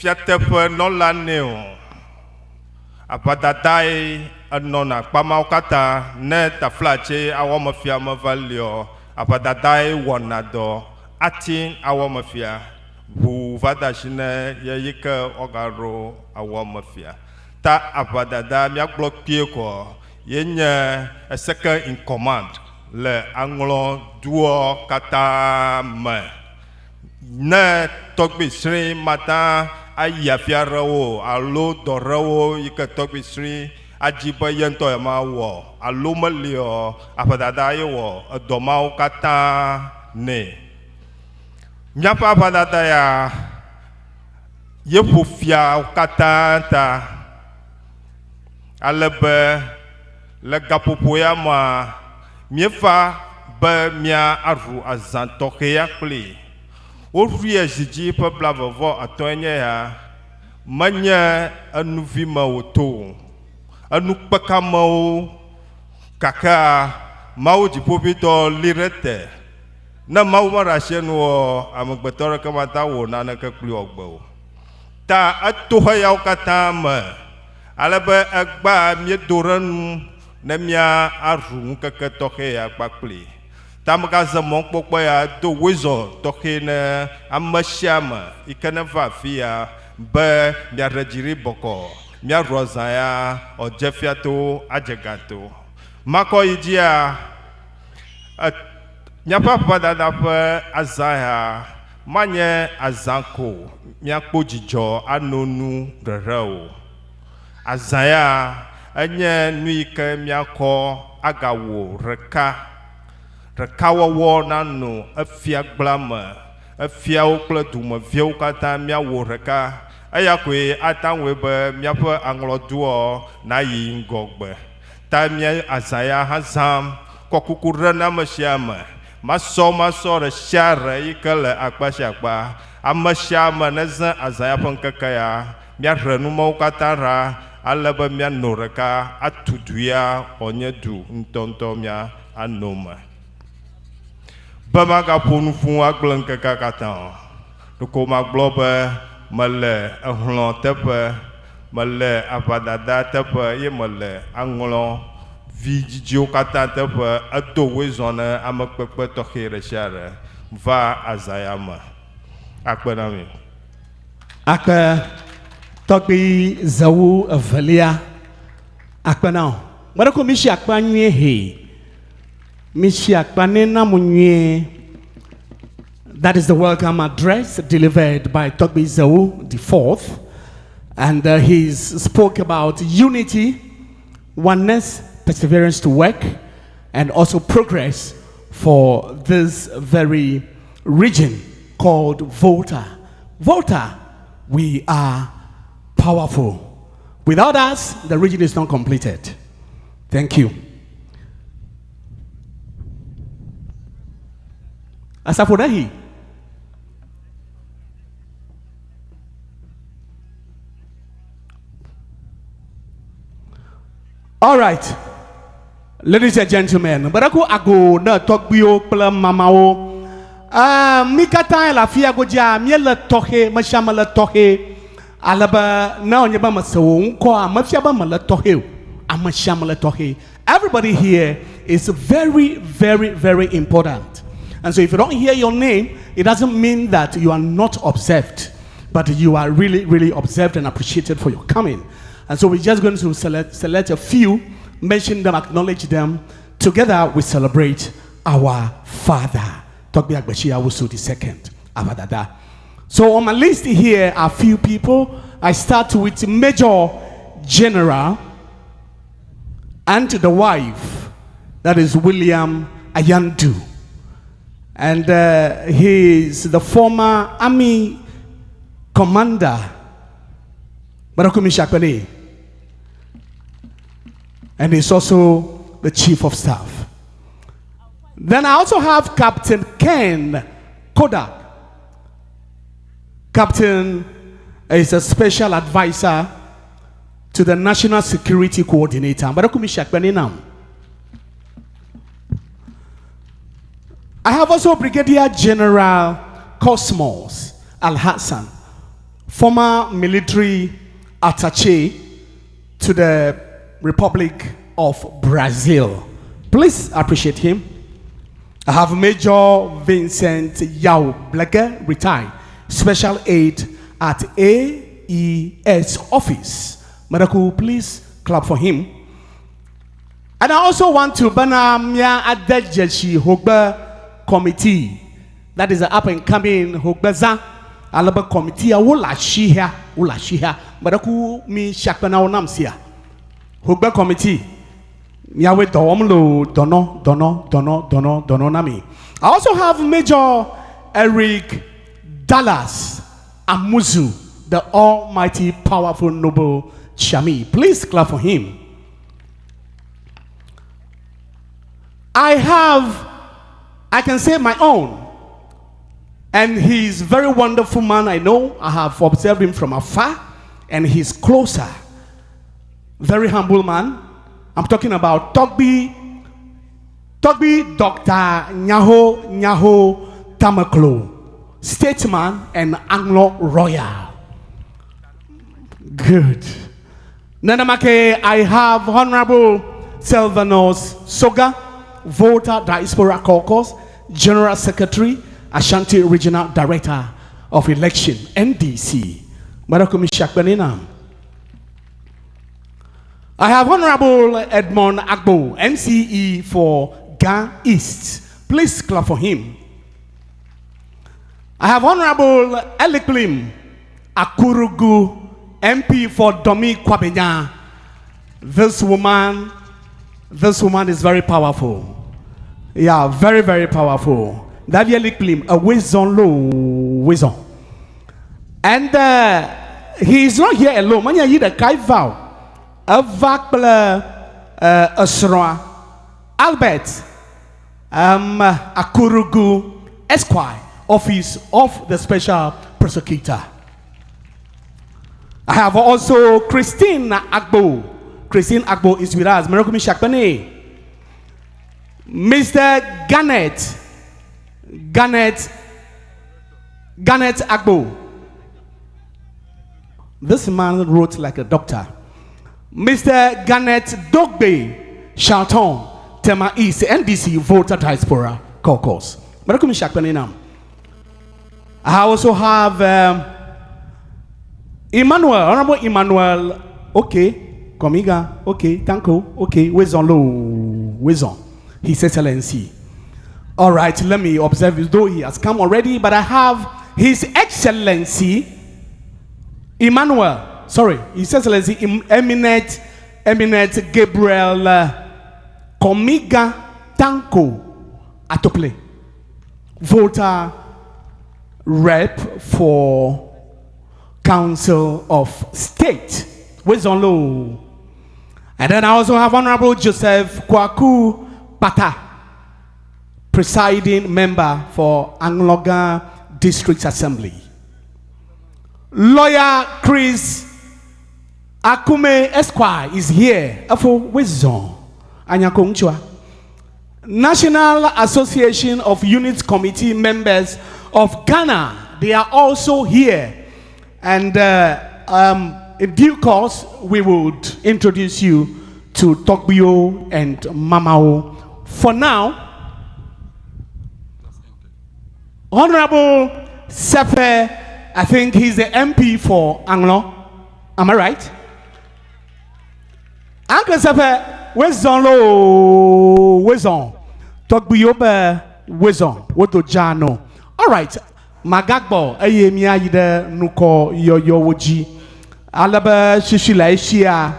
fiateƒenɔla nɛ o. Aʋadadae enɔna kpamawo katã ne taflatse awɔmefia meva liɔ, aʋadadae wɔna dɔ ati awɔmefia ʋu va de asi ne ye yi ke woagaɖo awɔmefia. Ta aʋadada míagblɔ kpuie koa ye nye second in command le aŋlɔ duɔ katã me. Ne tɔgbi sri mata ayi afi aɖewo alo dɔ ɖewo yi ke tɔgbi sri adzi be ye ŋutɔ yemawɔ alo meliɔ, aʋadada ye wɔ edɔ mawo katã nɛ. Míaƒe aʋadada ya ye ƒo fiawo katã ta ale be le gaƒoƒo ya mea, míeva be mía aɖu azã tɔxɛ ya kpli. Woɖuie zi dzi ƒe blaeve-vɔ-atɔ̃e nye ya. Menye enuvi me wòto o, enukpekamewo gakea Mawu Dziƒoʋĩtɔ li ɖe te. Ne Mawu meɖe asi enu oa, amegbetɔ aɖeke mate ŋu awɔ naneke kpli wò agbe o. Ta eto xeyawo katã me ale be egbea míedo ɖe enu ne míaɖu ŋkeke tɔxɛ ya kpakpli. Ta megaze mɔkpɔkpɔ ya do wezɔ tɔxɛ ne ame sia ame yi ke neva afi ya be miaɖe dzi ɖi bɔkɔ, miaɖu azã ya ɔdze fiato adze gato. Makɔ yi dzia, e, miaƒe aʋadada ƒe azã ya manye azã ko miakpɔ dzidzɔ ano nu ɖeɖe o. Azã ya enye nu yi ke miakɔ agawɔ ɖeka. Ɖekawɔwɔ nano efia gblea me, efiawo kple dumeviawo katã míawɔ ɖeka. Eya koe ate ŋu awɔe be míaƒe aŋlɔdoa nayi ŋgɔgbe. Ta mía azã ya hã zãm kɔ kuku ɖe na ame sia ame, masɔmasɔ ɖe sia ɖe yi ke le akpa sia akpa. Ame sia ame nezã azã ya ƒe ŋkeke ya. Míaɖe nu mawo katã ɖa ale be míano ɖeka atu du ya wòanye du ŋutɔŋutɔ mía ano me. Be magaƒo nu fũu agblẽ ŋkekea katã o, ɖeko magblɔ be mele ehlɔ̃ teƒe, mele aʋadada teƒe eye mele aŋlɔ vidzidziwo katã teƒe. Edo woe zɔ ne amekpekpe tɔxɛ ɖe sia ɖe va azã ya me. Akpe na mi. Akpe tɔgbi zewu evelia. Akpe na wò. Gbe ɖe ko misi akpa nyuie he. Misi akpa ne na mo nyuie. That is the welcome address delivered by Togbi Zewu the fourth. And he spoke about unity, oneness, perseverance to work, and also progress for this very region called Volta. Volta, we are powerful. Without us, the region is not completed. Thank you. Asafodahi. All right. Ladies and gentlemen, Baraku ago na tɔgbiwo kple mamawo. Ah, mi katã le afia godzia, míele tɔxɛ, me sia ame le tɔxɛ. Ale be ne wònye be mese wò ŋkɔa, mefia be mele tɔxɛ o. Ame sia ame le tɔxɛ. Everybody here is very, very, very important. And so if you don't hear your name, it doesn't mean that you are not observed, but you are really, really observed and appreciated for your coming. And so we're just going to select, select a few, mention them, acknowledge them. Together we celebrate our father, Togbi Agbesi Awusu II, Abadada. So on my list here are a few people. I start with Major General and the wife, that is William Ayandu. And he is the former army commander, Barakumi Shakpene. And he's also the chief of staff. Then I also have Captain Ken Kodak. Captain is a special advisor to the National Security Coordinator. Barakumi Shakpene now. I have also Brigadier General Cosmos Al Hassan, former military attaché to the Republic of Brazil. Please appreciate him. I have Major Vincent Yao Bleke, retired, special aide at AES office. Maraku, please clap for him. And I also want to banner Mia Adejeshi Hogbe Committee. That is the up and coming Hogbeza Alaba Committee. Wula Shihia, Wula Shihia. Maraku mi Shakpana Onamsia. Hogbe Committee. Miawe dɔwɔm lo dɔnɔ dɔnɔ dɔnɔ dɔnɔ dɔnɔ na mi. I also have Major Eric Dallas Amuzu, the almighty powerful noble Chami. Please clap for him. I have, I can say my own, and he's very wonderful man. I know. I have observed him from afar, and he's closer. Very humble man. I'm talking about Togbi, Togbi Dr. Nyaho Nyaho Tamaklo, statesman and Anglo royal. Good. Nenamake, I have Honorable Silvanus Soga. Volta Diaspora Caucus, General Secretary, Ashanti Regional Director of Election, NDC. I have Honorable Edmond Agbo, MCE for Ga East. Please clap for him. I have Honorable Elikplim Akurugu, MP for Dome Kwabenya. This woman, this woman is very powerful. Yeah, very, very powerful. Davi Elikplim, a wisdom low wisdom. And he is not here alone. Manya yi ɖeka va o. Eva kple esrɔ̃a Albert Akurugu Esquire, Office of the Special Prosecutor. I have also Christine Agbo. Christine Agbo is with us. Miracle Mishakpene. Mr. Garnett. Garnett. Garnett Agbo. This man wrote like a doctor. Mr. Garnett Dogbe Charlton, Tema East, NDC Volta Diaspora Caucus. Miracle Mishakpene. I also have Emmanuel, Honorable Emmanuel, okay, Komiga, okay, Tanko, okay, Wezon Lo, Wezon, His Excellency. All right, let me observe, though he has come already, but I have His Excellency Emmanuel, sorry, His Excellency Eminent Gabriel Komiga Tanko Atople, Volta rep for Council of State. Wezon Lo. And then I also have Honorable Joseph Kwaku Pata, presiding member for Anloga District Assembly. Lawyer Chris Akume Esquire is here. Afo Wezon. Anyakonchwa. National Association of Unit Committee members of Ghana, they are also here. And in due course, we would introduce you to Togbio and Mamao. For now, Honorable Sefe, I think he's the MP for Anglo. Am I right? Uncle Sefe, Wezon lo, Wezon. Togbio be Wezon, Wodo Jano. All right. Magagbo, eye mia yide nuko yoyo woji. Alebe shishi la eshia.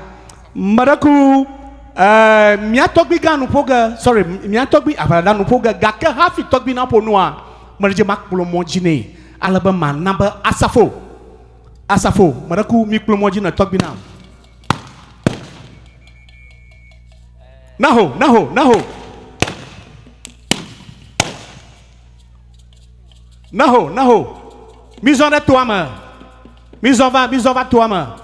Maraku, mia togbi ga nupoga, sorry, mia togbi abarada nupoga, gake hafi togbi na ponua. Marije makplo mojine. Alebe ma namba asafo. Asafo, maraku mikplo mojina togbi na. Naho, naho, naho. Naho, naho. Mizon de toama. Mizon va toama.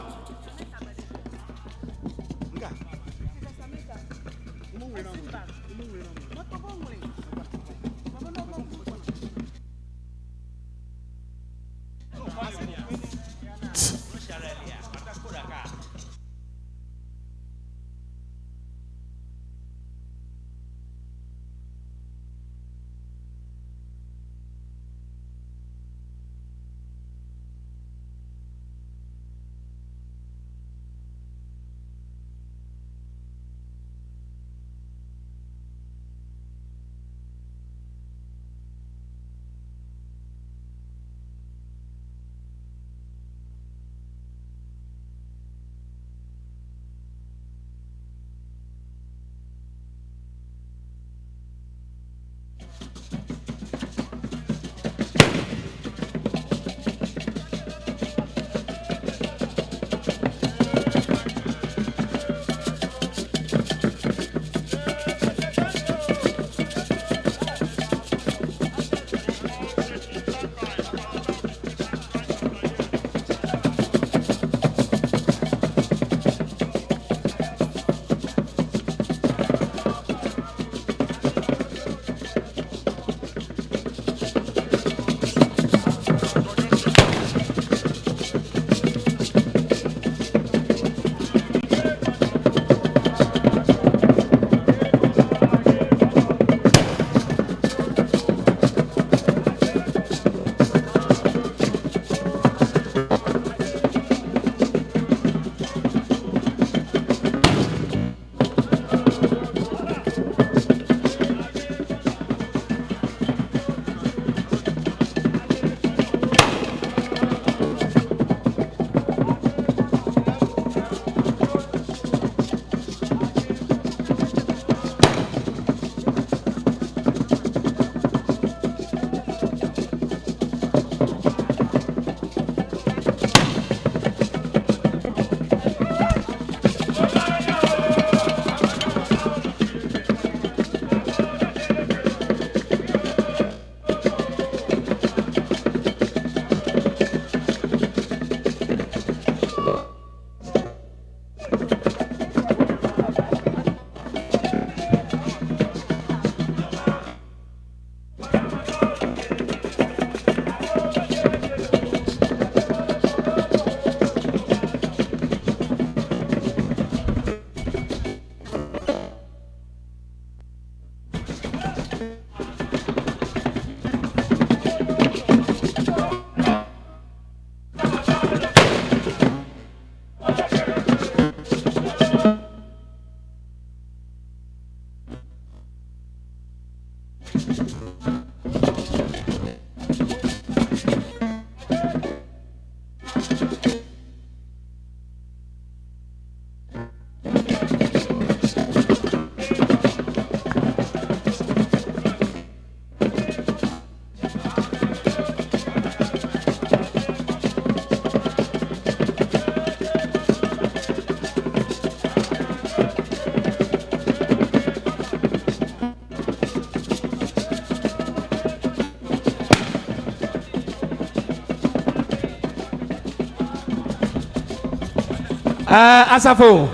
Asafo,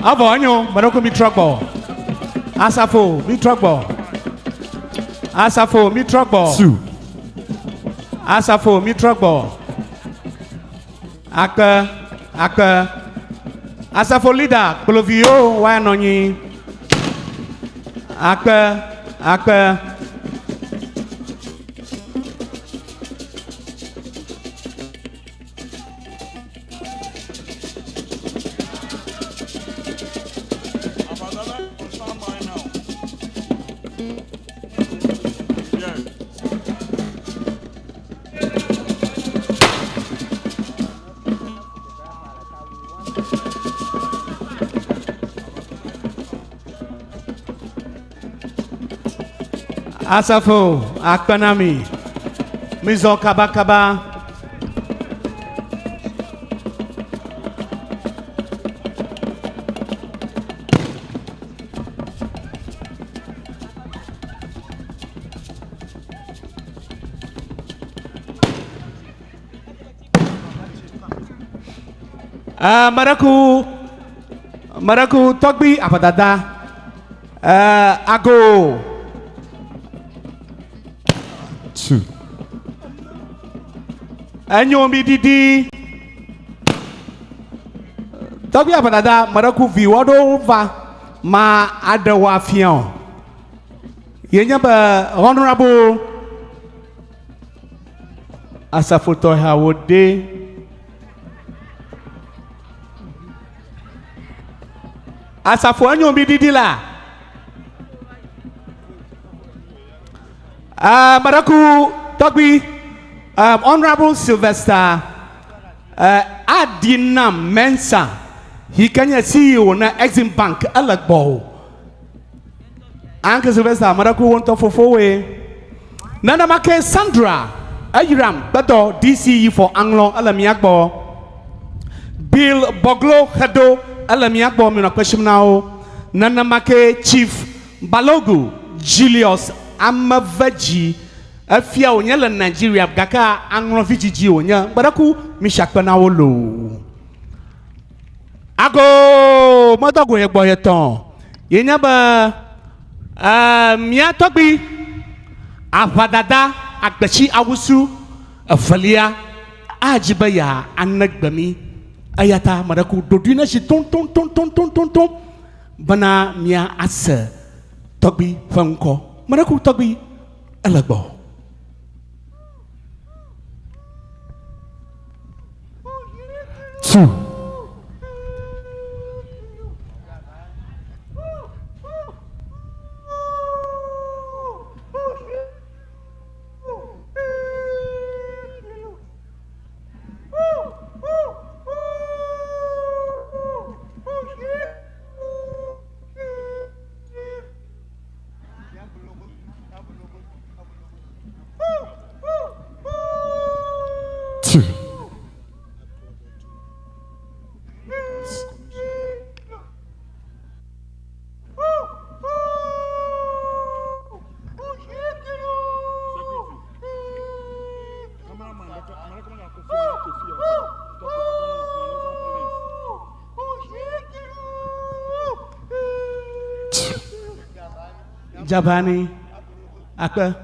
avɔ enyo, meɖeko mi trɔ gbɔ. Asafo, mi trɔ gbɔ. Asafo, mi trɔ gbɔ. Su. Asafo, mi trɔ gbɔ. Akpe, akpe. Asafo leader, kploviwo wa nɔ anyi. Akpe, akpe. Asafo, akpe na mi. Mizɔ kabakaba. Maraku, maraku tɔgbi aʋadada. Ago. Two. Enyo mi didi. Tɔgbi aʋadada, maraku viwo ɖewo va ma aɖewo afia o. Ye nye be honorable asafotɔhawo de. Asafo enyo mi didi la. Maraku tɔgbi, honorable Sylvester Adinam Mensah, yi ke nye CEO na Exim Bank ele gbɔ o. Uncle Sylvester, maraku wo ŋutɔ fofowoe. Nenema ke Sandra Eyram Gbedɔ DCE for Aŋlɔ ele mía gbɔ. Bill Bɔglo Xedo ele mía gbɔ minɔ kpesim na wo. Nenema ke Chief Balogu Julius Amevedzi efia wònye le Nigeria gake aŋlɔ vidzidzi wònye. Gbeɖeku misi akpe na wo loo. Ago medɔ go ye gbɔ ye tɔn. Ye nye be mía tɔgbi aʋadada agbetsi awusu evelia adzi be ya ane gbe mi. Eya ta ame ɖe ku ɖoɖoe ne si toŋtoŋtoŋtoŋtoŋtoŋ bena mía ase tɔgbi ƒe ŋkɔ. Ame ɖe ku tɔgbi ele gbɔ. Two. Two. Jabani, akpe,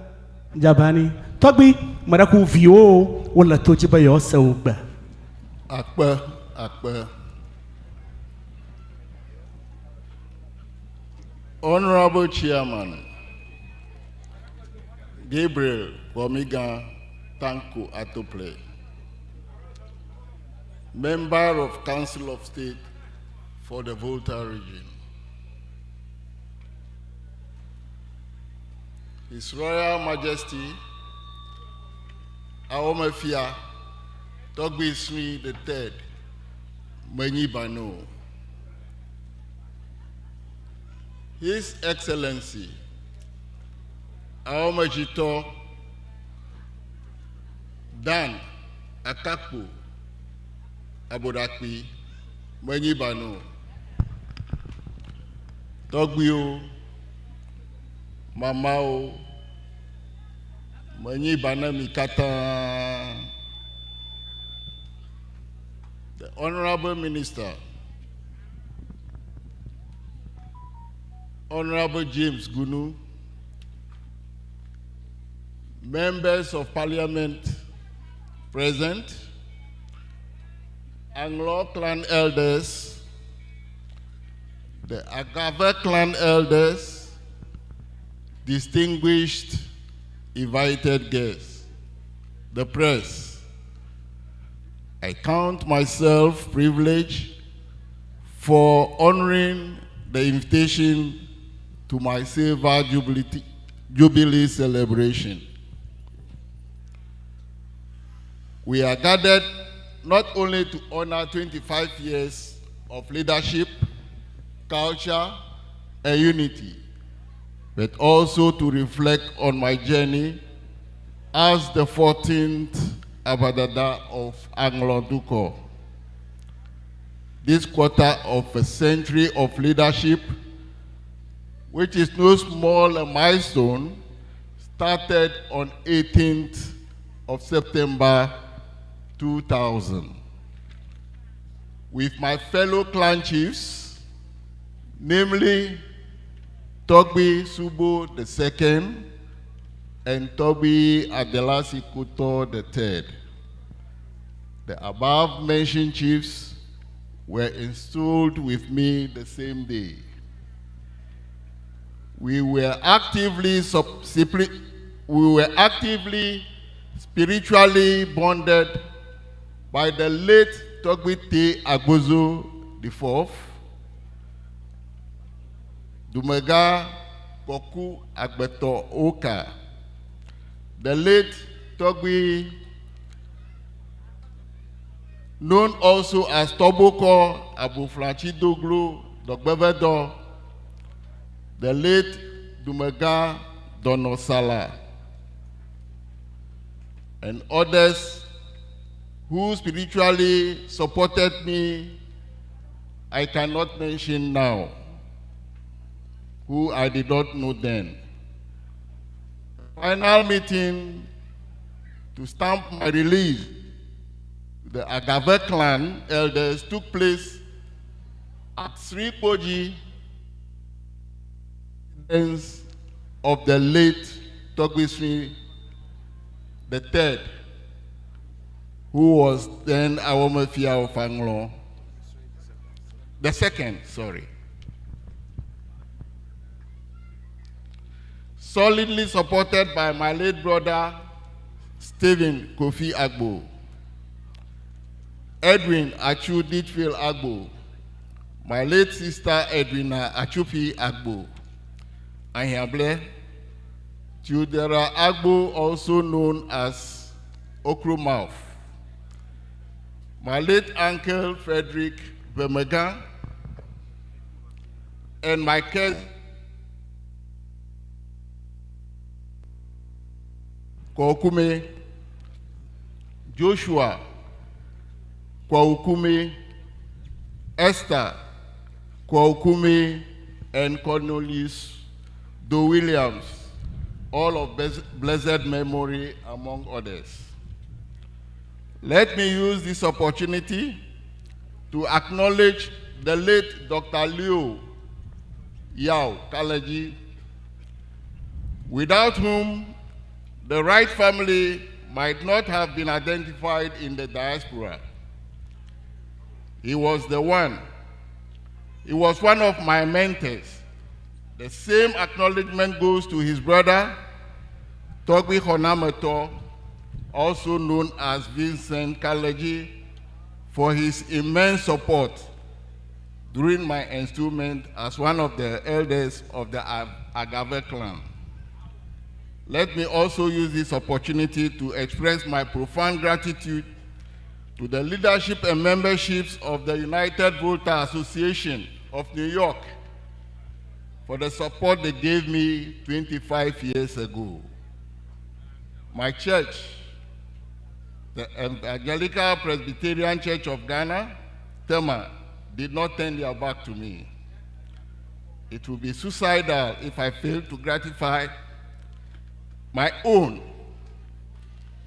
Jabani. Tɔgbi, me ɖe ku viwo wole to dzi be yewoase wo gbe. Akpe, akpe. Honorable Chairman Gabriel Bomiga Tanko Atople, Member of Council of State for the Volta region. His Royal Majesty Awomefia Togbi Sri III Menyi Bano. His Excellency Awomejito Dan Akakpo Abodakpi Menyi Bano. Tɔgbuiwo, mamawo, menyi ba na mi katã. The Honorable Minister, Honorable James Gunu, members of Parliament present, Anlo clan elders, the Agave clan elders, distinguished invited guests, the press. I count myself privileged for honoring the invitation to my silver jubilee celebration. We are gathered not only to honor 25 years of leadership, culture, and unity, but also to reflect on my journey as the 14th Abadada of Anlo Dukor. This quarter of a century of leadership, which is no small a milestone, started on 18th of September 2000. With my fellow clan chiefs, namely Togbi Subo II and Togbi Adelasi Kuto III. The above mentioned chiefs were installed with me the same day. We were actively, spiritually bonded by the late Togbi T. Agbozo IV, Dumega Koku Agbeto Oka, the late Togbi, known also as Toboko Abuflachi Doglo Dogbevedo, the late Dumega Donosala, and others who spiritually supported me, I cannot mention now, who I did not know then. Final meeting to stamp my release, the Agave clan elders took place at Sri Koji of the late Togbi Sri the III, who was then Awomefia of Anlo. The second, sorry. Solidly supported by my late brother, Stephen Kofi Agbo, Edwin Achu Ditchfield Agbo, my late sister Edwina Achupi Agbo, Ahiable, Theodora Agbo, also known as Okromouth, my late uncle Frederick Bemegan, and my cousin Kwakume, Joshua Kwakume, Esther Kwakume, and Cornelius Do Williams, all of blessed memory, among others. Let me use this opportunity to acknowledge the late Dr. Leo Yao Kalaji, without whom the Wright family might not have been identified in the diaspora. He was the one. He was one of my mentors. The same acknowledgement goes to his brother, Togbi Honameto, also known as Vincent Kalaji, for his immense support during my enstoolment as one of the elders of the Agave clan. Let me also use this opportunity to express my profound gratitude to the leadership and memberships of the United Volta Association of New York for the support they gave me 25 years ago. My church, the Evangelical Presbyterian Church of Ghana, Tema, did not turn their back to me. It would be suicidal if I failed to gratify my own,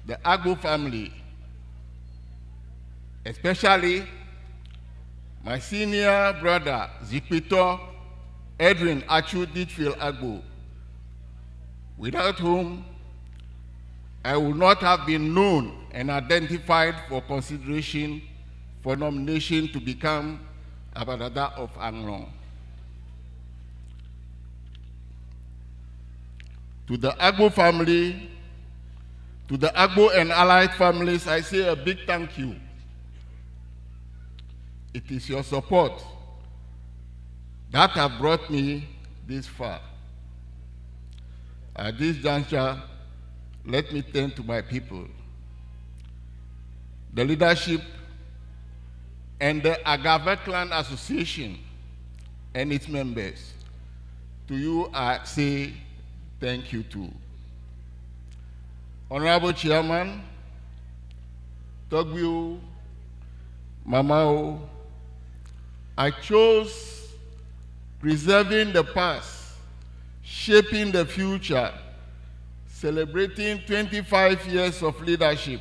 the Agbo family, especially My senior brother, Zikpito Edwin Achu Ditfield Agbo, without whom I would not have been known and identified for consideration for nomination to become Abadada of Anlo. To the Agbo family, to the Agbo and allied families, I say a big thank you. It is your support that have brought me this far. At this juncture, let me turn to my people. The leadership and the Agave Clan Association and its members. To you, I say thank you too. Honorable Chairman, Togbiu, Mamao, I chose preserving the past, shaping the future, celebrating 25 years of leadership,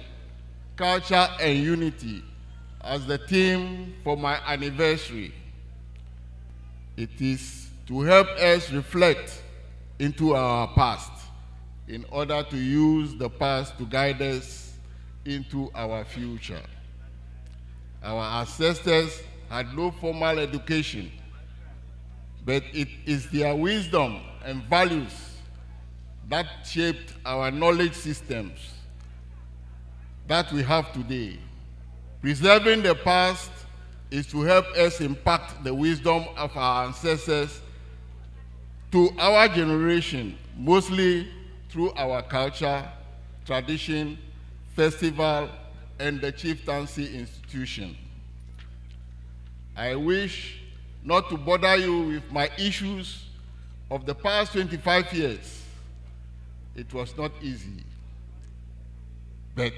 culture, and unity as the theme for my anniversary. It is to help us reflect into our past in order to use the past to guide us into our future. Our ancestors had no formal education, but it is their wisdom and values that shaped our knowledge systems that we have today. Preserving the past is to help us impact the wisdom of our ancestors to our generation, mostly through our culture, tradition, festival, and the chieftaincy institution. I wish not to bother you with my issues of the past 25 years. It was not easy. But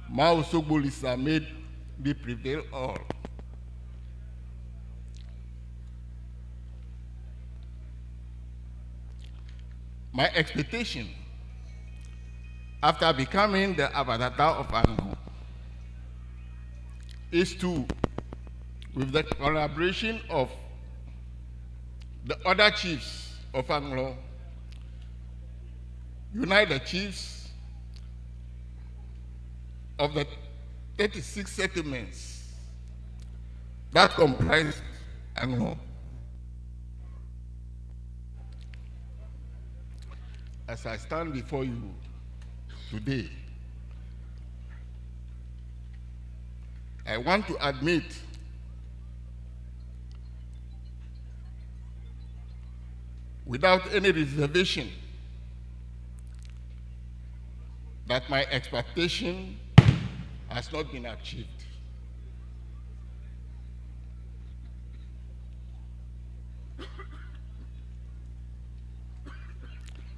Mao Sogbolisa made me prevail all. My expectation after becoming the Abadata of Ango is to, with the collaboration of the other chiefs of Anglo, unite the chiefs of the 36 settlements that comprise Anglo. As I stand before you today, I want to admit without any reservation that my expectation has not been achieved.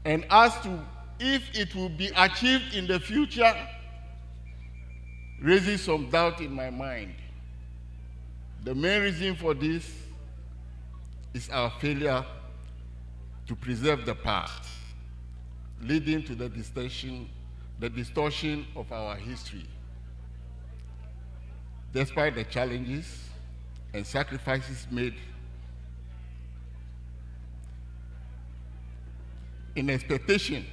And as to if it will be achieved in the future, raises some doubt in my mind. The main reason for this is our failure to preserve the past, leading to the distortion, the distortion of our history. Despite the challenges and sacrifices made in expectation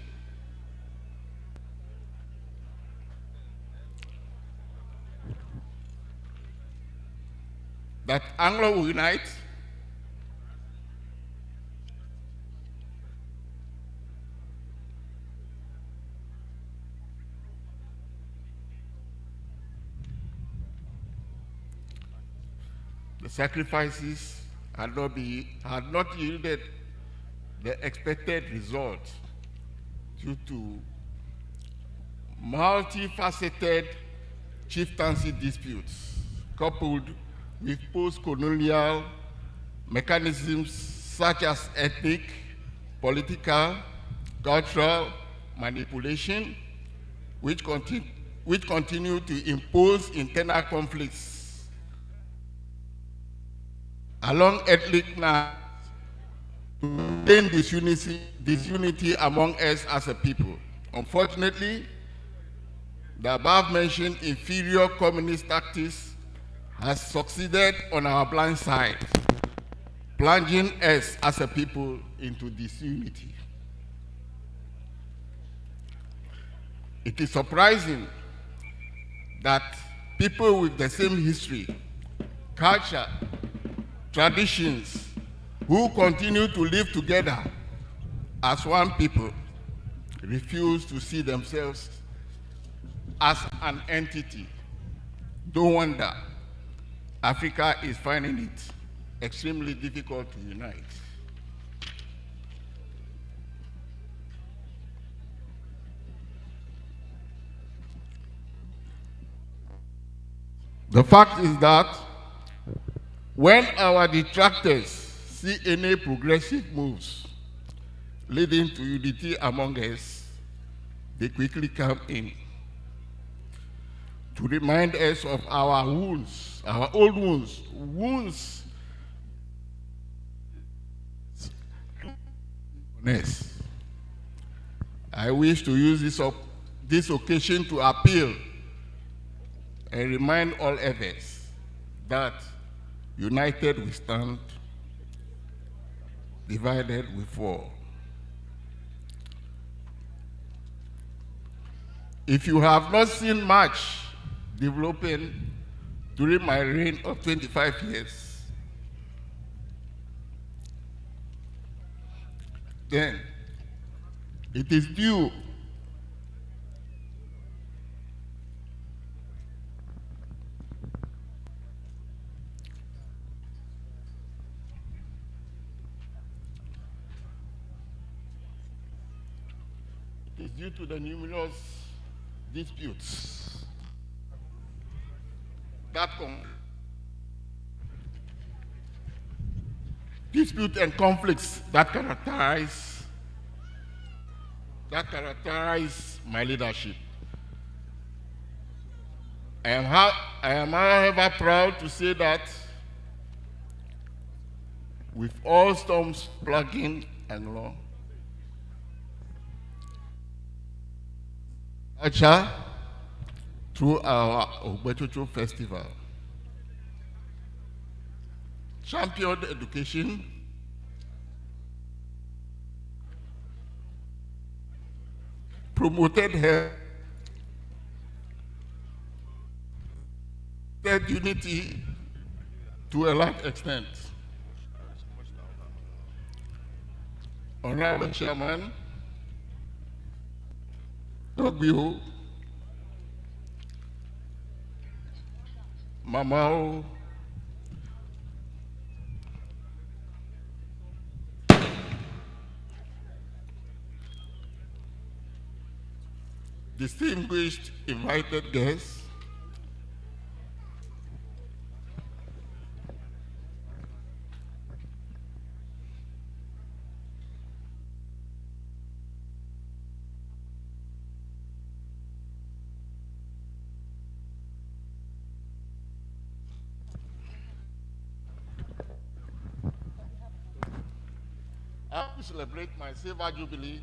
that Anglo will unite the sacrifices had not, be, had not yielded the expected result due to multifaceted chieftaincy disputes coupled with post-colonial mechanisms such as ethnic, political, cultural manipulation, which, conti which continue to impose internal conflicts along ethnic lines to maintain disunity, disunity among us as a people. Unfortunately, the above mentioned inferior communist tactics has succeeded on our blind side, plunging us as a people into disunity. It is surprising that people with the same history, culture, traditions, who continue to live together as one people, refuse to see themselves as an entity. No wonder Africa is finding it extremely difficult to unite. The fact is that when our detractors see any progressive moves leading to unity among us, they quickly come in to remind us of our wounds, our old wounds, wounds on us. I wish to use this, this occasion to appeal and remind all others that united we stand, divided we fall. If you have not seen much developing during my reign of 25 years, then it is due It is due to the numerous disputes that dispute and conflicts that characterize that characterize my leadership. I am, I am, however, proud to say that with all storms plugging and long, culture through our Hogbetsotso festival, championed education, promoted health, unity to a large extent. Honorable Chairman, Togbiho, Mamao, distinguished invited guests, I will celebrate my silver jubilee.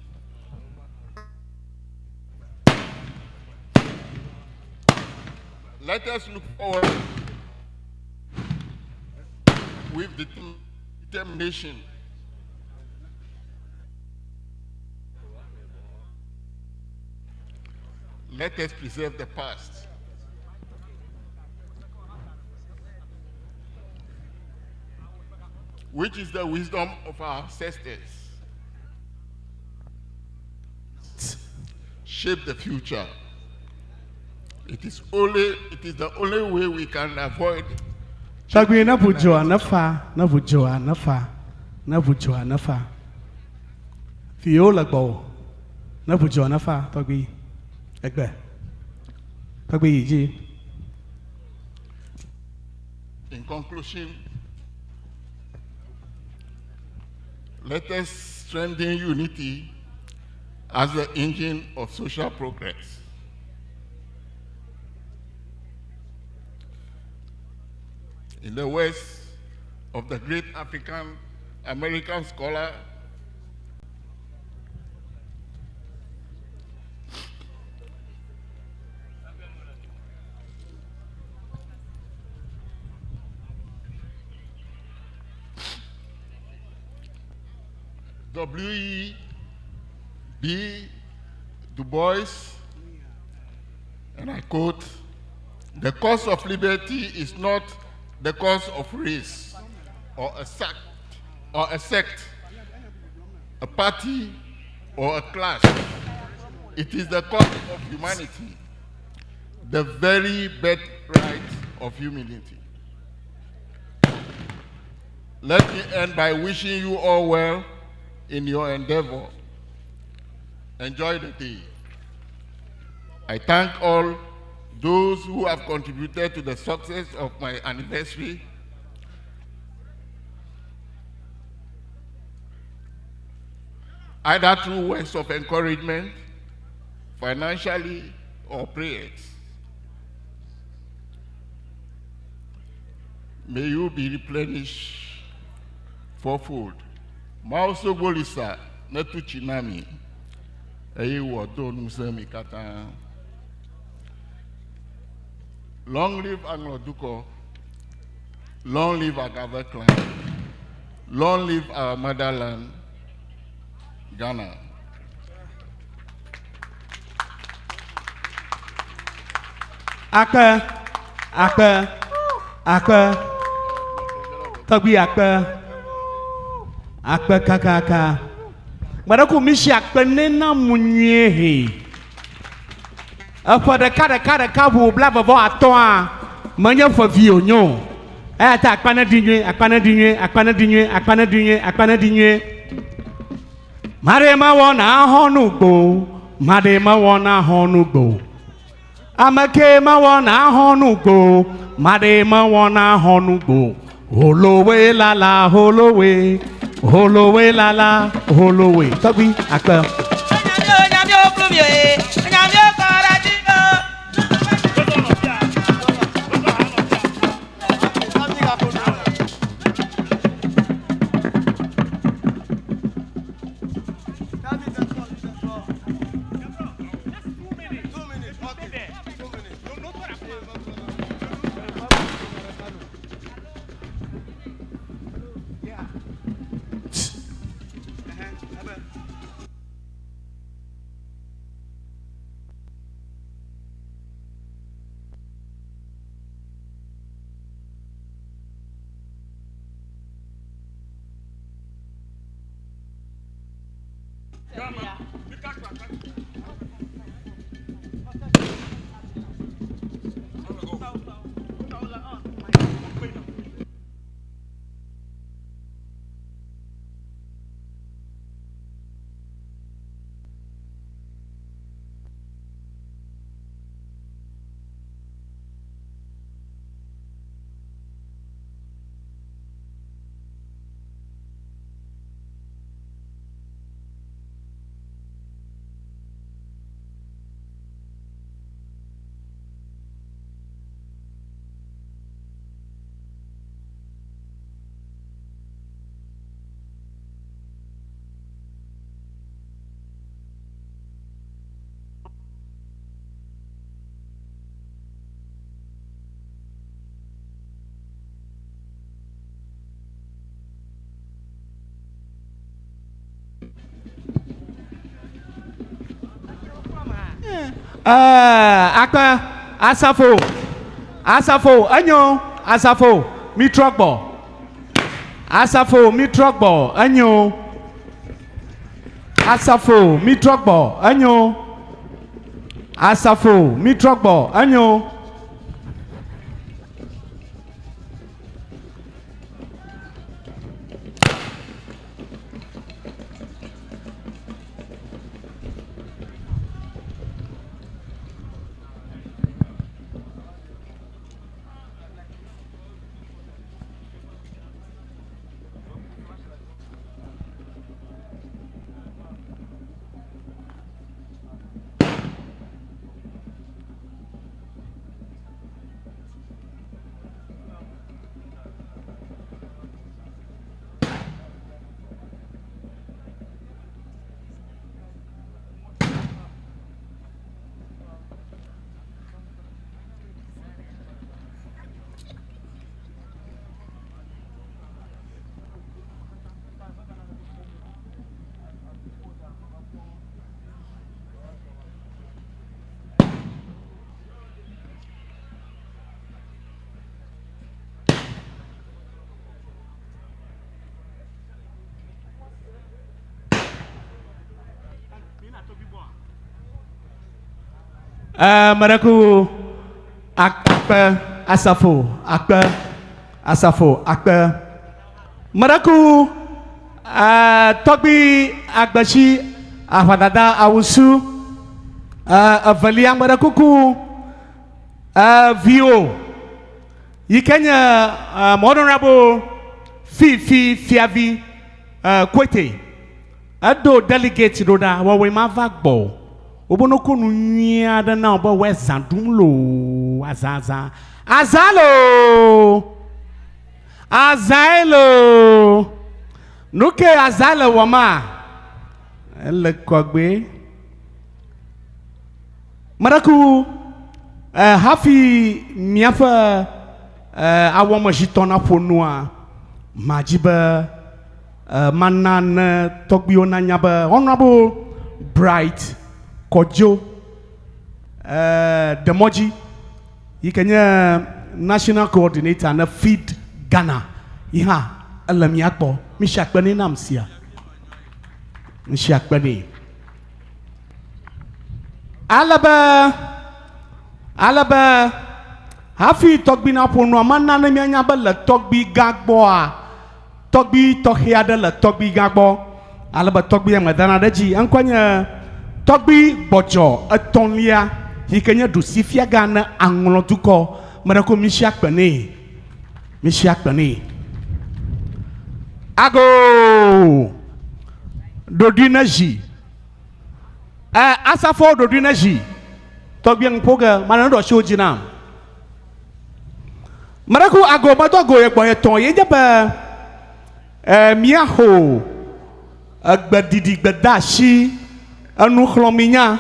Let us look forward with determination. Let us preserve the past. Which is the wisdom of our ancestors. Shape the future. It is only it is the only way we can avoid Tɔgbi ne ʋu dzoa ne fa, ne ʋu dzoa ne fa, ne ʋu dzoa ne fa. Viwo le gbɔwò. Ne ʋu dzoa ne fa, tɔgbi. Egbe. Tɔgbi yi dzi. In conclusion, let us strengthen unity as the engine of social progress. In the words of the great African American scholar W.E. B. Du Bois, and I quote, "The cause of liberty is not the cause of race or a sect, or a sect, a party, or a class. It is the cause of humanity, the very birthright of humanity." Let me end by wishing you all well in your endeavor. Enjoy the day. I thank all those who have contributed to the success of my anniversary. Either through words of encouragement, financially, or prayers. May you be replenished fourfold. Mawu Bolisa netu tsi na mi eye wòado ŋusẽ mi katã. Long live Aŋlɔdukɔ. Long live Agave clan. Long live our motherland, Ghana. Akpe, akpe, akpe, tɔgbi akpe, akpe kakaka. Gbe ɖe ko mi si akpe ne na mu nyuie he. Eƒe ɖeka ɖeka ɖeka ʋu bla vɔvɔ atɔ̃a menye ƒe vi wònye o. Eya ta akpa ne ɖi nyuie, akpa ne ɖi nyuie, akpa ne ɖi nyuie, akpa ne ɖi nyuie, akpa ne ɖi nyuie. Maɖe mewɔ na xɔ nugbo, maɖe mewɔ na xɔ nugbo. Ame ke mewɔ na xɔ nugbo, maɖe mewɔ na xɔ nugbo. Holowe lala holowe, holowe lala holowe. Tɔgbi akpe. Akpe asafo asafo enyo asafo mi trɔ gbɔ asafo mi trɔ gbɔ enyo asafo mi trɔ gbɔ enyo asafo mi trɔ gbɔ enyo. Meɖe ku akpe asafo akpe asafo akpe. Meɖe ku tɔgbi agbetsi aʋadada awusu evelia meɖe kuku viwo yi ke nye honorable Fifi Fiavi Kwete eɖo delegate ɖo ɖa wɔwɔe ma va gbɔ o. Wobe no ko nu nyui aɖe na wo be woe zã ɖum loo azã azã azã loo azãe loo nu ke azã le wɔma ele kɔgbe meɖe hafi miaƒe awɔmezitɔ naƒo nua madzi be mana ne tɔgbiwo nanya be honorable Bright Kɔdzo Demɔdzi yi ke nye national coordinator ne Feed Ghana yi hã ele mia gbɔ. Mi si akpe nɛ nam sia. Mi si akpe nɛ. Ale be ale be hafi tɔgbi naƒo nua mana ne mianya be le tɔgbi gã gbɔa tɔgbi tɔxɛ aɖe le tɔgbi gã gbɔ ale be tɔgbi me dana ɖe dzi eŋkɔ nye tɔgbi gbɔdzɔ etɔ̃lia yi ke nye ɖusi fiagã ne aŋlɔ dukɔ me ɖe ko mi si akpe nɛ mi si akpe nɛ ago ɖoɖui ne zi ɛ asafo ɖoɖui ne zi tɔgbi ŋƒo ge mana ne ɖɔ si wo dzi nam me ɖe ko ago medɔ go ye gbɔ ye tɔn ye nye be míaxo egbeɖiɖi gbedeasi enuxlɔ̃minya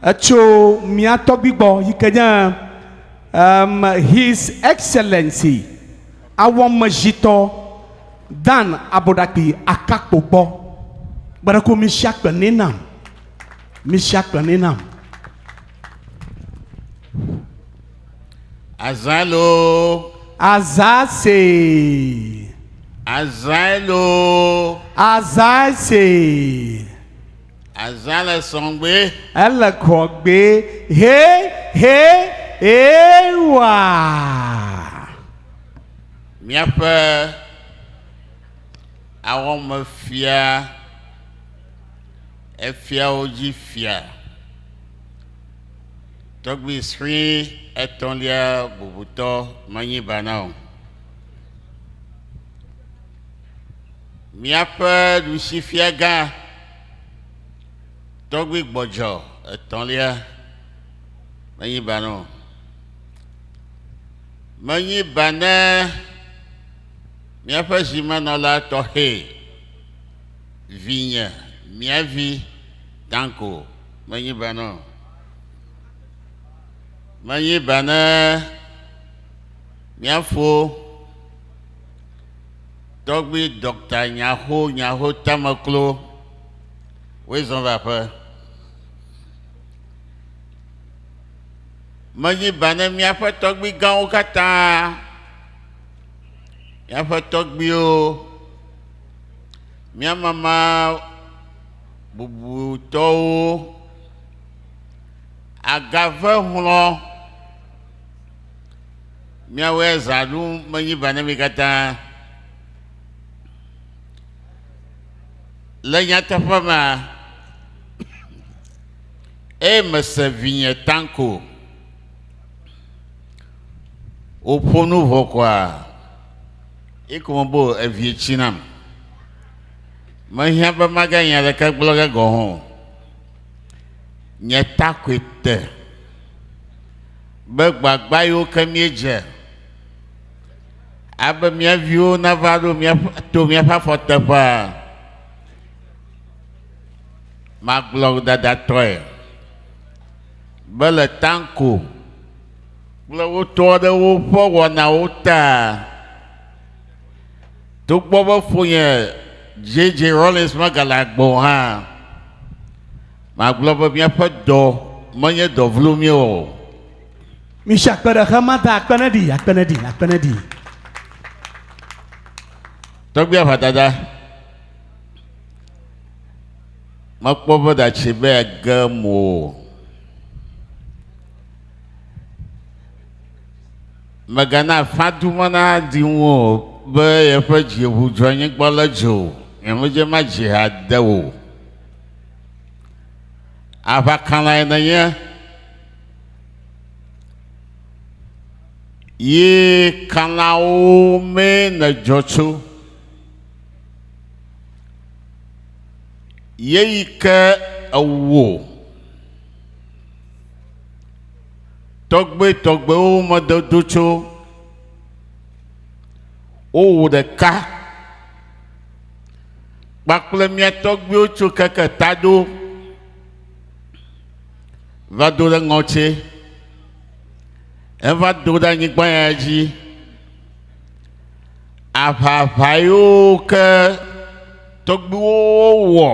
etso mía tɔgbi gbɔ yi ke nye His Excellency awɔmezitɔ Dan Abodakpi Akakpo gbɔ. Gbe ɖe ko mi si akpe nɛ nam. Mi si akpe nɛ nam. Azã loo. Azã see. Azã loo. Azã see. Azã le sɔŋgbe. Ele kɔgbe. He he ewa. Míaƒe awɔmefia efiawo dzi fia. Tɔgbi sri etɔ̃lia bubutɔ menyi ba na o. Míaƒe ɖusifiagã tɔgbi gbɔdzɔ etɔ̃lia menyi ba na o. Menyi ba ne míaƒe zimenɔla tɔxɛ vinye mía vi Tanko menyi ba na o. Menyi ba ne míafo tɔgbi Dɔkta Nyaho Nyaho Tameklo woe zɔn va aƒe. Menyi ba ne míaƒe tɔgbi gãwo katã, míaƒe tɔgbiwo, mía mama bubutɔwo, agave hlɔ̃, míawoe zã ɖum menyi ba ne mi katã. Le nyateƒe mea, eye mese vinye Tanko wòƒo nu vɔ koa, eko mebo evie tsi nam. Mehiã be maganya ɖeke gblɔ ge gɔ̃ hã o. Nye ta koe te be gbagba yiwo ke míedze abe mía viwo nava ɖo míaƒe to míaƒe afɔteƒea, Magblɔ dadatɔe be le Tanko kple wo tɔ aɖewo ƒe wɔnawo ta, togbɔ be fonye JJ Rawlings megale agbe o hã, magblɔ be míaƒe dɔ menye dɔ vlo míewɔ o. Misi akpe ɖe xema da akpe ne ɖi, akpe ne ɖi, akpe ne ɖi. Tɔgbui aʋadada. Mekpɔ be ɖatsi be ege mo o. Mègana afãduma naɖi ŋuwò be yeƒe dzi ʋu dzɔ anyigba le dzo. Nyemedze madzi ha de wò. Aʋakalãe nènye. Ye kalãwo mee nèdzɔ tso. Ye yi ke ewò tɔgbetɔgbewo medodo tso wowò ɖeka kpakple mía tɔgbuiwo tso keke taɖo va do ɖe ŋɔtsi eva do ɖe anyigba ya dzi. Aʋaʋa yiwo ke tɔgbuiwo wɔ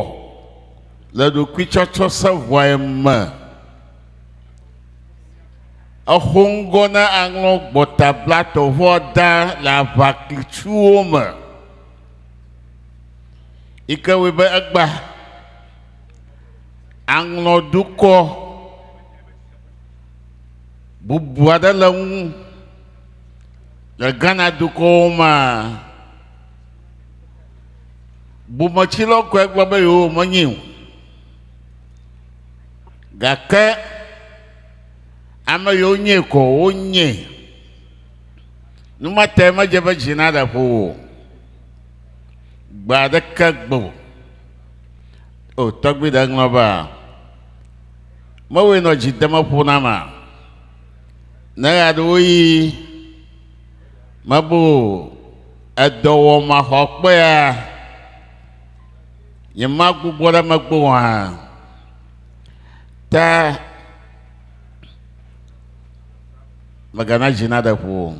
le ɖokuitsɔtsɔsevɔe me. Exo ŋgɔ na aŋlɔ gbɔtablatɔʋɔ da le aʋaklitsuwo me yi ke wɔe be egba aŋlɔdukɔ bubu aɖe le ŋu le Ghana dukɔwo mea, bometsilawo koe gblɔ be yewo menyi o. Gake ame yiwo nyee ko wonyee. Nu ma tae medze be dzi naɖe ƒo wò o. Gbe aɖeke gbe o. O tɔgbui ɖe ŋlɔ be mewɔe nɔ dzi dem ƒo nam a? Ne ɣeaɖewoɣi mebu edɔwɔmaxɔkpea, nyemagbugbɔ ɖe megbe o hã. Ta mègana dzi naɖe ƒo o.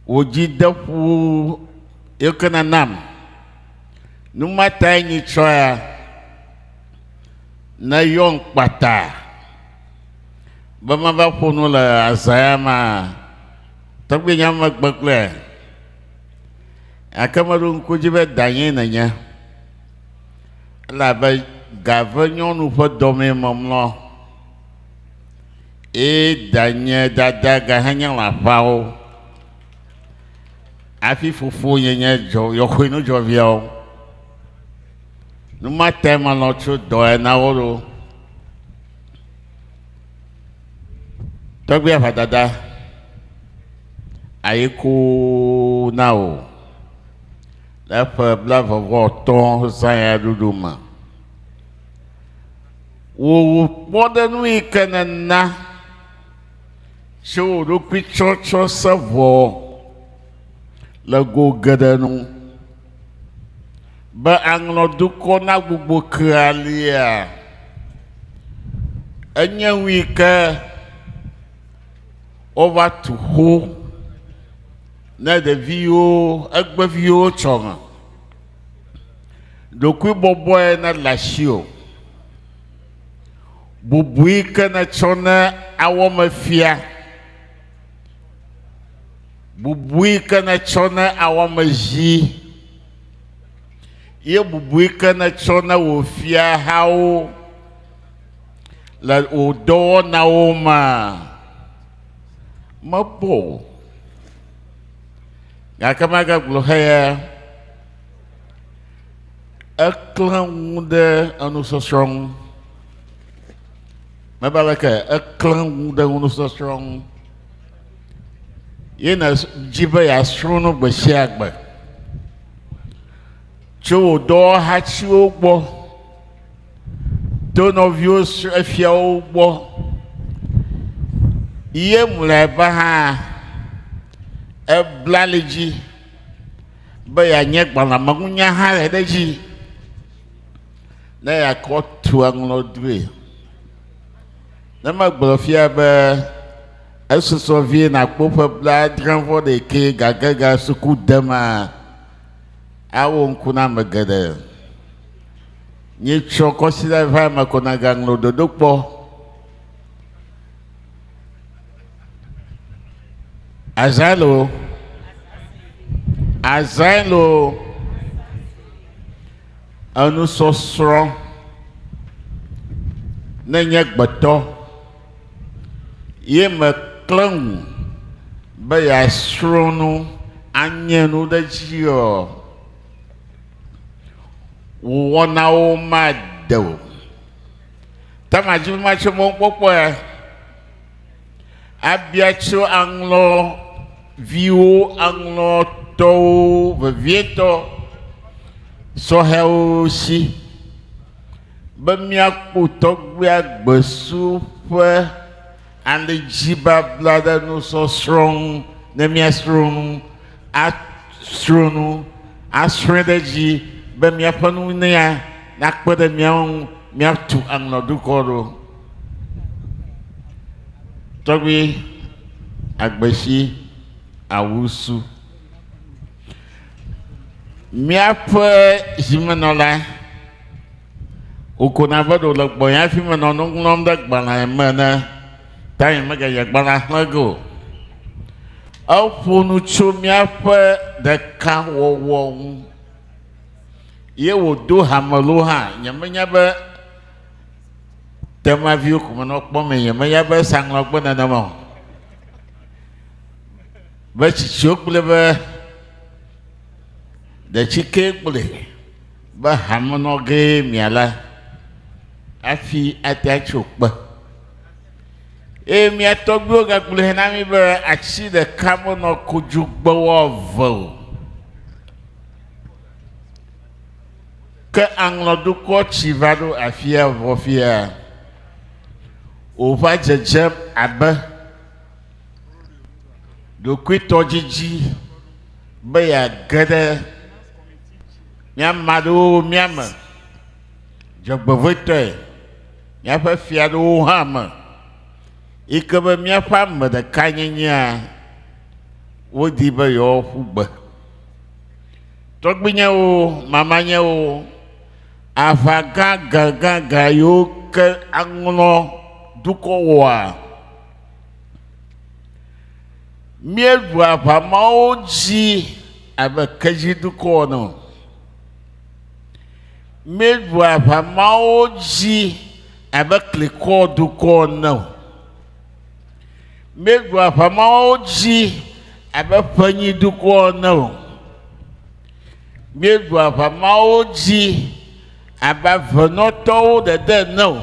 Wò dzideƒo yi ke nènam, nu ma tae nyitsɔ ya nèyɔm kpata. Be mava ƒo nu le azã ya mea, tɔgbuinye megbe kple gake meɖo ŋku dzi be danyee nènye. Elabe gave nyɔnu ƒe dɔmee memlɔ eye danye dada gahenye lãƒeawo hafi fofonye nye dzɔ yɔxɔe nudzɔviawo. Nu ma tae melɔ̃ tso dɔ na wo ɖo. Tɔgbui aʋadada, ayi ku na wò le ƒe blaeve-vɔ-atɔ̃ zã ya ɖuɖu me. Wò kpɔɖeŋu yi ke nèna tso wò ɖokuitsɔtsɔ se vɔ le go geɖe nu be aŋlɔdukɔ nagbugbɔ ke alea, enye nu yi ke wova tu xo ne ɖeviwo, egbeviwo tsɔ me. Ɖokuibɔbɔe nele asiwò. Bubu yi ke nètsɔ ne awɔmefia, bubu yi ke nètsɔ ne awɔmezi ye bubu yi ke nètsɔ ne wò fiahawo le wò dɔwɔnawo mea, mebɔ o. Gake magagblɔ heya, eklẽ ŋu ɖe enusɔsrɔ̃ ŋu. Mebe aleke eklẽ ŋu ɖe nusɔsrɔ̃ ŋu. Ye nèdi be yeasrɔ̃ nu gbe sia gbe tso wò dɔwɔhatiwo gbɔ, to nɔviwo efiawo gbɔ. Ye mlɔeba hã ebla ali dzi be yeanye gbalẽmenunya hã le ɖe edzi ne yeakɔ tu aŋlɔ doe. Ne megblɔ fia be esusɔ vie nakpɔ ƒe blaadre vɔ ɖekɛ gake ga suku dema, awɔ ŋku na ame geɖe. Nyitsɔ kɔsiɖa va eme ko nagaŋlɔ dodokpɔ. Azã loo, azã loo, enusɔsrɔ̃ ne nye gbetɔ ye meklẽ ŋu. be yeasrɔ̃ nu anye nu ɖe edzi ɔ, wò wɔnawo made o. Ta madzi be matsɔ mɔnukpɔkpɔa abia tso aŋlɔviwo, aŋlɔtɔwo, vevietɔ sɔhɛwo si be míakpɔ tɔgbia gbesu ƒe alidzibabla ɖe nusɔsrɔ̃ ŋu ne míasrɔ̃ nu, asrɔ̃ nu, asrɔ̃e ɖe edzi be míaƒe nunya nakpe ɖe mía ŋu míatu aŋlɔdukɔ ɖo. Tɔgbui Agbesi Awusu. Míaƒe zimenɔla wòkona be ɖe wòle gbɔnye hafi menɔ nu ŋlɔm ɖe gbalẽ me ene ta nyemegayi agbalẽa xlẽ ge o. Eƒo nu tso míaƒe ɖekawɔwɔ ŋu ye wòdo hamelowo hã. Nyemenya be Temaviwo ko menɔ kpɔm me nyemenya be saŋlɔgbe nenema o. Be tsitsiwo gblɔe be ɖetsike gblɔe be hamenɔ gee miala hafi ate atso kpe. Eye mía tɔgbuiwo gagblɔe na mí be atsi ɖeka menɔ kodzogbe woave o. Ke aŋlɔdukɔ tsi va ɖo afia vɔ fia wòva dzedzem abe ɖokuitɔdzidzi be yeage ɖe mía ame aɖewo mía me dzɔgbevɔ̃etɔe, míaƒe fia aɖewo hã me yi ke be míaƒe ame ɖekanyenyea wodi be yewoaƒu gbe. Tɔgbuinyewo, mamanyewo, aʋa gãgãgãgã yiwo ke aŋlɔ dukɔ wɔa, míeɖu aʋa mawo dzi abe kedzidukɔ ene o. Míeɖu aʋa mawo dzi abe klikɔdukɔ ene o. Míeɖu aʋa mawo dzi abe ƒenyidukɔ ene o. Míeɖu aʋa mawo dzi abe avenɔtɔwo ɖeɖe ene o.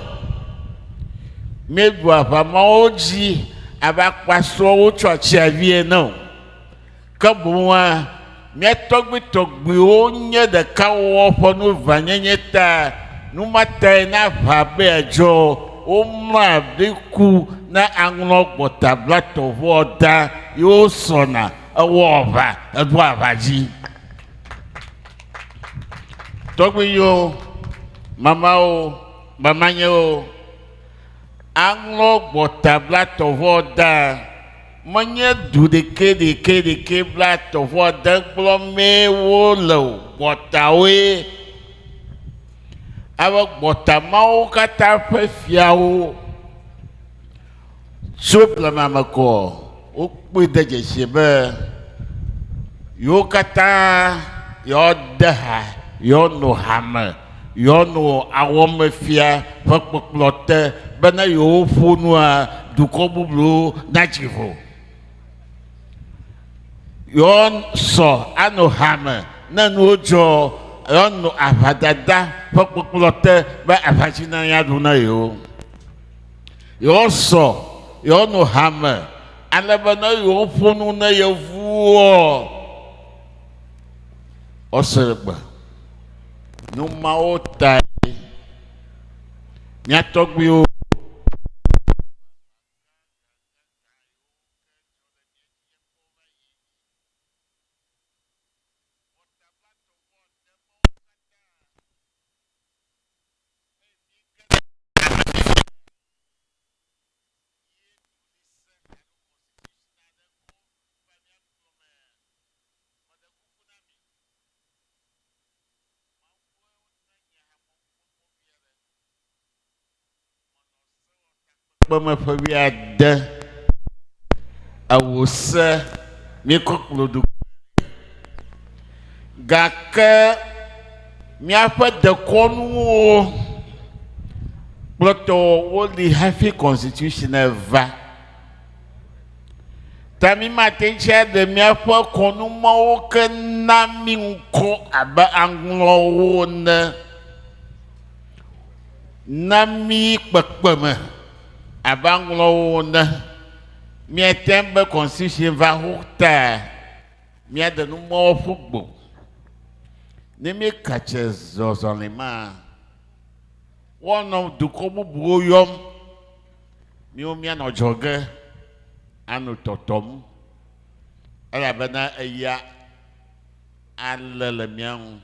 Míeɖu aʋa mawo dzi abe akpasrɔ̃wo tsɔ atsiavi ene o. Ke boŋua, mía tɔgbuitɔgbuiwo nye ɖekawɔwɔ ƒe nuvãnyenye ta. Nu ma tae ne aʋa be yeadzɔ, womlɔa abe ku ne aŋlɔ gbɔtablatɔʋua da ye wosɔna ewɔ aʋa eɖo aʋa dzi. Tɔgbuinyewo, mamawo, mamanyewo, aŋlɔ gbɔtablatɔʋua da. Menye du ɖekɛ ɖekɛ ɖekɛ blaetɔ̃ vɔ ade gblɔ mee wole o, gbɔtawoe. Abe gbɔta mawo katã ƒe fiawo tso blema me kɔ wokpɔe de dzesi be yewo katã yewoade ha, yewoano hame, yewoano awɔmefia ƒe kpɔkplɔ te be ne yewoƒo nua, dukɔ bubuwo natsi vo. Yewoasɔ ano hame ne nuwo dzɔ, yewoano aʋadada ƒe kpɔkplɔ te be aʋatsi nanya ɖu na yewo. Yewoasɔ, yewoano hame ale be ne yewoƒo nu ne yevuwoa, woase gbe. Nu mawo tae mía tɔgbuiwo Kpeme ƒe wuiade ewo se míekɔ kplɔ ɖo gake míaƒe dekɔnuwo kple tɔwo woli hafi constitution va. Ta mi mate ŋu aɖe míaƒe kɔnumɔwo ke na mi ŋkɔ abe aŋlɔwo ene. Na mi kpekpeme abe aŋlɔwo ene. Míate ŋu be constitution va ho ta míaɖe numɔwo ƒu gbo. Ne míekatse zɔzɔli ma, woanɔ dukɔ bubuwo yɔm. Míwo míanɔ dzɔge anɔ tɔtɔm elabena eya ale le mía ŋu.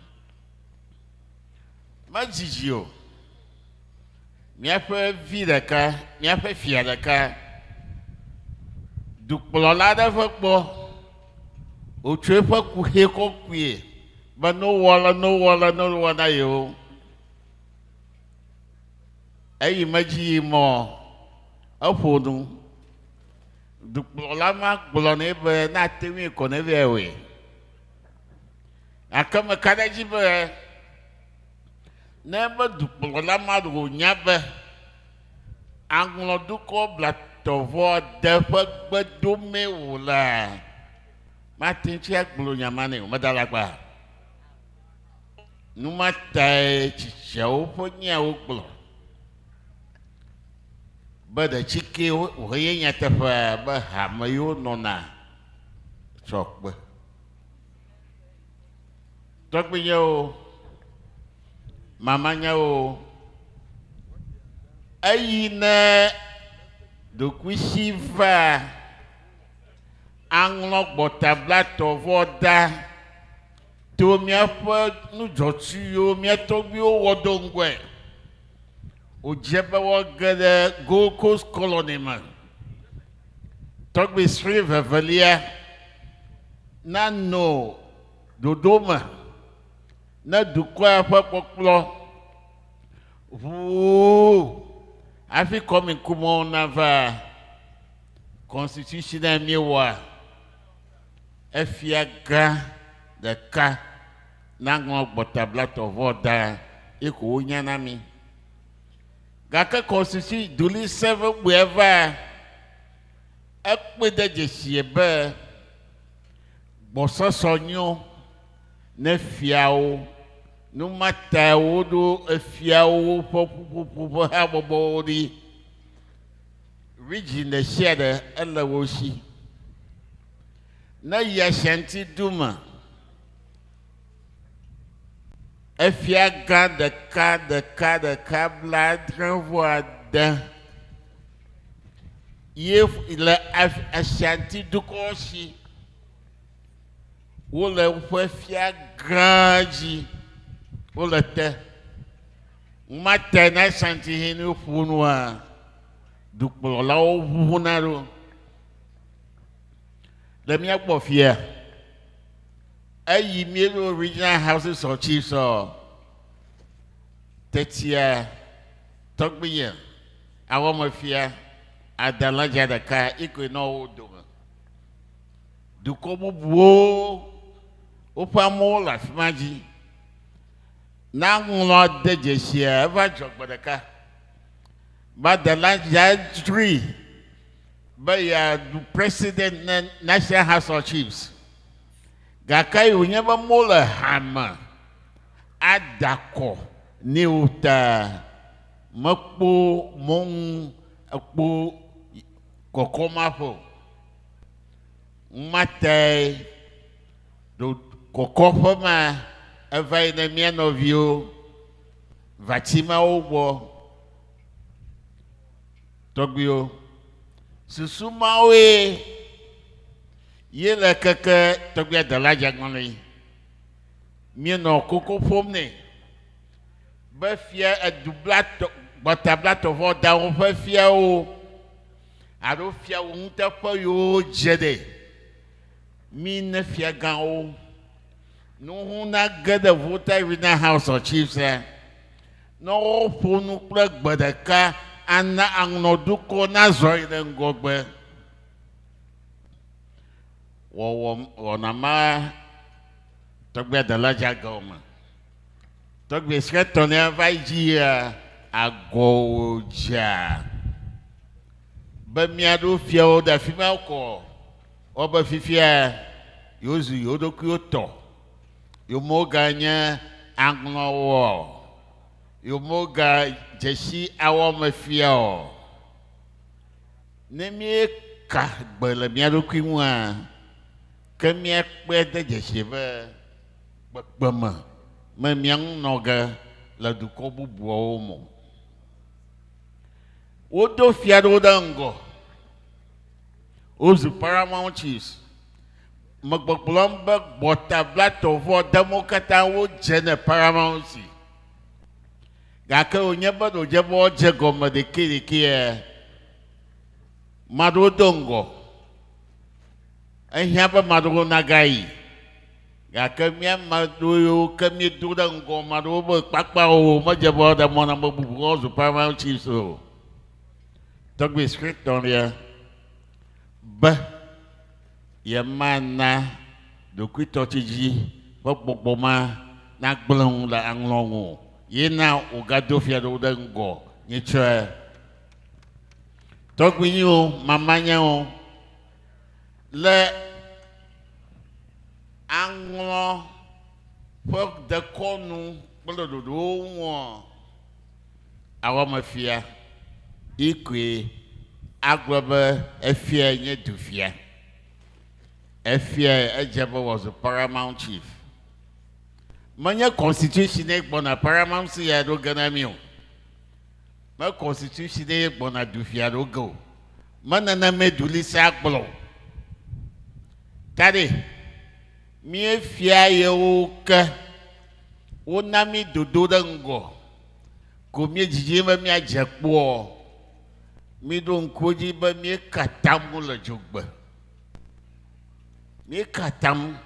Medzidzi o. Míaƒe vi ɖeka, míaƒe fia ɖeka, dukplɔla aɖe ƒe gbɔ wòtso eƒe kuxi kɔ kpuie be ne wowɔ ale, ne wowɔ ale, ne wowɔ na yewo. Eyi medzi yi mɔ eƒo nu. Dukplɔla ma gblɔ nɛ be ne ate ŋui ko ne vɛ wɔe. Gake meka ɖe edzi be ne be dukplɔla ma ɖe wònya be aŋlɔdukɔ blatɔvɔ de ƒe gbedomee wòlea, mate ŋu agblɔ nya ma nɛ o. Meda alakpa. Nu ma tae tsitsiawo ƒe nyawo gblɔ be ɖe tsike wòhenye nyateƒea be hame yiwo nɔna tsɔ kpe. Tɔgbuinyewo, mamanyewo, eyi ne ɖokuisi va aŋlɔ gbɔtablatɔvɔ da to míaƒe nudzɔtsu yiwo mía tɔgbuiwo wɔ do ŋgɔe. Wòdze be woage ɖe Gold Coast Colony me. Tɔgbui sri vevelia nano ɖoɖo me ne dukɔa ƒe kpɔkplɔ ʋuu hafi kɔmiŋkumɔwo nava constitution a míewɔa. Efia gã ɖeka naŋlɔ gbɔtablatɔvɔ da ye ko wonya na mí. Gake constitution duli se ƒe gbea va ekpɔe de dzesie be gbɔsɔsɔ nyo ne fiawo. Nu ma tae woɖo efiawo ƒe ƒuƒoƒo ƒe habɔbɔwo ɖi. Region ɖe sia ɖe ele wo si. Ne yi Ashanti du me, efia gã ɖeka ɖeka ɖeka blaadre vɔ ade ye le Ashanti dukɔ si. Wole woƒe fia gã dzi. Wole te. Mate na Ashanti hene ƒo nua, dukplɔlawo ʋuʋuna ɖo. Le mía gbɔ fia, eyi míeɖo regional houses of chiefs ɔ, tetia tɔgbuinye awɔmefia adalãdza ɖeka ikoe nɔ wo dome. Dukɔ bubuwo woƒe amewo le afi ma dzi. Na ŋlɔ de dzesia eva dzɔ gbe ɖeka. Be adalãdza dzroe be yeaɖu president ne National House of Chiefs. Gake yi wònye be mole hame ada kɔ nɛ o ta mekpɔ mɔnu ekpɔ kɔkɔ ma ƒe o. Matae ɖo kɔkɔƒe ma eva yi ne mía nɔviwo vatsimawo gbɔ. Tɔgbuiwo, susu mawoe ye le keke tɔgbuia Delaja ŋlɔe. Míenɔ koko ƒom nɛ be fia edu blatɔ, gbɔta blatɔvɔ dawo ƒe fiawo alo fiawo ŋuteƒe yiwo dze ɖe mí ne fiagãwo nuhu nage ɖe Volta Regional House of Chiefs la. Ne woƒo nu kple gbe ɖeka ana aŋlɔdukɔ nazɔ yi ɖe ŋgɔgbe. Wɔwɔ wɔna ma tɔgbia dela dze me. Tɔgbi srɛtɔlia va yi dzia agɔwo dzea be míaɖo fiawo ɖe afi ma kɔ. Wobe fifia yewozu yewo ɖokuiwo tɔ. Yewomeganye aŋlɔwɔ o. Yewomegadze si awɔmefia o. Ne míeka gbe le mía ɖokui ŋua, ke míakpɔe de dzesi be kpekpeme me mía ŋu nɔ ge le dukɔ bubuawo me o. Wodo fia ɖewo ɖe ŋgɔ. Wozu paramount chiefs. Megbɔgblɔm be gbɔta blatɔ̃ vɔ demewo katã wodze ne paramount chief. Gake wònye be ɖo dze be woadze gɔme ɖekɛɖekɛa, maɖewo do ŋgɔ. Ehiã be maɖewo nagayi. Gake mía ame aɖewo yiwo ke míedo ɖe ŋgɔ, ame aɖewo be kpakpawo medze be woaɖe mɔ na ame bubu woazu paramount chiefs o. Tɔgbi sritɔlia be yemana ɖokuitɔtsitsi ƒe gbɔgbɔ ma nagblẽ nu le aŋlɔ ŋu o. Yena wògado fia ɖewo ɖe ŋgɔ nyitsɔe. Tɔgbuinyewo, mamanyewo le aŋlɔ ƒe dekɔnu kple ɖoɖowo ŋua, awɔmefia ikoe agblɔ be efiae nye dufia. Efiae edze be wòazu paramount chief. Menye constitution ye gbɔna paramount ya ɖo ge na mí o. Me constitution ye gbɔna dufia ɖo ge o. Me nenemae dulisa gblɔ o. Ta ɖe, míefia yewo ke wona mí dodo ɖe ŋgɔ ko míedzidzi be míadze kpoɔ. Míɖo ŋku edzi be míeka tam le dzogbe. Míeka tam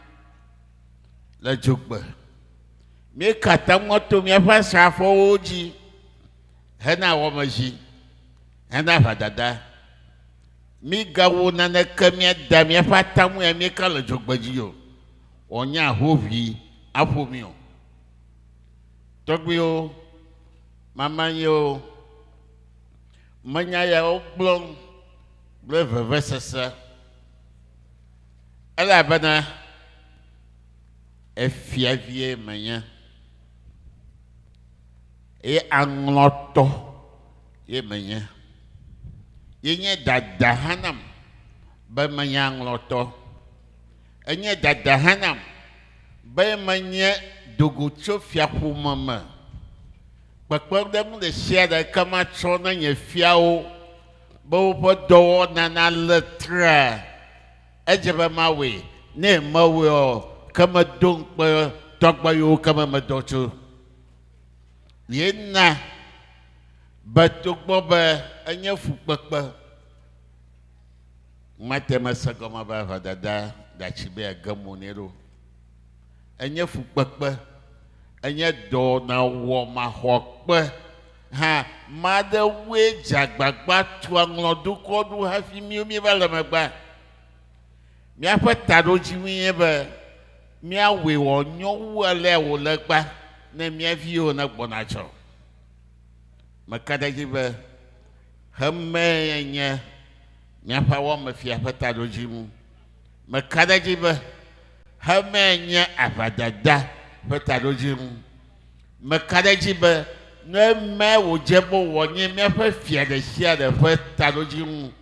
le dzogbe. Míeka tam to míaƒe asrafowo dzi hena wɔmedzi, hena aʋadada. Mígawo naneke míada míaƒe atamu ya míeka le dzogbe dzi o. Wòanye ahoʋi aƒo mí o. Tɔgbuiwo, mamanyewo, menya yawo gblɔm kple vevesese elabena efiavie menye eye aŋlɔtɔ ye menye. Ye nye dada hã nam be menye aŋlɔtɔ. Enye dada hã nam be menye dogo tso fiaƒome me. Kpekpeɖeŋu ɖe sia ɖe ke matsɔ na nye fiawo be woƒe dɔwɔna nalé trea, edze be mawɔe. Ne mewɔe o, ke medo ŋukpe tɔgbe yiwo ke me medɔ tso. Ye na be togbɔ be enye fukpekpe, mate mese gɔme be aʋadada ɖatsi be yeage mo nɛ ɖo. Enye fukpekpe, enye dɔwɔnawɔ maxɔkpe hã. Maɖewoe dze agbagba tu aŋlɔdukɔ ɖo hafi míwo míeva le megbea. Míaƒe taɖodzinue nye be míawɔe wòanyo wu alea wòle gbã ne mía viwo negbɔna tsɔ. Meka ɖe edzi be hemee nye míaƒe awɔmefia ƒe taɖodzinu. Meka ɖe edzi be hemee nye aʋadada ƒe taɖodzinu. Meka ɖe edzi be ne eme wòdze be wòanye míaƒe fia ɖe sia ɖe ƒe taɖodzinu,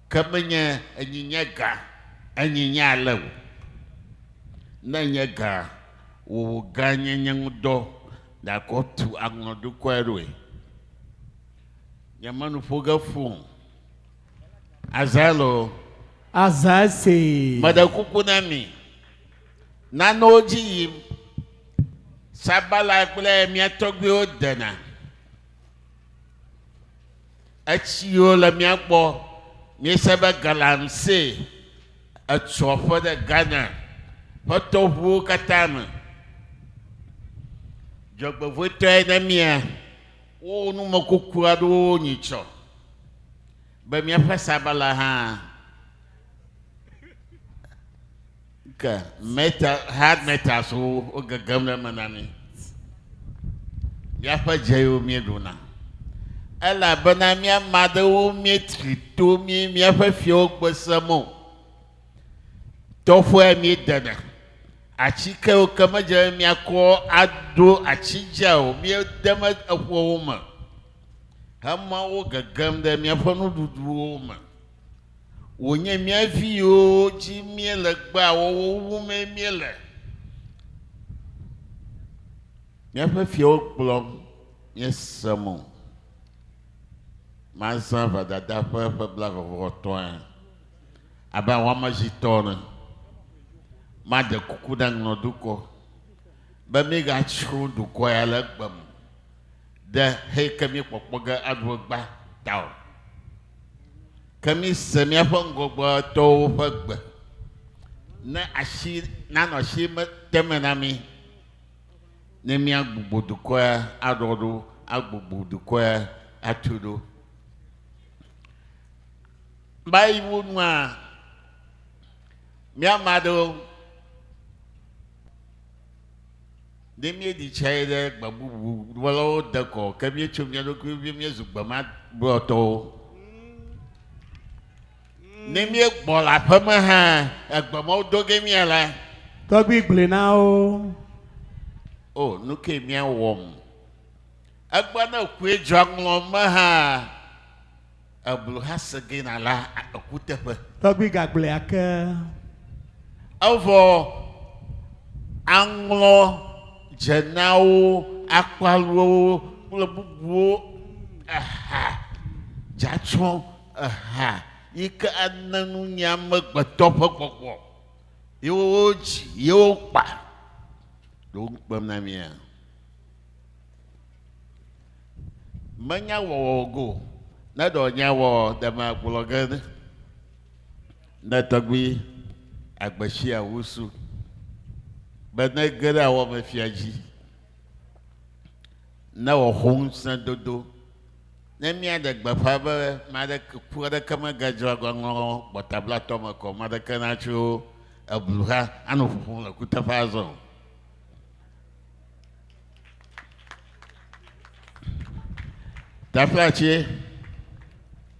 ke menye enyi nye ga, enyi nye ale o. Ne nye ga, wò gãnyenye ŋudɔ nàkɔ tu aŋlɔdukɔe ɖoe. Nye menu ƒo ge fũ. Azalo. Aza se. Meɖe kuku na mi. Nanewo dzi yim. Sabala kple mía tɔgbuiwo dena. Etsiwo le mía gbɔ. Míese be galamsey etso aƒe ɖe Ghana ƒe tɔʋuwo katã me. Dzɔgbevɔ̃etɔe ne mía wo numekuku aɖewo nyitsɔ be míaƒe sabala hã ke metal, hard metals wo wogegem ɖe eme na mí. Míaƒe dze yiwo míeɖuna. Elabena mía ame aɖewo míetri to mí míaƒe fiawo gbe sem o. Tɔƒea míedena. Atikewo ke medze be míakɔ aɖo atsi dzia o, míedeme eƒuawo me hema wo gegem ɖe míaƒe nuɖuɖuwo me. Wònye mía vi yiwo dzi míele gbea wowo wumee míele. Míaƒe fiawo gblɔm míesem o. Mazã vadada ƒe ƒe blaeve-vɔ-etɔ̃a abe awɔamezitɔ ene. Maɖe kuku na ŋlɔdukɔ be mígatsrɔ̃ dukɔ ya le egbe me ɖe xeyi ke míekpɔkpɔ ge aɖu egbea ta o. Ke míse míaƒe ŋgɔgbetɔwo ƒe gbe ne asi nanɔ asi me teme na mí ne míagbugbɔ dukɔa aɖɔ ɖo, agbugbɔ dukɔa atu ɖo. Bayi wu nua, mía ame aɖewo ne míeɖi tsa yi ɖe gbe bubu wɔlawo de kɔ ke míetso mía ɖokui be míezu gbemagblɔtɔwo. Ne míegbɔ le aƒeme hã, egbe mawo do ge míala. Tɔgbui gblɔe na wo. O, nu ke míawɔm? Egbe ne kue dzɔ ŋlɔ me hã, eblu ha se ge na la eku teƒe. Tɔgbui gagblɔe ake. Evɔ aŋlɔ dzenawo, akpaluwo kple bubuwo eha dzatsɔ eha yi ke ane nunyiamegbetɔ ƒe gbɔgbɔ ye wodzi ye wokpa ɖo ŋukpem na mía. Menya wɔwɔ go ne ɖe nya wɔ ɖe magblɔ ge ne tɔgbui agbesi awusu be ne ge ɖe awɔmefia dzi ne wòxɔ ŋusẽ dodo ne míaɖe gbeƒã be ame aɖeke ku aɖeke megadzɔ agbaŋlɔ gbɔtablatɔ me kɔ ame aɖeke natso eblu ha anɔ ƒoƒom le kuteƒe azɔ o. Taflatse,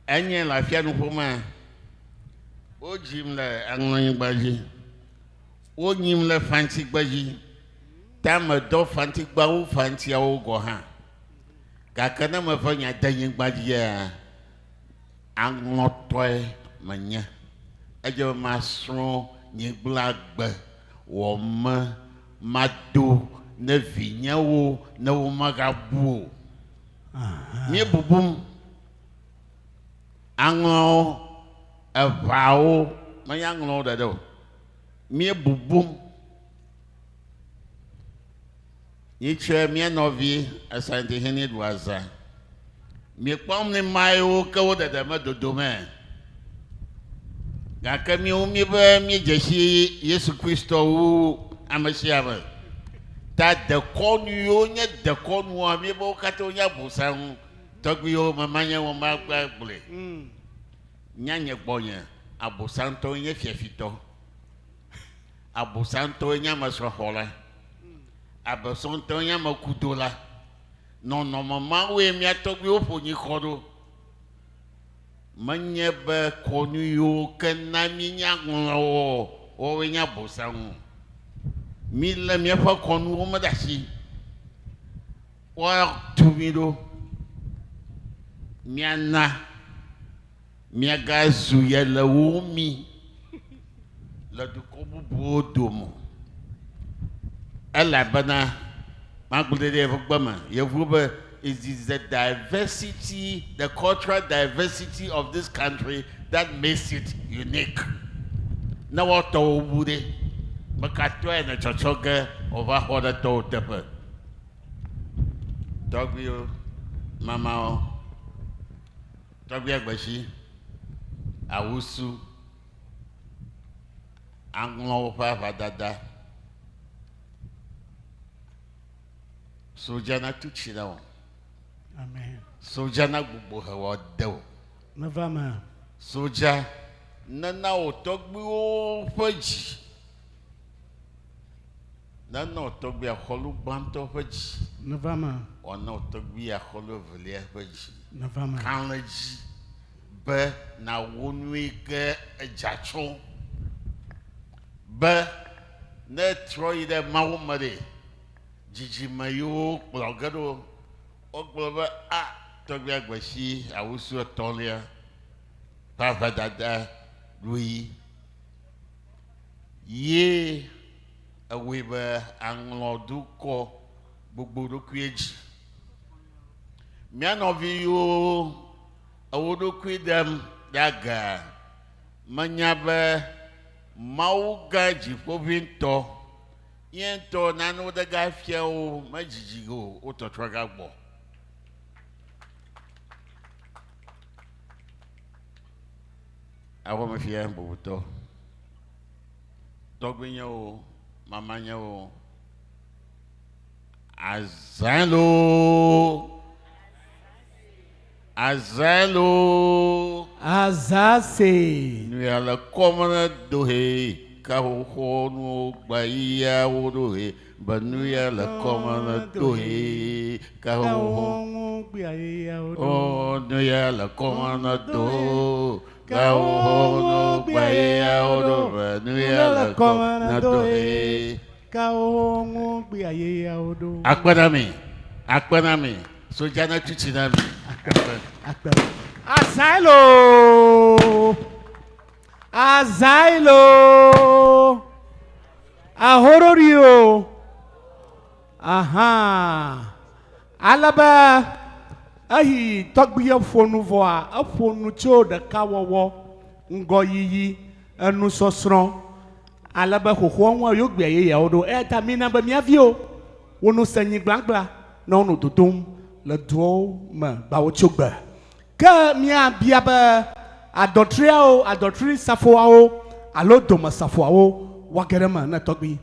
enye le afianuƒomea, wodzim le aŋlɔnyigba dzi, wonyim le fantigbe dzi, ta medɔ fantigba wu fantiawo gɔ̃ hã. Gake ne meve nya denyigba dzia, aŋlɔtɔe menye. Edze be masrɔ̃ nyigblagbe wɔme mado ne vinyewo ne womegabu o. Míebubum aŋlɔwo, eʋawo, menye aŋlɔwo ɖeɖe o. Míebubum. Nyitsɔe mía nɔvi Asantehene ɖu azã. Miekpɔm ne mayewo ke wo ɖeɖe me dodome. Gake míwo míebe míedze si Yesu Kristo wu ame sia ame. Ta dekɔnu yiwo nye dekɔnua míebe wo katã wonye abosam tɔgbuiwo me manye wo magba gblɔe. Nyanye gbɔnye abosamtɔwoe nye fiafitɔ. Abosamtɔwoe nye amesrɔ̃xɔla. Abosamtɔwoe nye amekudola. Nɔnɔme mawoe mía tɔgbuiwo ƒo nyi xɔ ɖo. Menye be kɔnu yiwo ke na míenya ŋlɔwɔ woawoe nye abosam o. Mílé míaƒe kɔnuwo me ɖe asi. Woatu mí ɖo. Míana míagazu yelewo mí le dukɔ bubuwo dome o. Elabena magblɔe ɖe yevu gbe me, yevu be it is the diversity, the cultural diversity of this country that makes it unique. Ne woatɔwo bu ɖe, mekatɔe ne tsɔtsɔ ge wòva xɔ ɖe tɔwo teƒe. Tɔgbuiwo, mamawo, tɔgbui agbesi, awusu, aŋlɔwo ƒe aʋadada, sodza natu tsi na wò. Amen. Sodza nagbugbɔ he wò ade wò. Neva me. Sodza nena wò tɔgbuiwo ƒe dzi. Nena wò tɔgbui axɔlu gbãtɔ ƒe dzi. Neva me. Wòana wò tɔgbui axɔlu evelia ƒe dzi. Neva me. Kalẽ dzi be nàwɔ nu yi ke edza tso. Be ne trɔ yi ɖe Mawu me ɖe, dzidzime yiwo kplɔ ge ɖo, wogblɔ be a tɔgbia gbesi awusu etɔ̃lia ƒe aʋadada ɖoyi. Ye ewɔe be aŋlɔdukɔ gbogbo ɖokuie dzi. Mía nɔvi yiwo ewo ɖokui ɖem ɖe aga menya be Mawu gã dziƒoʋĩtɔ ye ŋutɔ nanewo ɖe ga fia wo medzidzi o wotɔtrɔ ga gbɔ. Awɔmefia bubutɔ, tɔgbuinyewo, mamanyewo, azã loo, azã loo. Azã se. Nu ya le kɔme ne do he kaxoxo nuwo gba yiyawo ɖo he be nu ya le kɔme ne do he kaxoxo. O nu ya le kɔme ne do kaxoxo nuwo gba yiyawo ɖo be nu ya le kɔme ne do he. Akpe na mi, akpe na mi, sodza ne tutsi na mi. Akpe. Azailo. Azailo. Ahororio. Aha. Ale be eyi tɔgbuiye ƒo nu vɔa, eƒo nu tso ɖekawɔwɔ, ŋgɔyiyi, enusɔsrɔ̃, ale be xoxoa ŋua yewo gbea yeyeawo ɖo. Eya ta mina be mía viwo wono se nyigblagba ne wonɔ dodom le duawo me gbawo tso gbe. Ke míabia be adɔtriawo, adɔtri safoawo alo dome safoawo woage ɖe eme ne tɔgbui.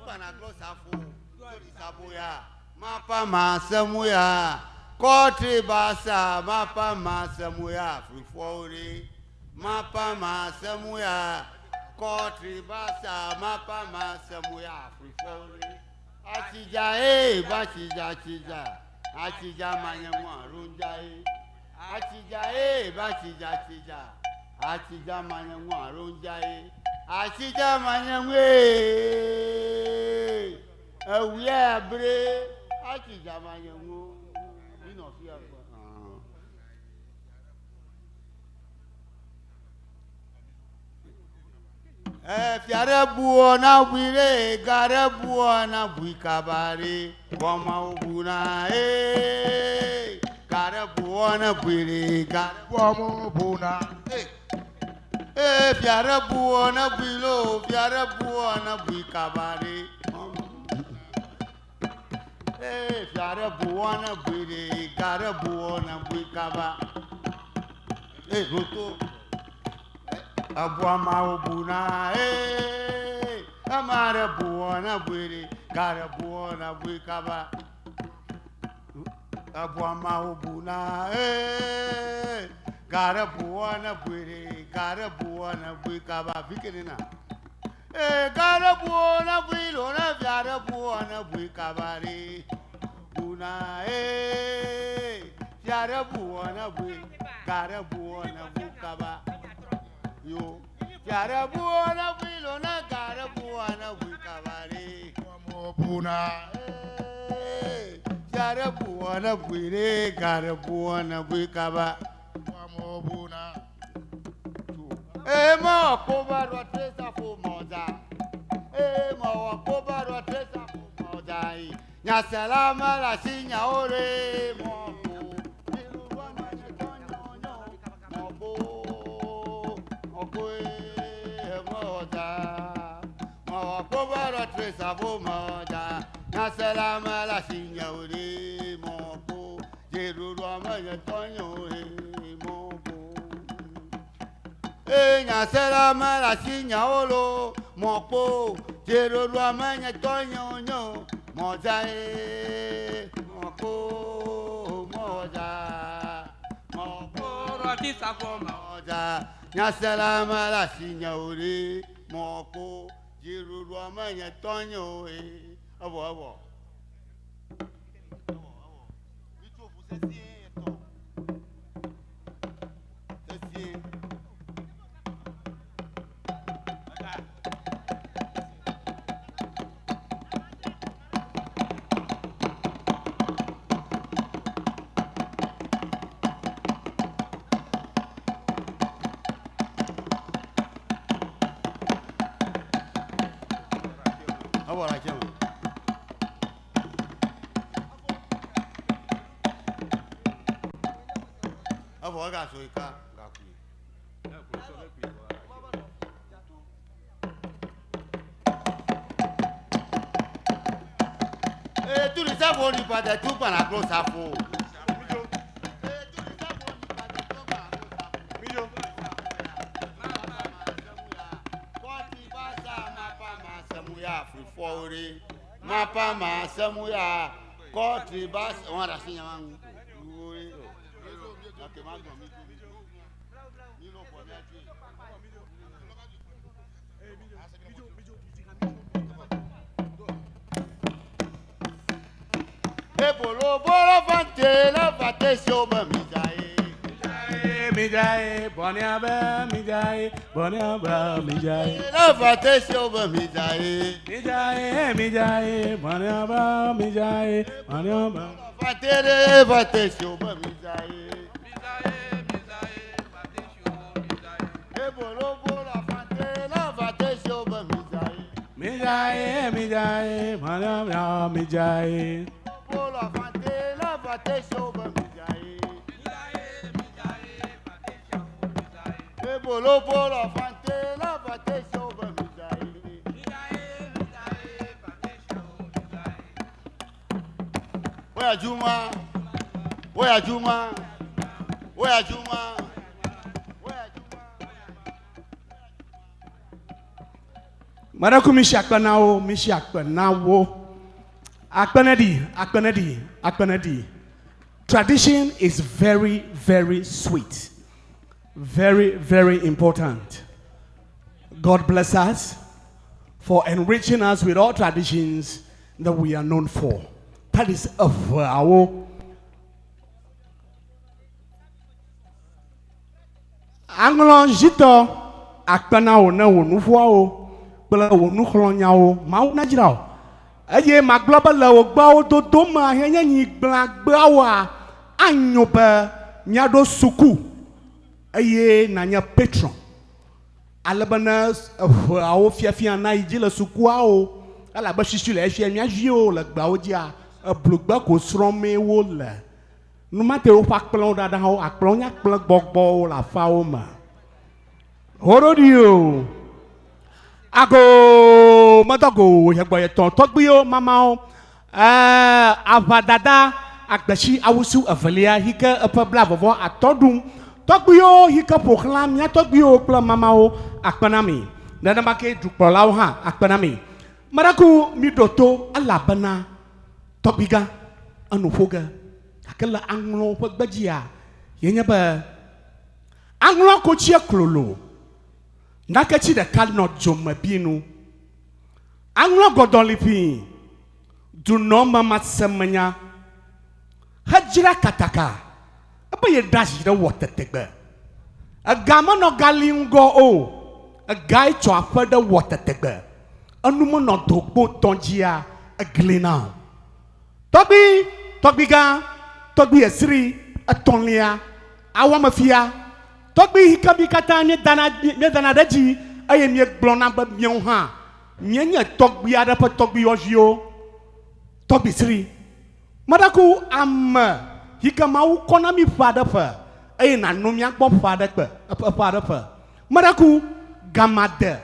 Tukpanaglɔ safo tori saboya mapa ma semuya kɔtri basa mapa ma semuya frifɔwore mapa ma semuya kɔtri basa mapa ma semuya frifɔwore atsija ee batsija tsija atsija manyeŋua ronja ee atsija ee batsija tsija atsija manyeŋua ronja ee atsija manyeŋua ee ewuya abre atsija manyeŋua minɔ fi akpa. Fiare buɔ na bui ɖe gaɖe buɔ na bui kaba ɖe kɔmawo bu na ee gaɖe buɔ na bui ɖe gaɖe buɔ bu na ee fiare buɔ na bui lo fiare buɔ na bui kaba ɖe ee fiare buɔ na bui ɖe gaɖe buɔ na bui kaba ee roto. Abuamawo buna ee amare buona buere gare buona bui kaba abuamawo buna ee gare buona buere gare buona bui kaba fikiri na ee gare buona bui lona gare buona bui kaba re buna ee gare buona bui gare buona bui kaba yo gare buona bui lona gare buona bui kaba re buna gare buona bui re gare buona bui kaba buna e mo ko ba ro tresa fo mo da e mo ko ba ro tresa fo mo da yi nya salama la si nya ore mo ko iru wa ma nye to nyo nyo mo ko mo ko e mo da mo ko ba ro tresa fo mo da nya salama la si nya ore mo ko iru wa ma nye to nyo e mo ko e nyasela mala si nyaolo mɔkpo dzeroro ame nyetɔ nyonyo mɔdza ye mɔkpo mɔdza mɔkpo rɔti safo mɔdza nyasela mala si nyaore mɔkpo dzeroro ame nyetɔ nyo ye evɔ evɔ. Sɛsie. Evɔ le atsiã me. Evɔ egaso yi ka gakui. Ee tuli safo ni padà tu kpanaglo safo. Fɔwore mapa ma sɛmuya kɔɔtri ba wọn ra si yàrá ń wúre ọkẹ má gbọ̀n mi mi ló pọ̀ mi àti. Ebolo bolo fante la fate si o ma mi ja ye. Mijaye, boniabe, mijaye, boniabe, mijaye. La fate si o ma mi ja ye. Mijaye, mijaye, boniabe, mijaye, boniabe. Fate re fate si o ma mi ja ye. Ebolo bolo fante la fate si o ma mi ja ye. Mijaye, mijaye, boniabe, mijaye. Bolo fante la fate si o ma mi ja ye. Ebolo bolo fante la fate si o ma mi ja ye. Oya Juma, oya Juma, oya Juma. Meɖe mi si akpe na wo, mi si akpe na wo. Akpe ne ɖi, akpe ne ɖi, akpe ne ɖi. Tradition is very, very sweet. Very, very important. God bless us for enriching us with all traditions that we are known for. That is eʋeawo. Aŋlɔ zitɔ akpe na wò ne wò nuƒoawo kple wò nuxlɔ̃nyawo Mawu nadzra wò. Eye magblɔ be le wò gbeawo dodo mea henye nyigblãgbeawoa anyo be míaɖo suku eye nanye patron. Ale be ne eʋeawo fiafia na yi dzi le sukuawo elabe sisi le efia mía viwo le gbeawo dzia eblugbe ko srɔ̃mee wole. Numate woƒe akplẽwo ɖaɖa hã akplẽwo nye akplẽ gbɔgbɔwo le aƒeawo me. Hoɖoɖi o. Ago medɔ go yɛgbɔyɛtɔ tɔgbuiwo mamawo. Ɛɛ aʋadada agbetsi awusu evelia yi ke eƒe blavɔvɔ atɔ ɖum. Tɔgbuiwo yi ke ƒo xlã mía tɔgbuiwo kple mamawo akpe na mi. Nenema ke dukplɔlawo hã akpe na mi. Meɖe mi ɖo to elabena tɔgbigã enu ƒo ge gake le aŋlɔwo ƒe gbedzia yenye be aŋlɔ kotsie klolo naketsi ɖeka nɔ dzome bi nu. Aŋlɔ gɔdɔliƒi dunɔ mamasemenya hedzra kataka ebe yeɖa zi ɖe wɔ tetegbe. Ega menɔ gali ŋgɔ o. Egae tsɔ aƒe ɖe wɔ tetegbe. Enu menɔ dogbo tɔ dzia egli na o. Tɔgbi, tɔgbigã, tɔgbi esri, etɔ̃lia, awɔmefia, tɔgbi yi ke mi katã míedana míedana ɖe edzi eye míegblɔna be míawo hã míenye tɔgbi aɖe ƒe tɔgbiyɔviwo. Tɔgbi sri. Meɖe ku ame yi ke Mawu kɔ na mi ƒe aɖe ƒe eye nànɔ mía gbɔ ƒe aɖe kpe ƒe aɖe ƒe. Meɖe ku gama de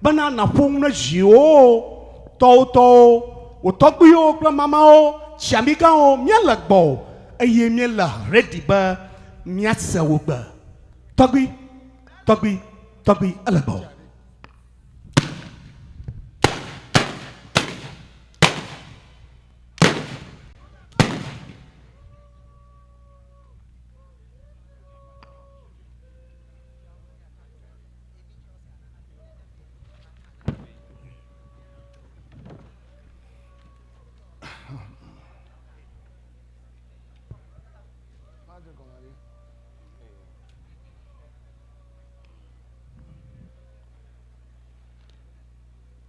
bena nàƒo nu ne viwòwo, tɔwòtɔwo, wò tɔgbuiwo kple mamawo, tsiamigãwo míele gbɔwò eye míele ready be míase wò gbe. Tɔgbui, tɔgbui, tɔgbui ele gbɔwò.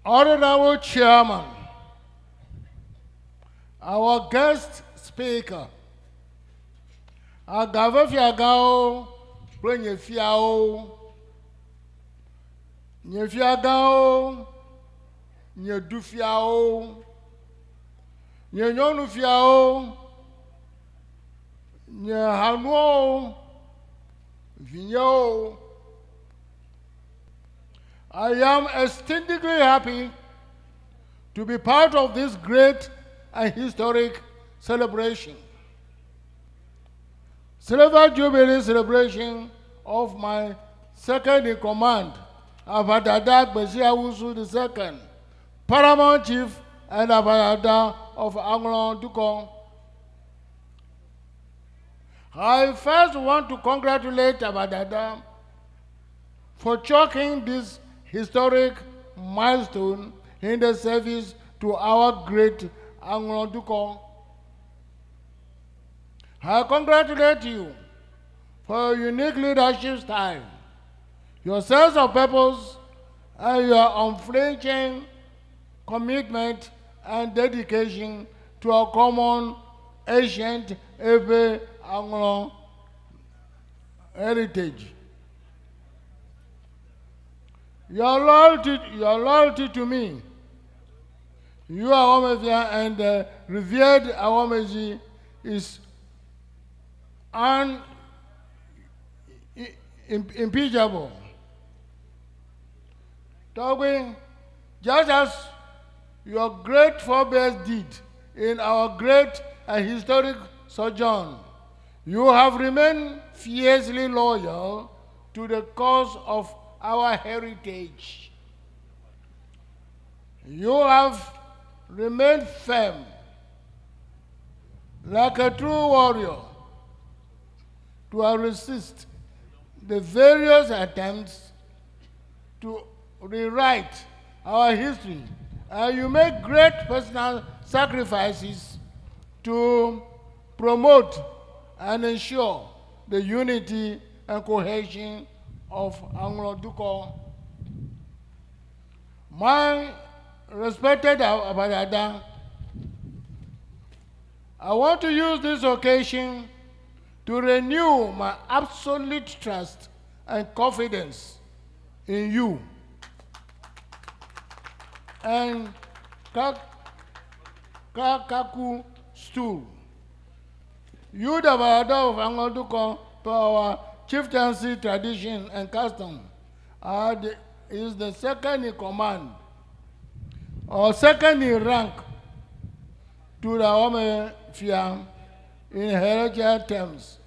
Honorable Chairman, our guest speaker, Agavefiagãwo kple nye fiawo, nye fiagãwo, nye dufiawo, nye nyɔnufiawo, nye hanuwo, vinyewo. I am exceedingly happy to be part of this great and historic celebration. Silver Jubilee celebration of my second in command, Avadada Agbesi Awusu II, Paramount Chief and Avadada of Anlo Dukon. I first want to congratulate Avadada for chalking this historic milestone in the service to our great Anlo Dukon. I congratulate you for your unique leadership style, your sense of purpose, and your unflinching commitment and dedication to our common ancient Ewe Anglo heritage. Your loyalty, your loyalty to me, you Awomefia and the revered Awomeji is unimpeachable. Togbe, just as your great forebears did in our great and historic sojourn, you have remained fiercely loyal to the cause of our heritage. You have remained firm like a true warrior to resist the various attempts to rewrite our history. And you make great personal sacrifices to promote and ensure the unity and cohesion of Anglo-Duko. My respected Abadada, I want to use this occasion to renew my absolute trust and confidence in you and Kaku stool. You, the Abadada of Anglo-Duko, to our chieftaincy tradition and custom, is the second in command or second in rank to the Omefia in hereditary terms.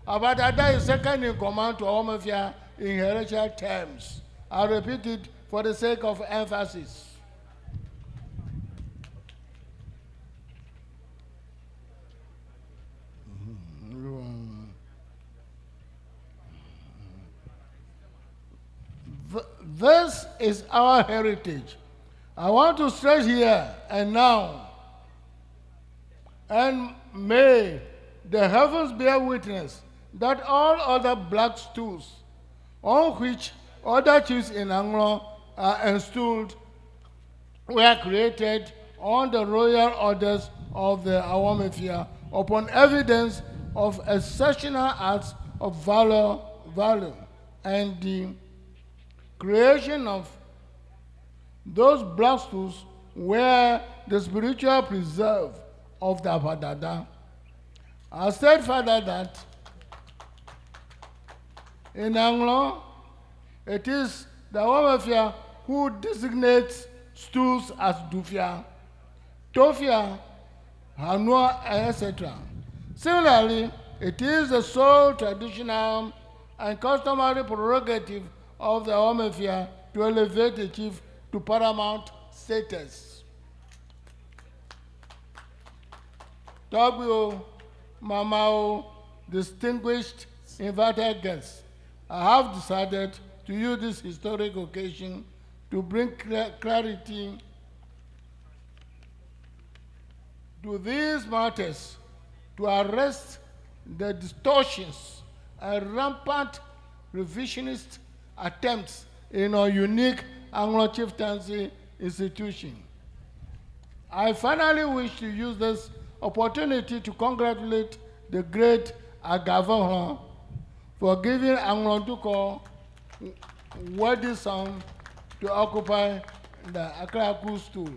Abadada is second in command to Omefia in hereditary terms. I repeat it for the sake of emphasis. This is our heritage. I want to stress here and now, and may the heavens bear witness that all other black stools on which other chiefs in Anglo are enstooled were created on the royal orders of the Awamefia upon evidence of exceptional acts of valor, valor and the creation of those black stools were the spiritual preserve of the Abadada. I said further that in Anglo, it is the Awamefia who designates stools as Dufia, Tofia, Hanua, etc. Similarly, it is the sole traditional and customary prerogative of the Awamefia to elevate the chief to paramount status. Togbi, Mama, distinguished invited guests, I have decided to use this historic occasion to bring clarity to these matters, to arrest the distortions and rampant revisionist attempts in our unique Anglo chieftaincy institution. I finally wish to use this opportunity to congratulate the great Agavahon for giving Anglo Duko worthy son to occupy the Akraku stool.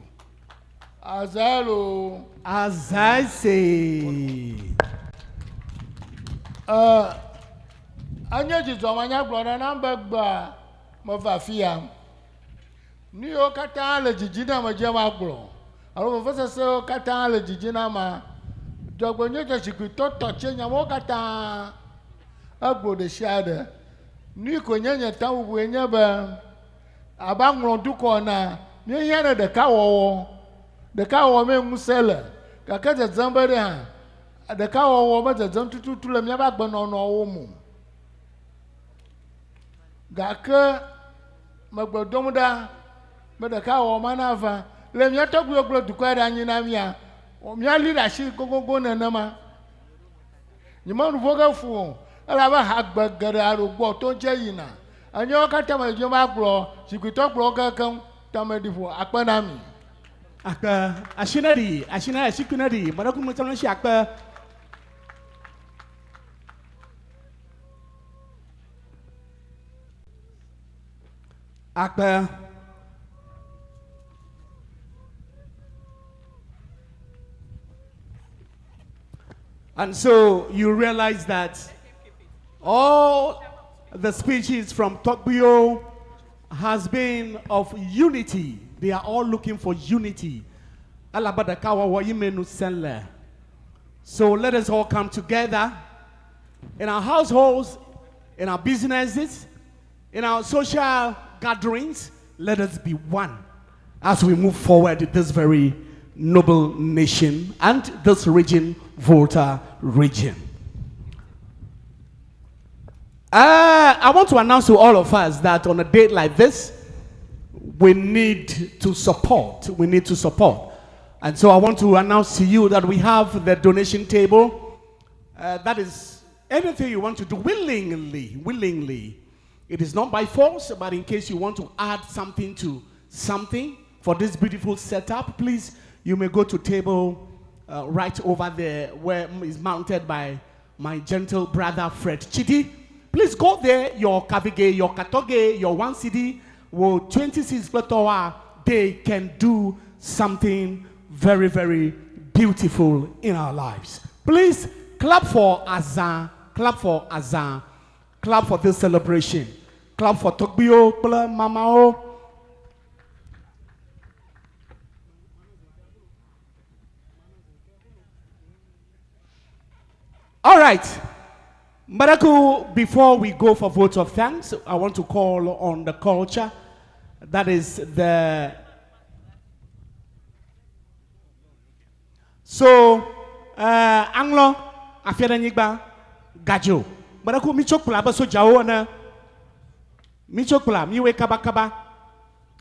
Azalo. Azaise. Anye dzidzɔ manya gblɔ ɖe nam be gbea meva afi ya. Nu yiwo katã le dzidzi na ame dzi magblɔ alo vevesesewo katã le dzidzi na ama dzɔgbenyuietɔ zikpuitɔ tɔ tse nyamewo katã egblɔ ɖe sia ɖe. Nu yi ko nye nye taŋuŋue nye be abe aŋlɔ dukɔ ena míehiã ɖe ɖekawɔwɔ. Ɖekawɔwɔ mee ŋusẽ le gake dzedzem be ɖe hã ɖekawɔwɔ me dzedzem tututu le míaƒe agbenɔnɔwo me o. Gake megbe dom ɖa be ɖekawɔwɔ ma nava le mía tɔgbuiwo kple dukɔ ɖe anyi na mía míali ɖe asi gogogo nenema. Nyemenu ƒo ge fu o elabe hagbe geɖe aɖo gbɔ to ŋuti yina. Enyewo katã me dzi va gblɔ zikpuitɔ gblɔ kekeŋ tame ɖi ƒo akpe na mi. Akpe asina ɖi asina asikui ɖi mɔɖeku me tsɔ si akpe. Akpe. And so you realize that all the speeches from Tokbio has been of unity. They are all looking for unity. So let us all come together in our households, in our businesses, in our social gatherings. Let us be one. as we move forward this very noble nation and this region, Volta region. I want to announce to all of us that on a date like this, we need to support. We need to support. And so I want to announce to you that we have the donation table. That is anything you want to do willingly, willingly. It is not by force, but in case you want to add something to something for this beautiful setup, please, you may go to table right over there where is mounted by my gentle brother Fred Chidi. Please go there, your Kavige, your Katoge, your 1 CD, will 26 Platoa, they can do something very, very beautiful in our lives. Please clap for Azan, clap for Azan, clap for this celebration, clap for Tokbio, kple Mamao. All right. Maraku, before we go for vote of thanks, I want to call on the culture. That is the... So, Anglo, Afiadanyigba, Gajo. Maraku, mi chokpla ba so jawo na. Mi chokpla, mi we kaba kaba.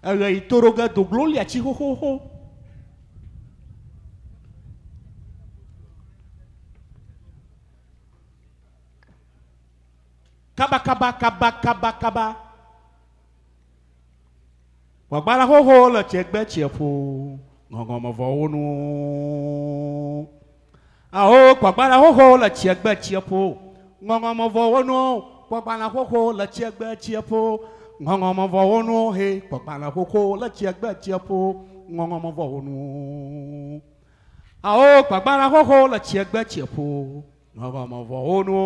Itoroga doglo li achi ho ho ho. Kaba kaba kaba kaba kaba. Wagbala ho ho le tsegbe tseƒo. Ŋɔŋɔmevɔwo nu. Awo gbagbala ho ho le tsegbe tseƒo. Ŋɔŋɔmevɔwo nu. Gbagbala ho ho le tsegbe tseƒo. Ŋɔŋɔmevɔwo nu he. Gbagbala ho ho le tsegbe tseƒo. Ŋɔŋɔmevɔwo nu. Awo gbagbala ho ho le tsegbe tseƒo. Ŋɔŋɔmevɔwo nu.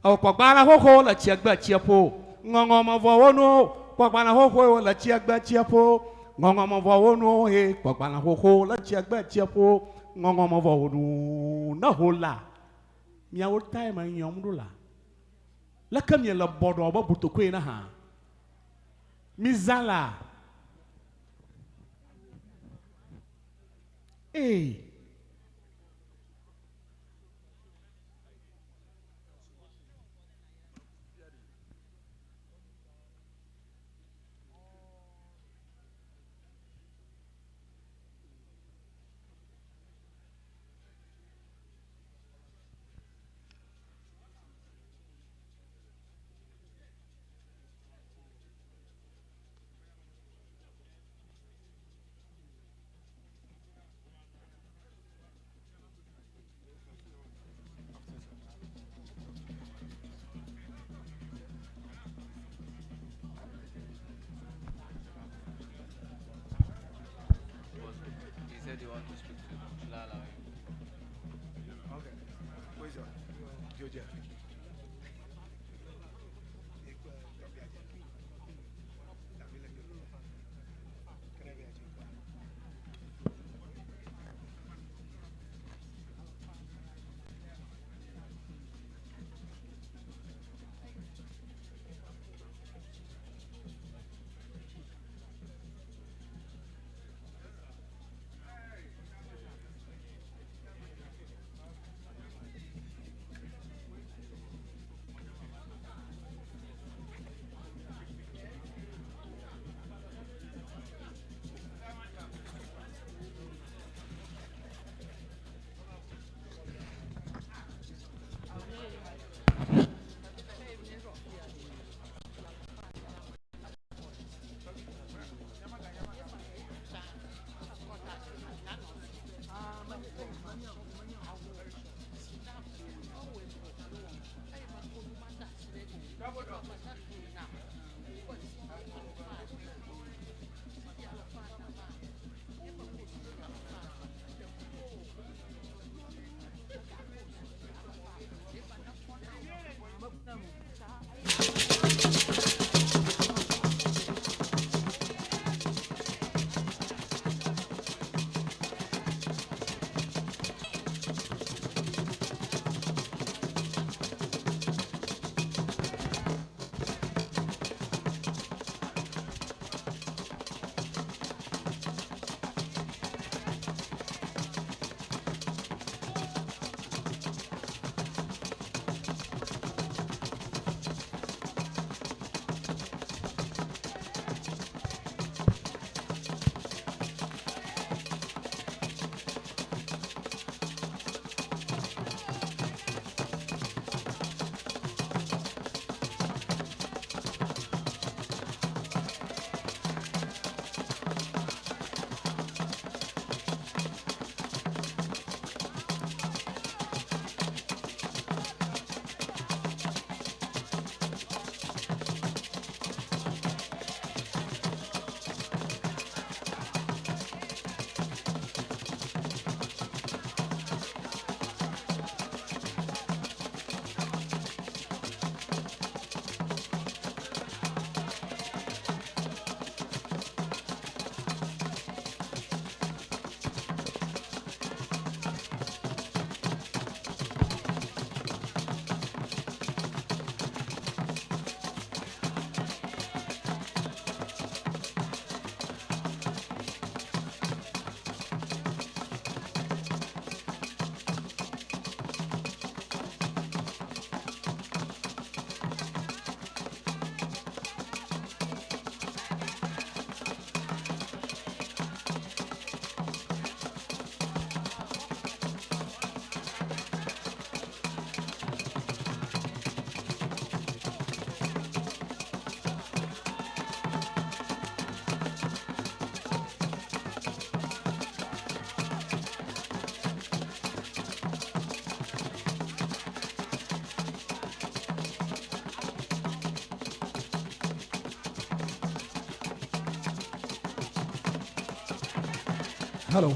Awo gbagbala ho ho le tsegbe tseƒo. Ŋɔŋɔmevɔwo nu. Gbagbala ho ho le tsegbe tseƒo. Ŋɔŋɔmevɔwo nu he. Gbagbala ho ho le tsegbe tseƒo. Ŋɔŋɔmevɔwo nu. Ne ho la. Miawo tae me nyɔm ɖo la. Leke mie le bɔɖɔ be botokoe na hã. Mi zã la. Ee. Hello.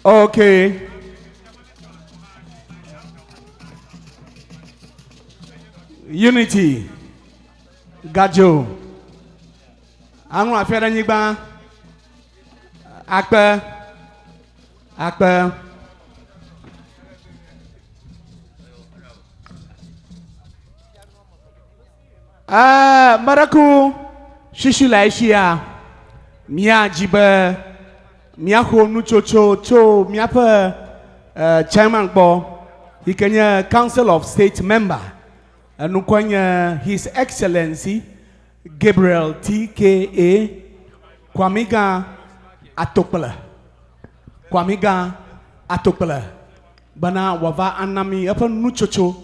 Okay. Unity. Gadzo. Aŋlɔ afia ɖe anyigba. Akpe. Akpe. Ɛɛ, meɖeku shishi le esia. Míadzi be míaxɔ nutsotso tso míaƒe eh, chairman gbɔ yi ke nye Council of State member. Enukɔe nye His Excellency Gabriel TKA Kwamigã Atokple. Kwamigã Atokple bena wòava ana mí eƒe nutsotso.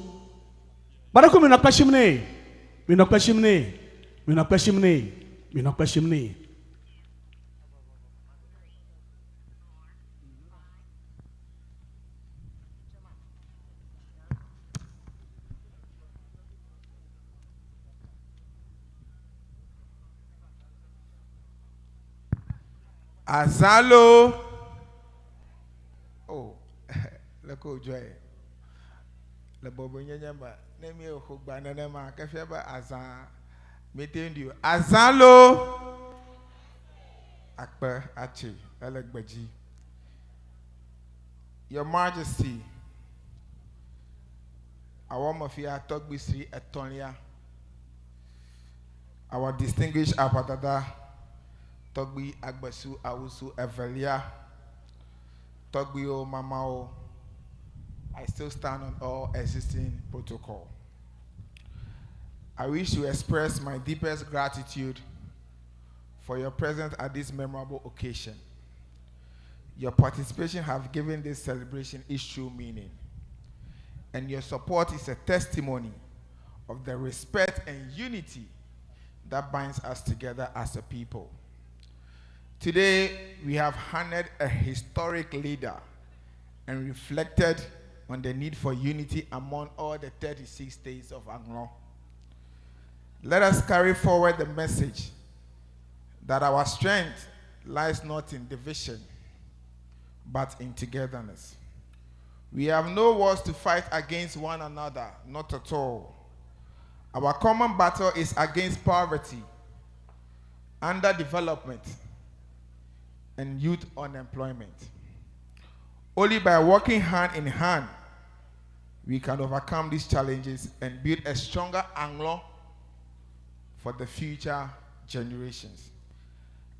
Gbaɖeku minɔ kpe sim nɛ. Minɔ kpe sim nɛ. Minɔ kpe sim nɛ. Minɔ kpe sim nɛ. Azalo. Oh, le ko dzɔe. Le bɔbɔenyenye me, ne míexo gba nenema, ke fia be azã míete ŋu ɖi o. Azalo. Akpe atse ele gbedzi. Your Majesty, awɔmefia tɔgbi sri etɔ̃lia, our distinguished aʋadada tɔgbi Agbesu Awusu evelia, tɔgbiwo mamawo, I still stand on all existing protocol. I wish to express my deepest gratitude for your presence at this memorable occasion. Your participation have given this celebration its true meaning, and your support is a testimony of the respect and unity that binds us together as a people. Today, we have honored a historic leader and reflected on the need for unity among all the 36 states of Anlo. Let us carry forward the message that our strength lies not in division, but in togetherness. We have no wars to fight against one another, not at all. Our common battle is against poverty, underdevelopment, and youth unemployment. Only by working hand in hand, we can overcome these challenges and build a stronger Anlo for the future generations.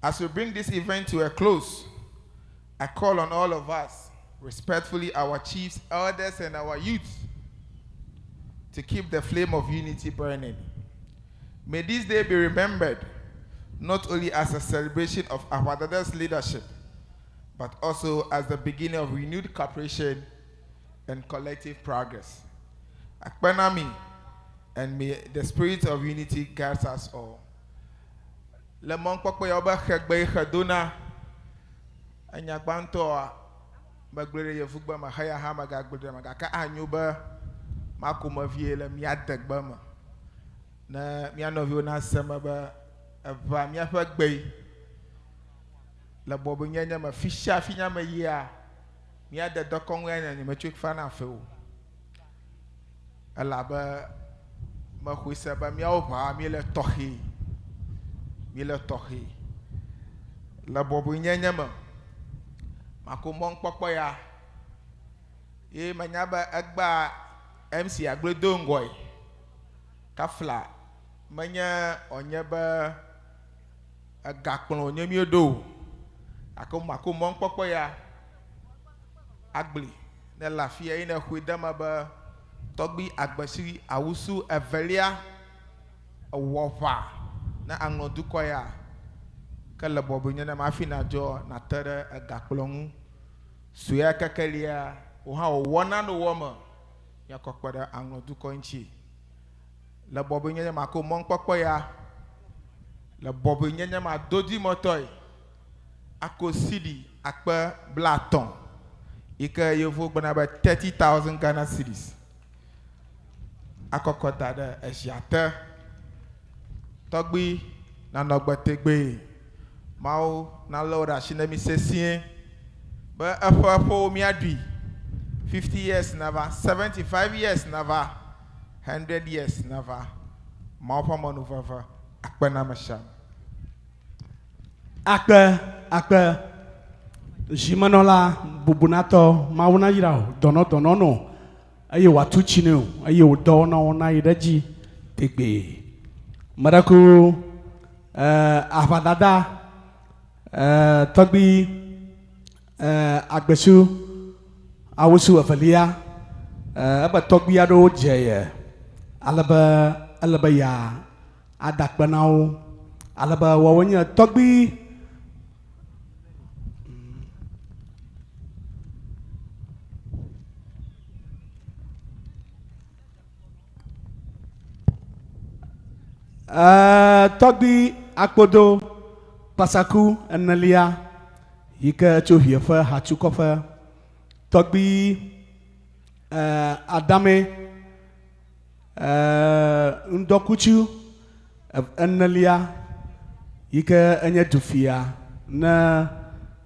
As we bring this event to a close, I call on all of us, respectfully our chiefs, elders, and our youth, to keep the flame of unity burning. May this day be remembered not only as a celebration of Awadada's leadership, but also as the beginning of renewed cooperation and collective progress. Akpenami, and may the spirit of unity guide us all. Le mɔkpɔkpɔ yawo be xegbe yi xedona, enya gbãtɔa megblɔe ɖe yevugbe me heya hã megagblɔe ɖe eme gake anyo be mako me vie le mía degbe me ne mía nɔviwo nase me be eʋa míaƒe gbe le bɔbɔenyenye me fi sia fi nya me yia mía de dɔkɔnu ya nye metsoe fana fe o elabe mexɔe se be míawo ʋa míele tɔxɛ míele tɔxɛ le bɔbɔenyenye me mako mɔnukpɔkpɔ ya ye menya be egbea MC agblɔe do ŋgɔe. Kafla menye wònye be egakplɔ wònye míeɖo o. Gake mako mɔnukpɔkpɔ ya agbli ne le afia eye nexɔe de eme be tɔgbui Agbesi Awusu evelia ewɔ ʋa na aŋlɔdukɔ ya ke le bɔbɔe nenema hafi nàdzɔ nàte ɖe egakplɔ ŋu. Sue kekelia wò hã wòwɔ nane wò eme míakɔ kpe ɖe aŋlɔdukɔ ŋuti. Le bɔbɔe nyenye mako mɔnukpɔkpɔ ya le bɔbɔe nyenye ma dodimɔtɔe ako cedi akpe blaetɔ̃ yi ke yevuwo gblɔna be 30,000 Ghana cedis akɔkɔ da ɖe ezia te. Tɔgbui nanɔ gbe tegbee. Mawu nalé wò ɖe asi ne mi sesĩe be eƒe ƒewo míaɖui. 50 years nava, 75 years nava, 100 years nava. Mawu ƒe amenuveve akpe na ame sia ame. Akpe, akpe, zimenɔla bubunatɔ, Mawu nayra wò, dɔnɔ dɔnɔ nɔ eye wòatu tsi nɛ o eye wò dɔwɔnawo nayi ɖe edzi tegbee. Meɖe ku eh, aʋadada eh, tɔgbi eh, agbesu awusu evelia eh, ebe tɔgbi aɖewo dze ye ale be ele be ya ada akpe na wo ale be woawo nye tɔgbi Eh, tɔgbi akpodo kpasaku enelia yi ke tso ʋie ƒe hatsukɔƒe tɔgbi eh, adame eh, ŋdɔkutsu enelia yi ke enye dufia ne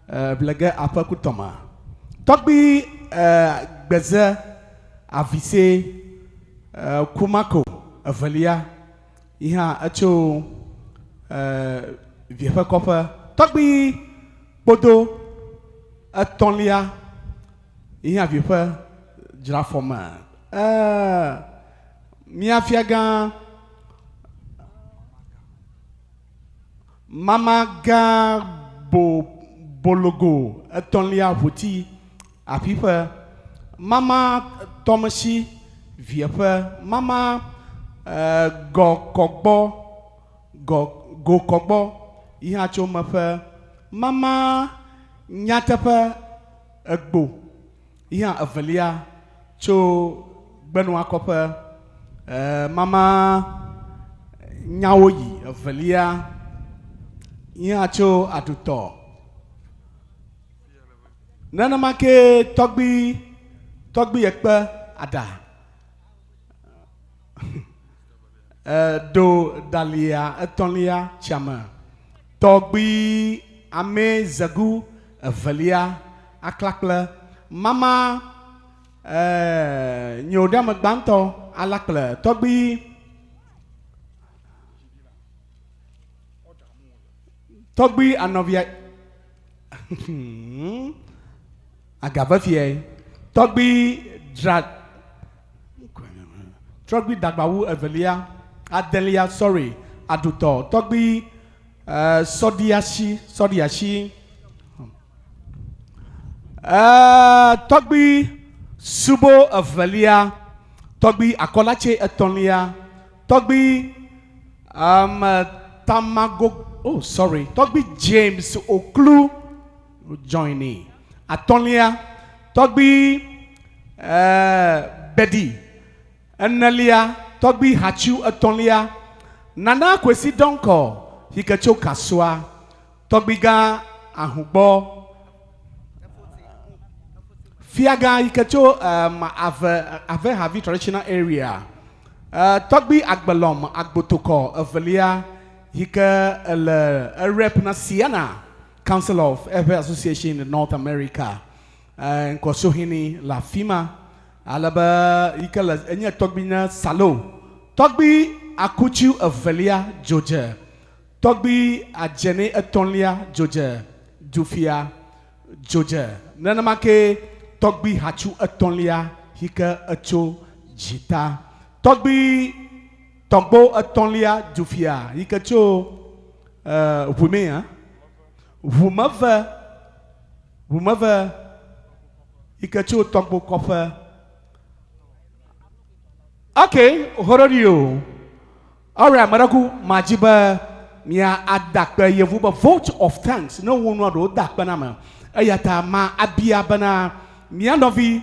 eh, blege aƒekutɔme tɔgbi eh, gbeze avise eh, kumako evelia yi hã etso eh, vie ƒe kɔƒe tɔgbi kpodo etɔ̃lia yi hã vie ƒe dzrafɔme eh, mía fiagã mama gã bo bologo etɔ̃lia ʋuti aƒiƒe mama tɔmesi vie ƒe mama eh, gɔkɔgbɔ gɔ gokɔgbɔ yi hã tso meƒe mama nyateƒe egbo yi hã evelia tso gbenua kɔƒe eh, mama nyawo yi evelia yi hã tso aɖutɔ nenema ke tɔgbi tɔgbi ekpe aɖa eh, ɖo dalia etɔ̃lia tsiame tɔgbi ame zegu evelia aklakple mama eh, nyo ɖe ame gbãtɔ alakple tɔgbi tɔgbi anɔvia agave fie tɔgbi dra tɔgbi dagbawu evelia adelia sorry aɖutɔ tɔgbi eh, sɔdiasi sɔdiasi eh, tɔgbi subo evelia tɔgbi akɔlatse etɔ̃lia tɔgbi um, tamago oh sorry tɔgbi James Oklu join me atɔ̃lia tɔgbi eh, Bedi enelia tɔgbi Hatsu etɔ̃lia Nana Kwesi Donkor yi ke tso Kasoa tɔgbi gã Ahugbɔ fiagã yi ke tso um, ave ave havi traditional area uh, tɔgbi Agbelɔm Agbotokɔ evelia yi ke ele erep na Siena Council of Ewe Association in North America uh, Nkɔsohene le afi ma ale be yi ke le enye tɔgbi nye Salo tɔgbi Akutsu evelia dzodze tɔgbi Adzene etɔ̃lia dzodze dufia dzodze nenema ke tɔgbi Hatsu etɔ̃lia yi ke etso dzita tɔgbi. tɔgbo etɔ̃lia dufia yi ke tso ʋumea ʋumeve ʋumeve yi ke tso tɔgbo kɔƒe. Ok, hoɖoɖi o. Alright, ame ɖe ku madzi be mia ada akpe yevu be vote of thanks ne wo nua ɖewo da akpe na ame. Eya ta ma abia bena mia nɔvi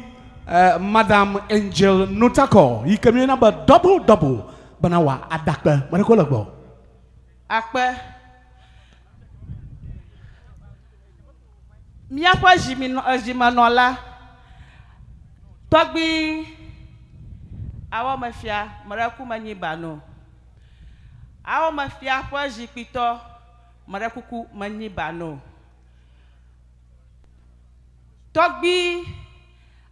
Madam Angel Nutakɔ yi ke míeyɔna be double double bena wòa ada akpe. Ame ɖe ku le gbɔ. Akpe. Míaƒe zimenɔla, Tɔgbui Awɔmefia Meɖeku menyi ba no. Awɔmefia ƒe zikpuitɔ Meɖekuku menyi ba no. Tɔgbui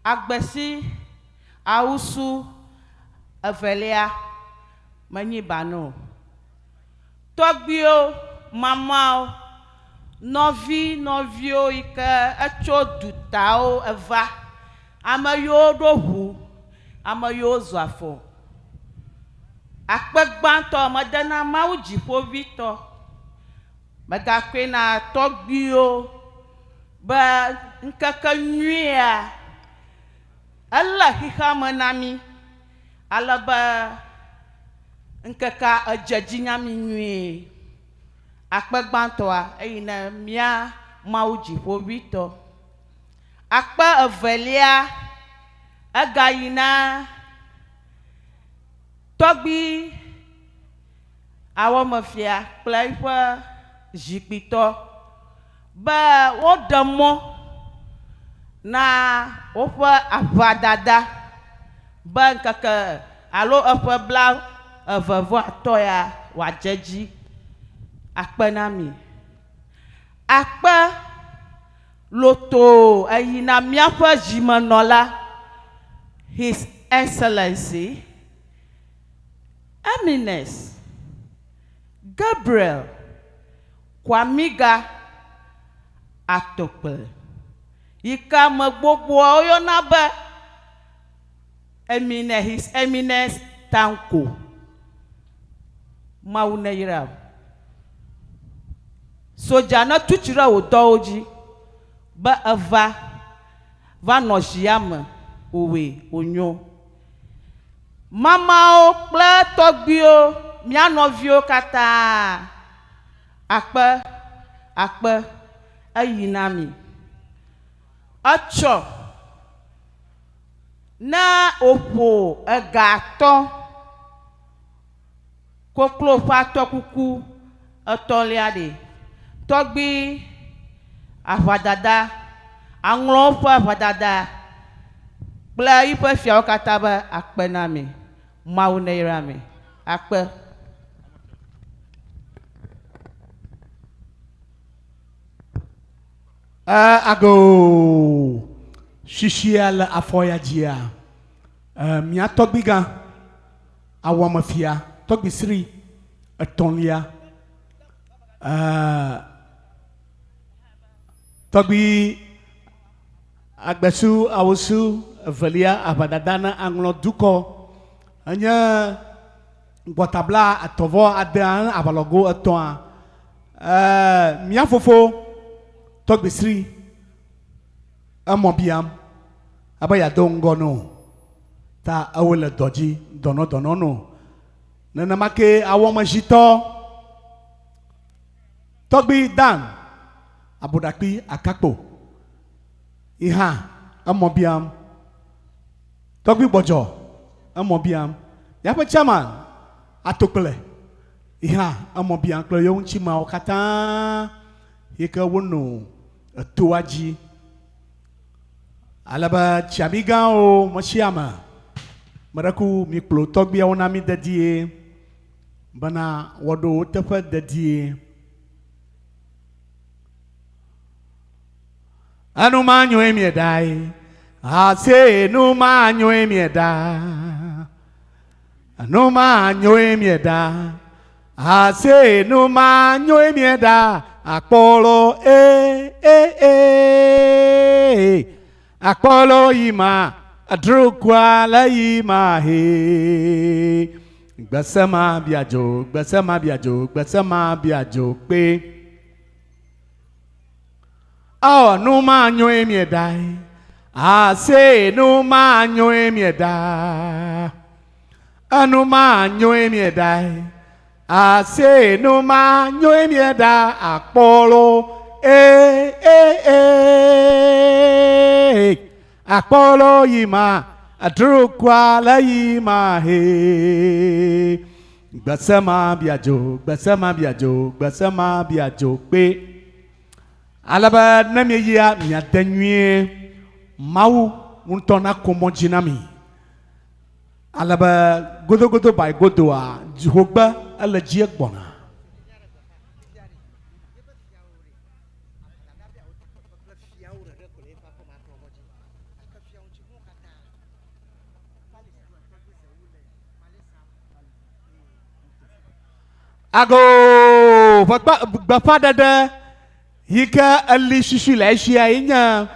Agbesi Awusu evelia menyi ba no. Tɔgbuiwo, mamawo, nɔvi nɔviwo yi ke etso dutawo eva, ame yiwo ɖo ʋu, ame yiwo zɔ afɔ. Akpe gbãtɔ mede na Mawu dziƒoʋĩtɔ. Megakɔe na tɔgbuiwo be ŋkeke nyuia ele xexea me na mí ale be ŋkekea edze dzi na mí nyuie. Akpe gbãtɔa, eyi ne mía Mawu Dziƒoʋĩtɔ. Akpe evelia, egayi na Tɔgbui Awɔmefia kple eƒe zikpuitɔ be woɖe mɔ na woƒe aʋadada be ŋkeke alo eƒe bla eve vɔ atɔ ya wòadze edzi akpe na mi. Akpe lotoo eyi na míaƒe zimenɔla His Excellency Eminence Gabriel Kwamiga Atokple yi ke ame gbogboawo yɔna be Emine His Eminence Tanko. Mawu neyra wò. Sodza netu tsi ɖe wò dɔwo dzi be eva va nɔ zia me wòwɔe wònyo. Mamawo kple tɔgbuiwo, mía nɔviwo katã, akpe, akpe eyi na mi. Etsɔ ne wòƒo ega atɔ̃, koklo ƒe atɔkuku etɔ̃lia ɖe, tɔgbui aʋadada, aŋlɔwo ƒe aʋadada kple yiƒe fiawo katã be akpe na mi. Mawu neyra mi. Akpe. Eh, ago sisia le afɔ ya dzia, eh, mía tɔgbigã awɔmefia tɔgbi sri etɔ̃lia, eh, tɔgbi agbesu awusu evelia aʋadada na aŋlɔ dukɔ enye gbɔtabla atɔvɔ adea aʋalɔgo etɔ̃a. Eh, mía fofo tɔgbi sri emɔ biam abe yeado ŋgɔ no ta ewo le dɔ dzi dɔnɔ dɔnɔ no. Nenema ke awɔmezitɔ tɔgbi Dan Aboɖakpi Akakpo yi hã emɔ biam. Tɔgbi Gbɔdzɔ emɔ biam. Míaƒe chairman Atokple yi hã emɔ biam kple yewo ŋutimeawo katã yi ke wono etoa dzi. Ale be tsiamigãwo me sia ame, me ɖe ku mikplɔ tɔgbuiawo na mi dedie bena woaɖo wo teƒe dedie. Enu manyoe mieɖae, ase enu manyoe mieɖa. Enu manyoe mieɖa, ase enu manyoe mieɖa. Akpɔlɔ e e e, akpɔlɔ yi ma, adrokua le yi ma he. Gbesema biadzo, gbesema biadzo, gbesema biadzo kpe. Ɔ nu ma nyoe mie da ye. Ase nu ma nyoe mie da. Enu ma nyoe mie da ye. Ase nu ma nyoe mie da akpɔlo. Ee ee ee. Akpɔlo yi ma adrukwa le yi ma he. Gbesema biadzo, gbesema biadzo, gbesema biadzo kpe. Ale be ne mieyia miade nyuie, Mawu ŋutɔ nako mɔ dzi na mi. Ale be godogodo by godoa, dzixogbe ele dzie gbɔna. Ago ƒe gbeƒãɖeɖe yi ke eli susu le esia ye nye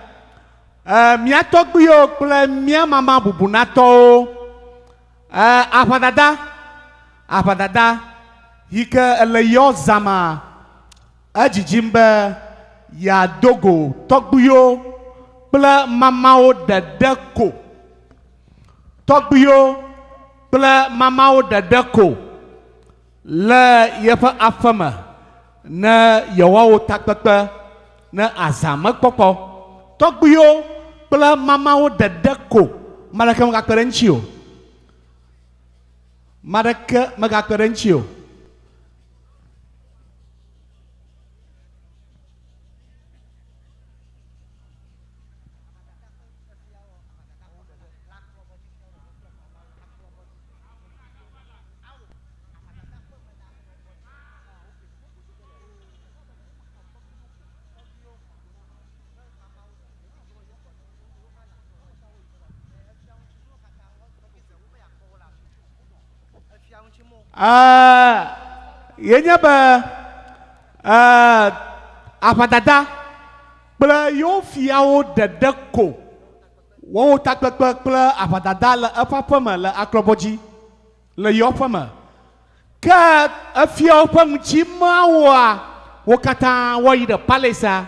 mía tɔgbuiwo kple mía mama bubunatɔwo aʋadada aʋadada yi ke ele yɔ zama edzidzim be yeado go tɔgbuiwo kple mamawo ɖeɖe ko tɔgbuiwo kple mamawo ɖeɖe ko le yeƒe aƒeme ne yewoawo takpekpe ne azãmekpɔkpɔ tɔgbuiwo kple mamawo ɖeɖe ko ame aɖeke megakpe ɖe ŋuti o ame aɖeke megakpe ɖe ŋuti o. Ye nye be aʋadada kple yewo fiawo ɖeɖe ko wɔwo takpekpe kple aʋadada le eƒe aƒeme le aklɔbɔ dzi le yewo ƒeme. Ke efiawo ƒe ŋutimeawoa, wo katã woayi ɖe palesa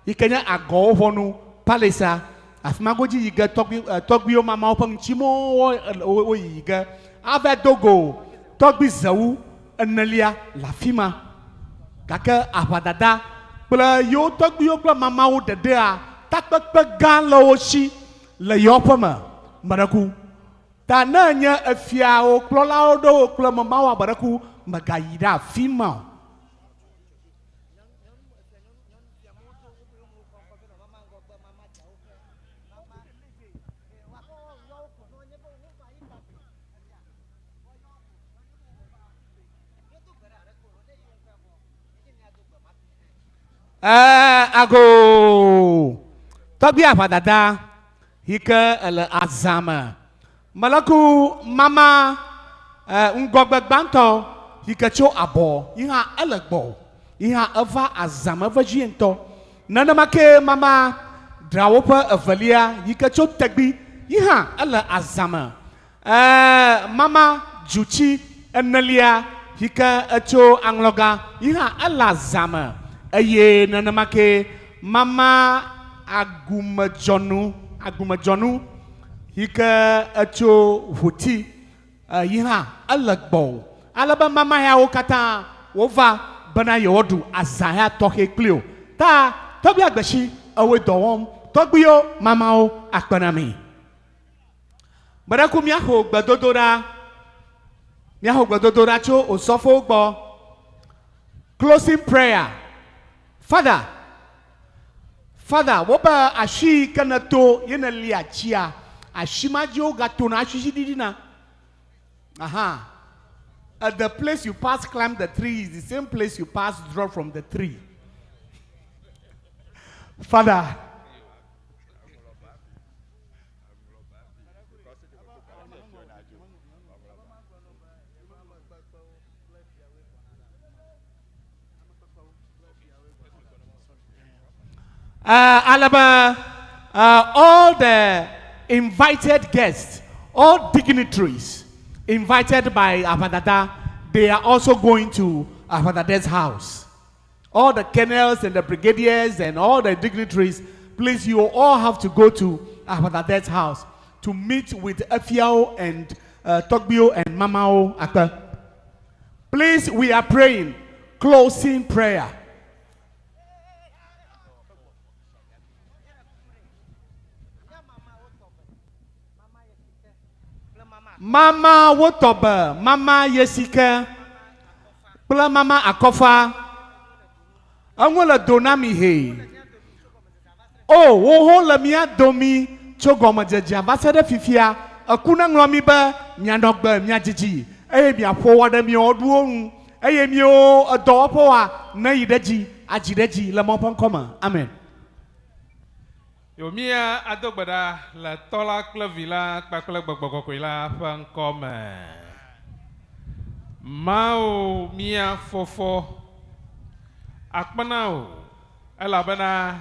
yi ke nye agɔwo ʋɔnu palesa. Afi ma godzi yi ge tɔgbui tɔgbuiwo mamawo ƒe ŋutimewo woyi yi ge ava do go tɔgbui zewu enelia le afi ma. Gake aʋadada kple yewo tɔgbuiwo kple mamawo ɖeɖea takpekpe gã le wo si le yewo ƒeme meɖeku. Ta ne enye efiawo kplɔlawo ɖewo kple mamawo ameɖeku megayi ɖe afi ma o. Ɛɛ, ago tɔgbi aʋadada yi ke ele azã me. Meleku mama ŋgɔgbe gbãtɔ yi ke tso abɔ yi hã ele gbɔ yi hã eva azã me vevie ŋutɔ. Nenema ke mama ɖeawo ƒe evelia yi ke tso tegbi yi hã ele azã me. Mama dzutsi enelia yi ke etso aŋlɔgã yi hã ele azã me eye nenema ke mama agumedzɔnu agumedzɔnu yi ke etso ʋuti yi hã ele gbɔwò. Ale be mama yawo katã wova bena yewoaɖu azã ya tɔxɛ kpli wò. Ta tɔgbui agbesi ewoe dɔ wɔm. Tɔgbuiwo mamawo akpe na mi. Gbeɖeku míaxo gbedodoɖa. Míaxo gbedodoɖa tso osɔfowo gbɔ. Closing prayer. Father, Father, wobe asi yi ke nèto ye nèlia tsia, asi ma dzi wogatona hafi dzi ɖiɖina. Aha. At the place you pass climb the tree is the same place you pass drop from the tree. Father, Ale be all the invited guests, all dignitaries, invited by Apadada, they are also going to Apadada's house. All the colonels and the brigadiers and all the dignitaries, please, you all have to go to Apadada's house to meet with Efiao and Togbio and Mamao Akpe. Please, we are praying. Closing prayer. Mama wotɔbe, mama yesike, kple mama akɔfa. Eŋu le do na mi he. O, woho le mía domi tso gɔmedzedzea va se ɖe fifia. Eku ne ŋlɔ mi be mianɔ gbe miadzidzi eye miaƒo wɔ ɖe miawo ɖuwo ŋu eye miawo edɔwɔƒewoa ne yi ɖe dzi adzi ɖe dzi le Mawu ƒe ŋkɔme. Amen. Yo mía ado gbe ɖa le Tɔ la kple Vi la kpakple Gbɔgbɔ Kɔkɔe la ƒe ŋkɔ me. Mawu mía Fofo, akpe na wò elabena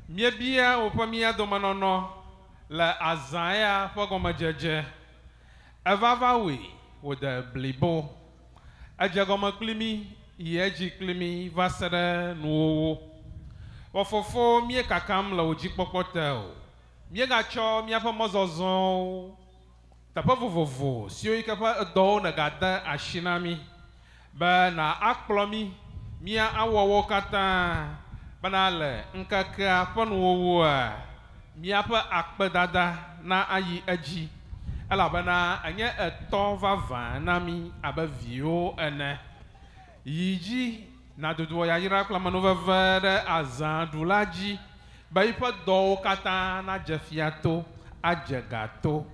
míebia woƒe mía domenɔnɔ le azã ya ƒe gɔmedzedze. Eva va wɔe wòde blibo. Edze gɔme kpli mí, yi edzi kpli mí va se ɖe nuwòwò. Vɔ Fofo, míekakam le wò dzikpɔkpɔ te o. Míegatsɔ míaƒe mɔzɔzɔwo, teƒe vovovo siwo yi ke ƒe dɔwo nègade asi na mí be na akplɔ mí mía awɔ wo katã bena le ŋkekea ƒe nuwòwòa, míaƒe akpedada na ayi edzi elabena enye etɔ vavã na mí abe viwo ene. Yi dzi nadodoa yayra kple amenuveve ɖe azãɖula dzi be yiƒe dɔwo katã nadze fia to, adze ga to.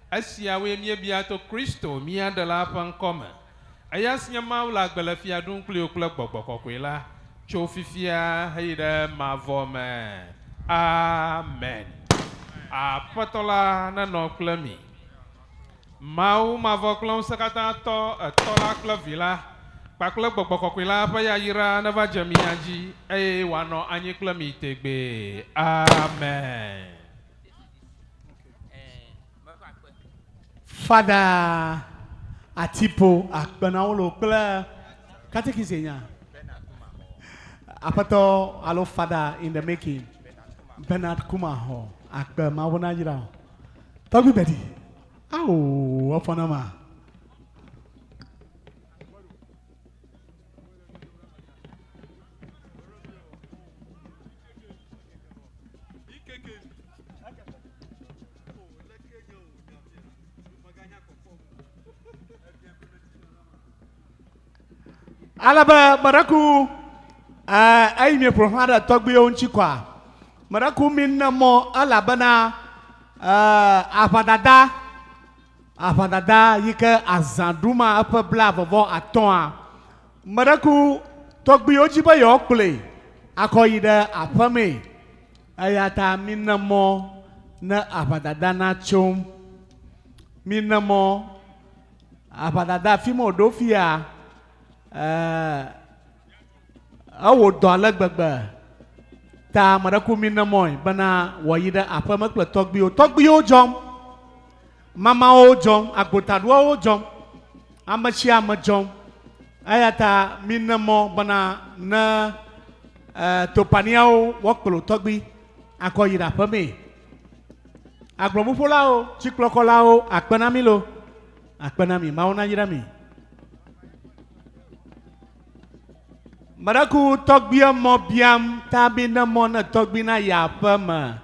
Esiawoe míebia to Kristo mía Ɖela ƒe ŋkɔ me. Eya si nye Mawu le agbe le fia ɖum kpli wò kple Gbɔgbɔ Kɔkɔe la tso fifia heyi ɖe mavɔ me. Amen. Aƒetɔ la nenɔ kple mi. Mawu mavɔ kple ŋusẽkatãtɔ, Etɔ la kple Vi la kpakple Gbɔgbɔ Kɔkɔe la ƒe yayra neva dze mia dzi eye wòanɔ anyi kple mi tegbee. Amen. Fada Atipo Akpenawolo kple katekisi nya. Aƒetɔ alo fada in the making. Bernard Kumaho akpe Mawu na yra wo. Tɔgbi Bedi. Awo efɔ na ma. Ale be meɖeku eyi mi ƒo xlã ɖe tɔgbuiwo ŋuti kɔa, meɖeku mi ne mɔ elabena aʋadada aʋadada yi ke azã ɖuma eƒe bla vɔvɔ atɔ̃a, meɖeku tɔgbuiwo dzi be yewoakplɔe akɔ yi ɖe aƒemee. Eya ta mi ne mɔ ne aʋadada natsom. Mi ne mɔ aʋadada fi ma wòɖo fia ewɔ dɔ ale gbegbe ta ame ɖe ku mi ne mɔe bena wòayi ɖe aƒeme kple tɔgbuiwo. Tɔgbuiwo dzɔm, mamawo dzɔm, agbotaɖuawo dzɔm, ame sia ame dzɔm. Eya ta mi ne mɔ bena ne topaniawo woakplɔ tɔgbui akɔ yi ɖe aƒemee. Agblɔʋuƒolawo, tsikplɔkɔlawo akpe na mi lo. Akpe na mi, Mawu nayra mi. Meɖeku tɔgbuia mɔ biam ta mi ne mɔ ne tɔgbui na yi aƒeme.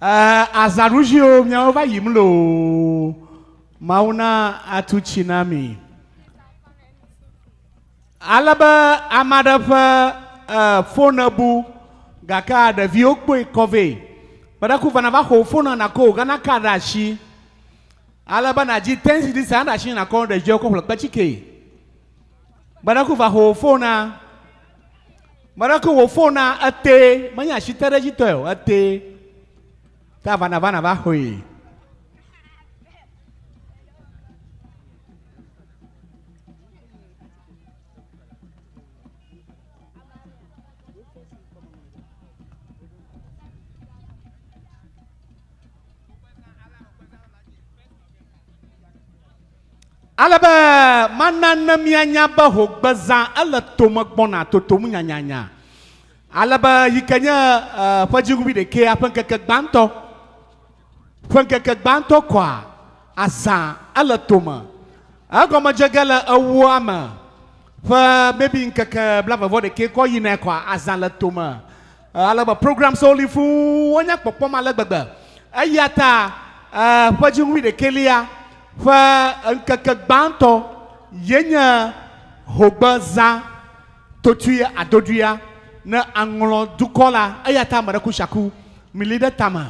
Eh, azaɖuziwo miawo va yim loo. Mawu na atu tsi na mi. Ale be ame aɖe ƒe eh, fone bu gake ɖeviwo kpɔe kɔ vɛ. Be ɖe ku va nava xɔ fone nakɔ Ghana card ɖe asi. Ale be nàdzi ten cedis ɖe asi nakɔ ɖeviwo kɔ ƒle kpetsike. Be ɖe ku va xɔ fonea. Me ɖe ke wò fona ete menye asi te ɖe edzi tɔe o ete ta va nava nava xɔe. Ale be mana ne mianya be hogbezã ele tome gbɔna totom nyanyanya. Ale be yi ke nye eh, ƒe dziŋuvi ɖekɛa ƒe ŋkeke gbãtɔ, ƒe ŋkeke gbãtɔ kɔa azã ele tome. Egɔme dze ge le ewoa me ƒe maybe ŋkeke blavevɔ ɖekɛ kɔ yina kɔa azã le tome. Eh, ale be programs wo li fũu wonya kpɔkpɔm ale gbegbe. Eya ta eh, ƒe dziŋuvi ɖekɛlia ƒe ŋkeke gbãtɔ ye nye hogbezã totui adodoea ne aŋlɔ dukɔ la. Eya ta ame ɖe ku sia ku mili ɖe tame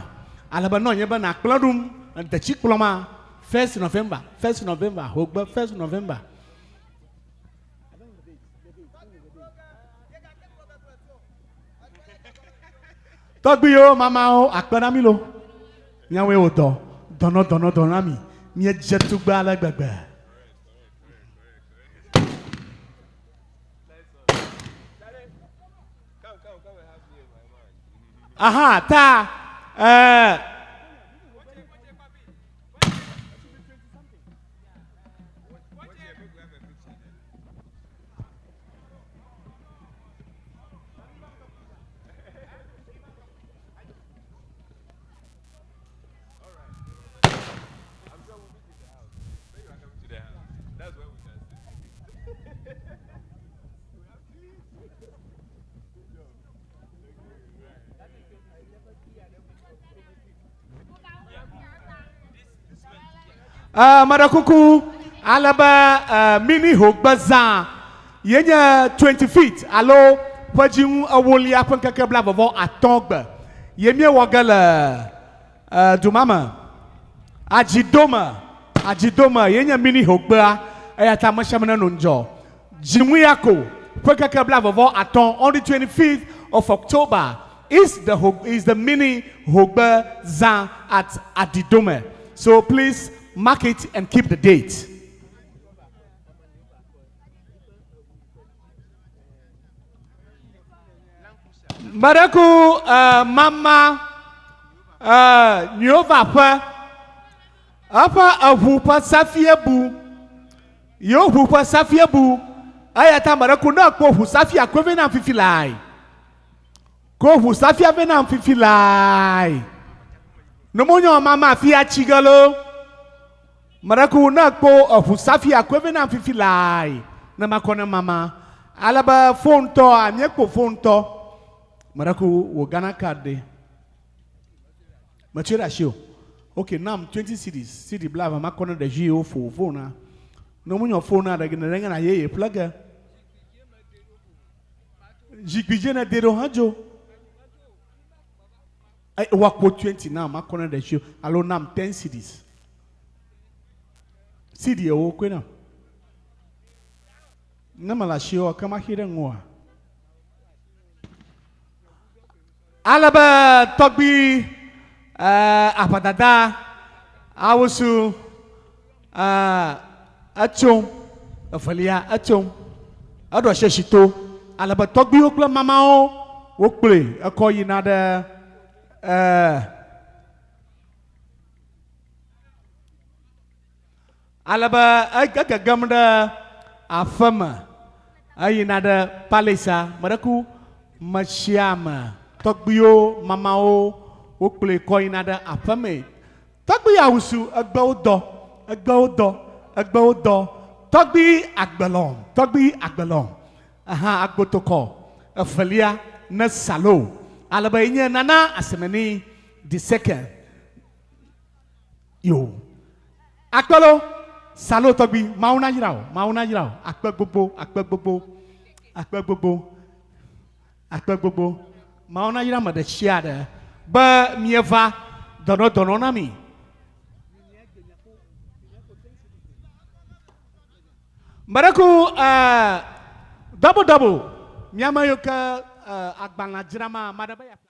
ale be ne wònye be nàkplɔ ɖum detsi kplɔ ma first November, first November, hogbe first November. Tɔgbuiwo, mamawo, akpe na mi lo. Miawoe wò dɔ, dɔnɔ, dɔnɔ, dɔnɔ na mi. Miedze tugbe ale gbegbe. Aha, ta, eh, Eh, meɖe kuku ale be eh, mini hogbezã ye nye 25 alo ƒe dziŋu ewolia ƒe ŋkeke blavevɔ atɔ̃ gbe ye míewɔ ge le eh, du ma me. Adzidome, adzidome ye nye mini hogbea eya ta ame sia ame nenɔ ŋudzɔ. Dziŋu ya ko ƒe ŋkeke blavevɔ atɔ̃ on the 25th of October is the is the mini hogbe zã at Adidome. So please mark it and keep the date. Meɖeku uh, mama uh, nyuiwo ƒe eƒe eʋu ƒe safie bu yewo ʋu ƒe safie bu eya ta meɖeku ne ekpɔ ʋu safia koe vɛ nam fifi lae ko ʋu safia vɛ nam fifi lae ne mama afia tsi ge lo meɖeku ne ekpɔ eʋu safia koe vɛ nam fifi lae ne makɔ ne mama ale be fon tɔ míekpɔ fon tɔ meɖeku wò Ghana card ɖe metsɔe ɖe asi o ok nam 20 cedis cedi blave makɔ ne ɖevi yiwo fo fon na ne wonyɔ fon na ɖe ne ɖe na yeye ƒle ge zikpui dzi ne de ɖo hã dzo woakpɔ 20 nam makɔ ne ɖevi alo nam 10 cedis cedi ewo koe nam ne mele asi o ke maxi ɖe ŋua ale be tɔgbi eh, aʋadada awusu eh, etsom evelia etsom eɖo asi to ale be tɔgbiwo kple mamawo wokplɔe ekɔ yina ɖe eh, ale be egegem ɖe aƒe me eyina ɖe palesa me ɖe ku me sia me tɔgbiwo mamawo wokplɔe kɔ yina ɖe aƒe me tɔgbi awusu egbewo dɔ egbewo dɔ egbewo dɔ tɔgbi agbelɔm tɔgbi agbelɔm aha agbotokɔ evelia ne salo ale be enye nana asemeni. the second. Yo. Akpe lo, salo tɔgbi, Mawu na yra wò, Mawu na yra wò. Akpe gbogbo, akpe gbogbo, akpe gbogbo, akpe gbogbo. Mawu na yra ame ɖe sia ɖe be mieva dɔnɔ dɔnɔ na mi. Meɖeku eh, double double, miame yiwo ke eh, agbalẽa dzram ame aɖe be yeaƒle.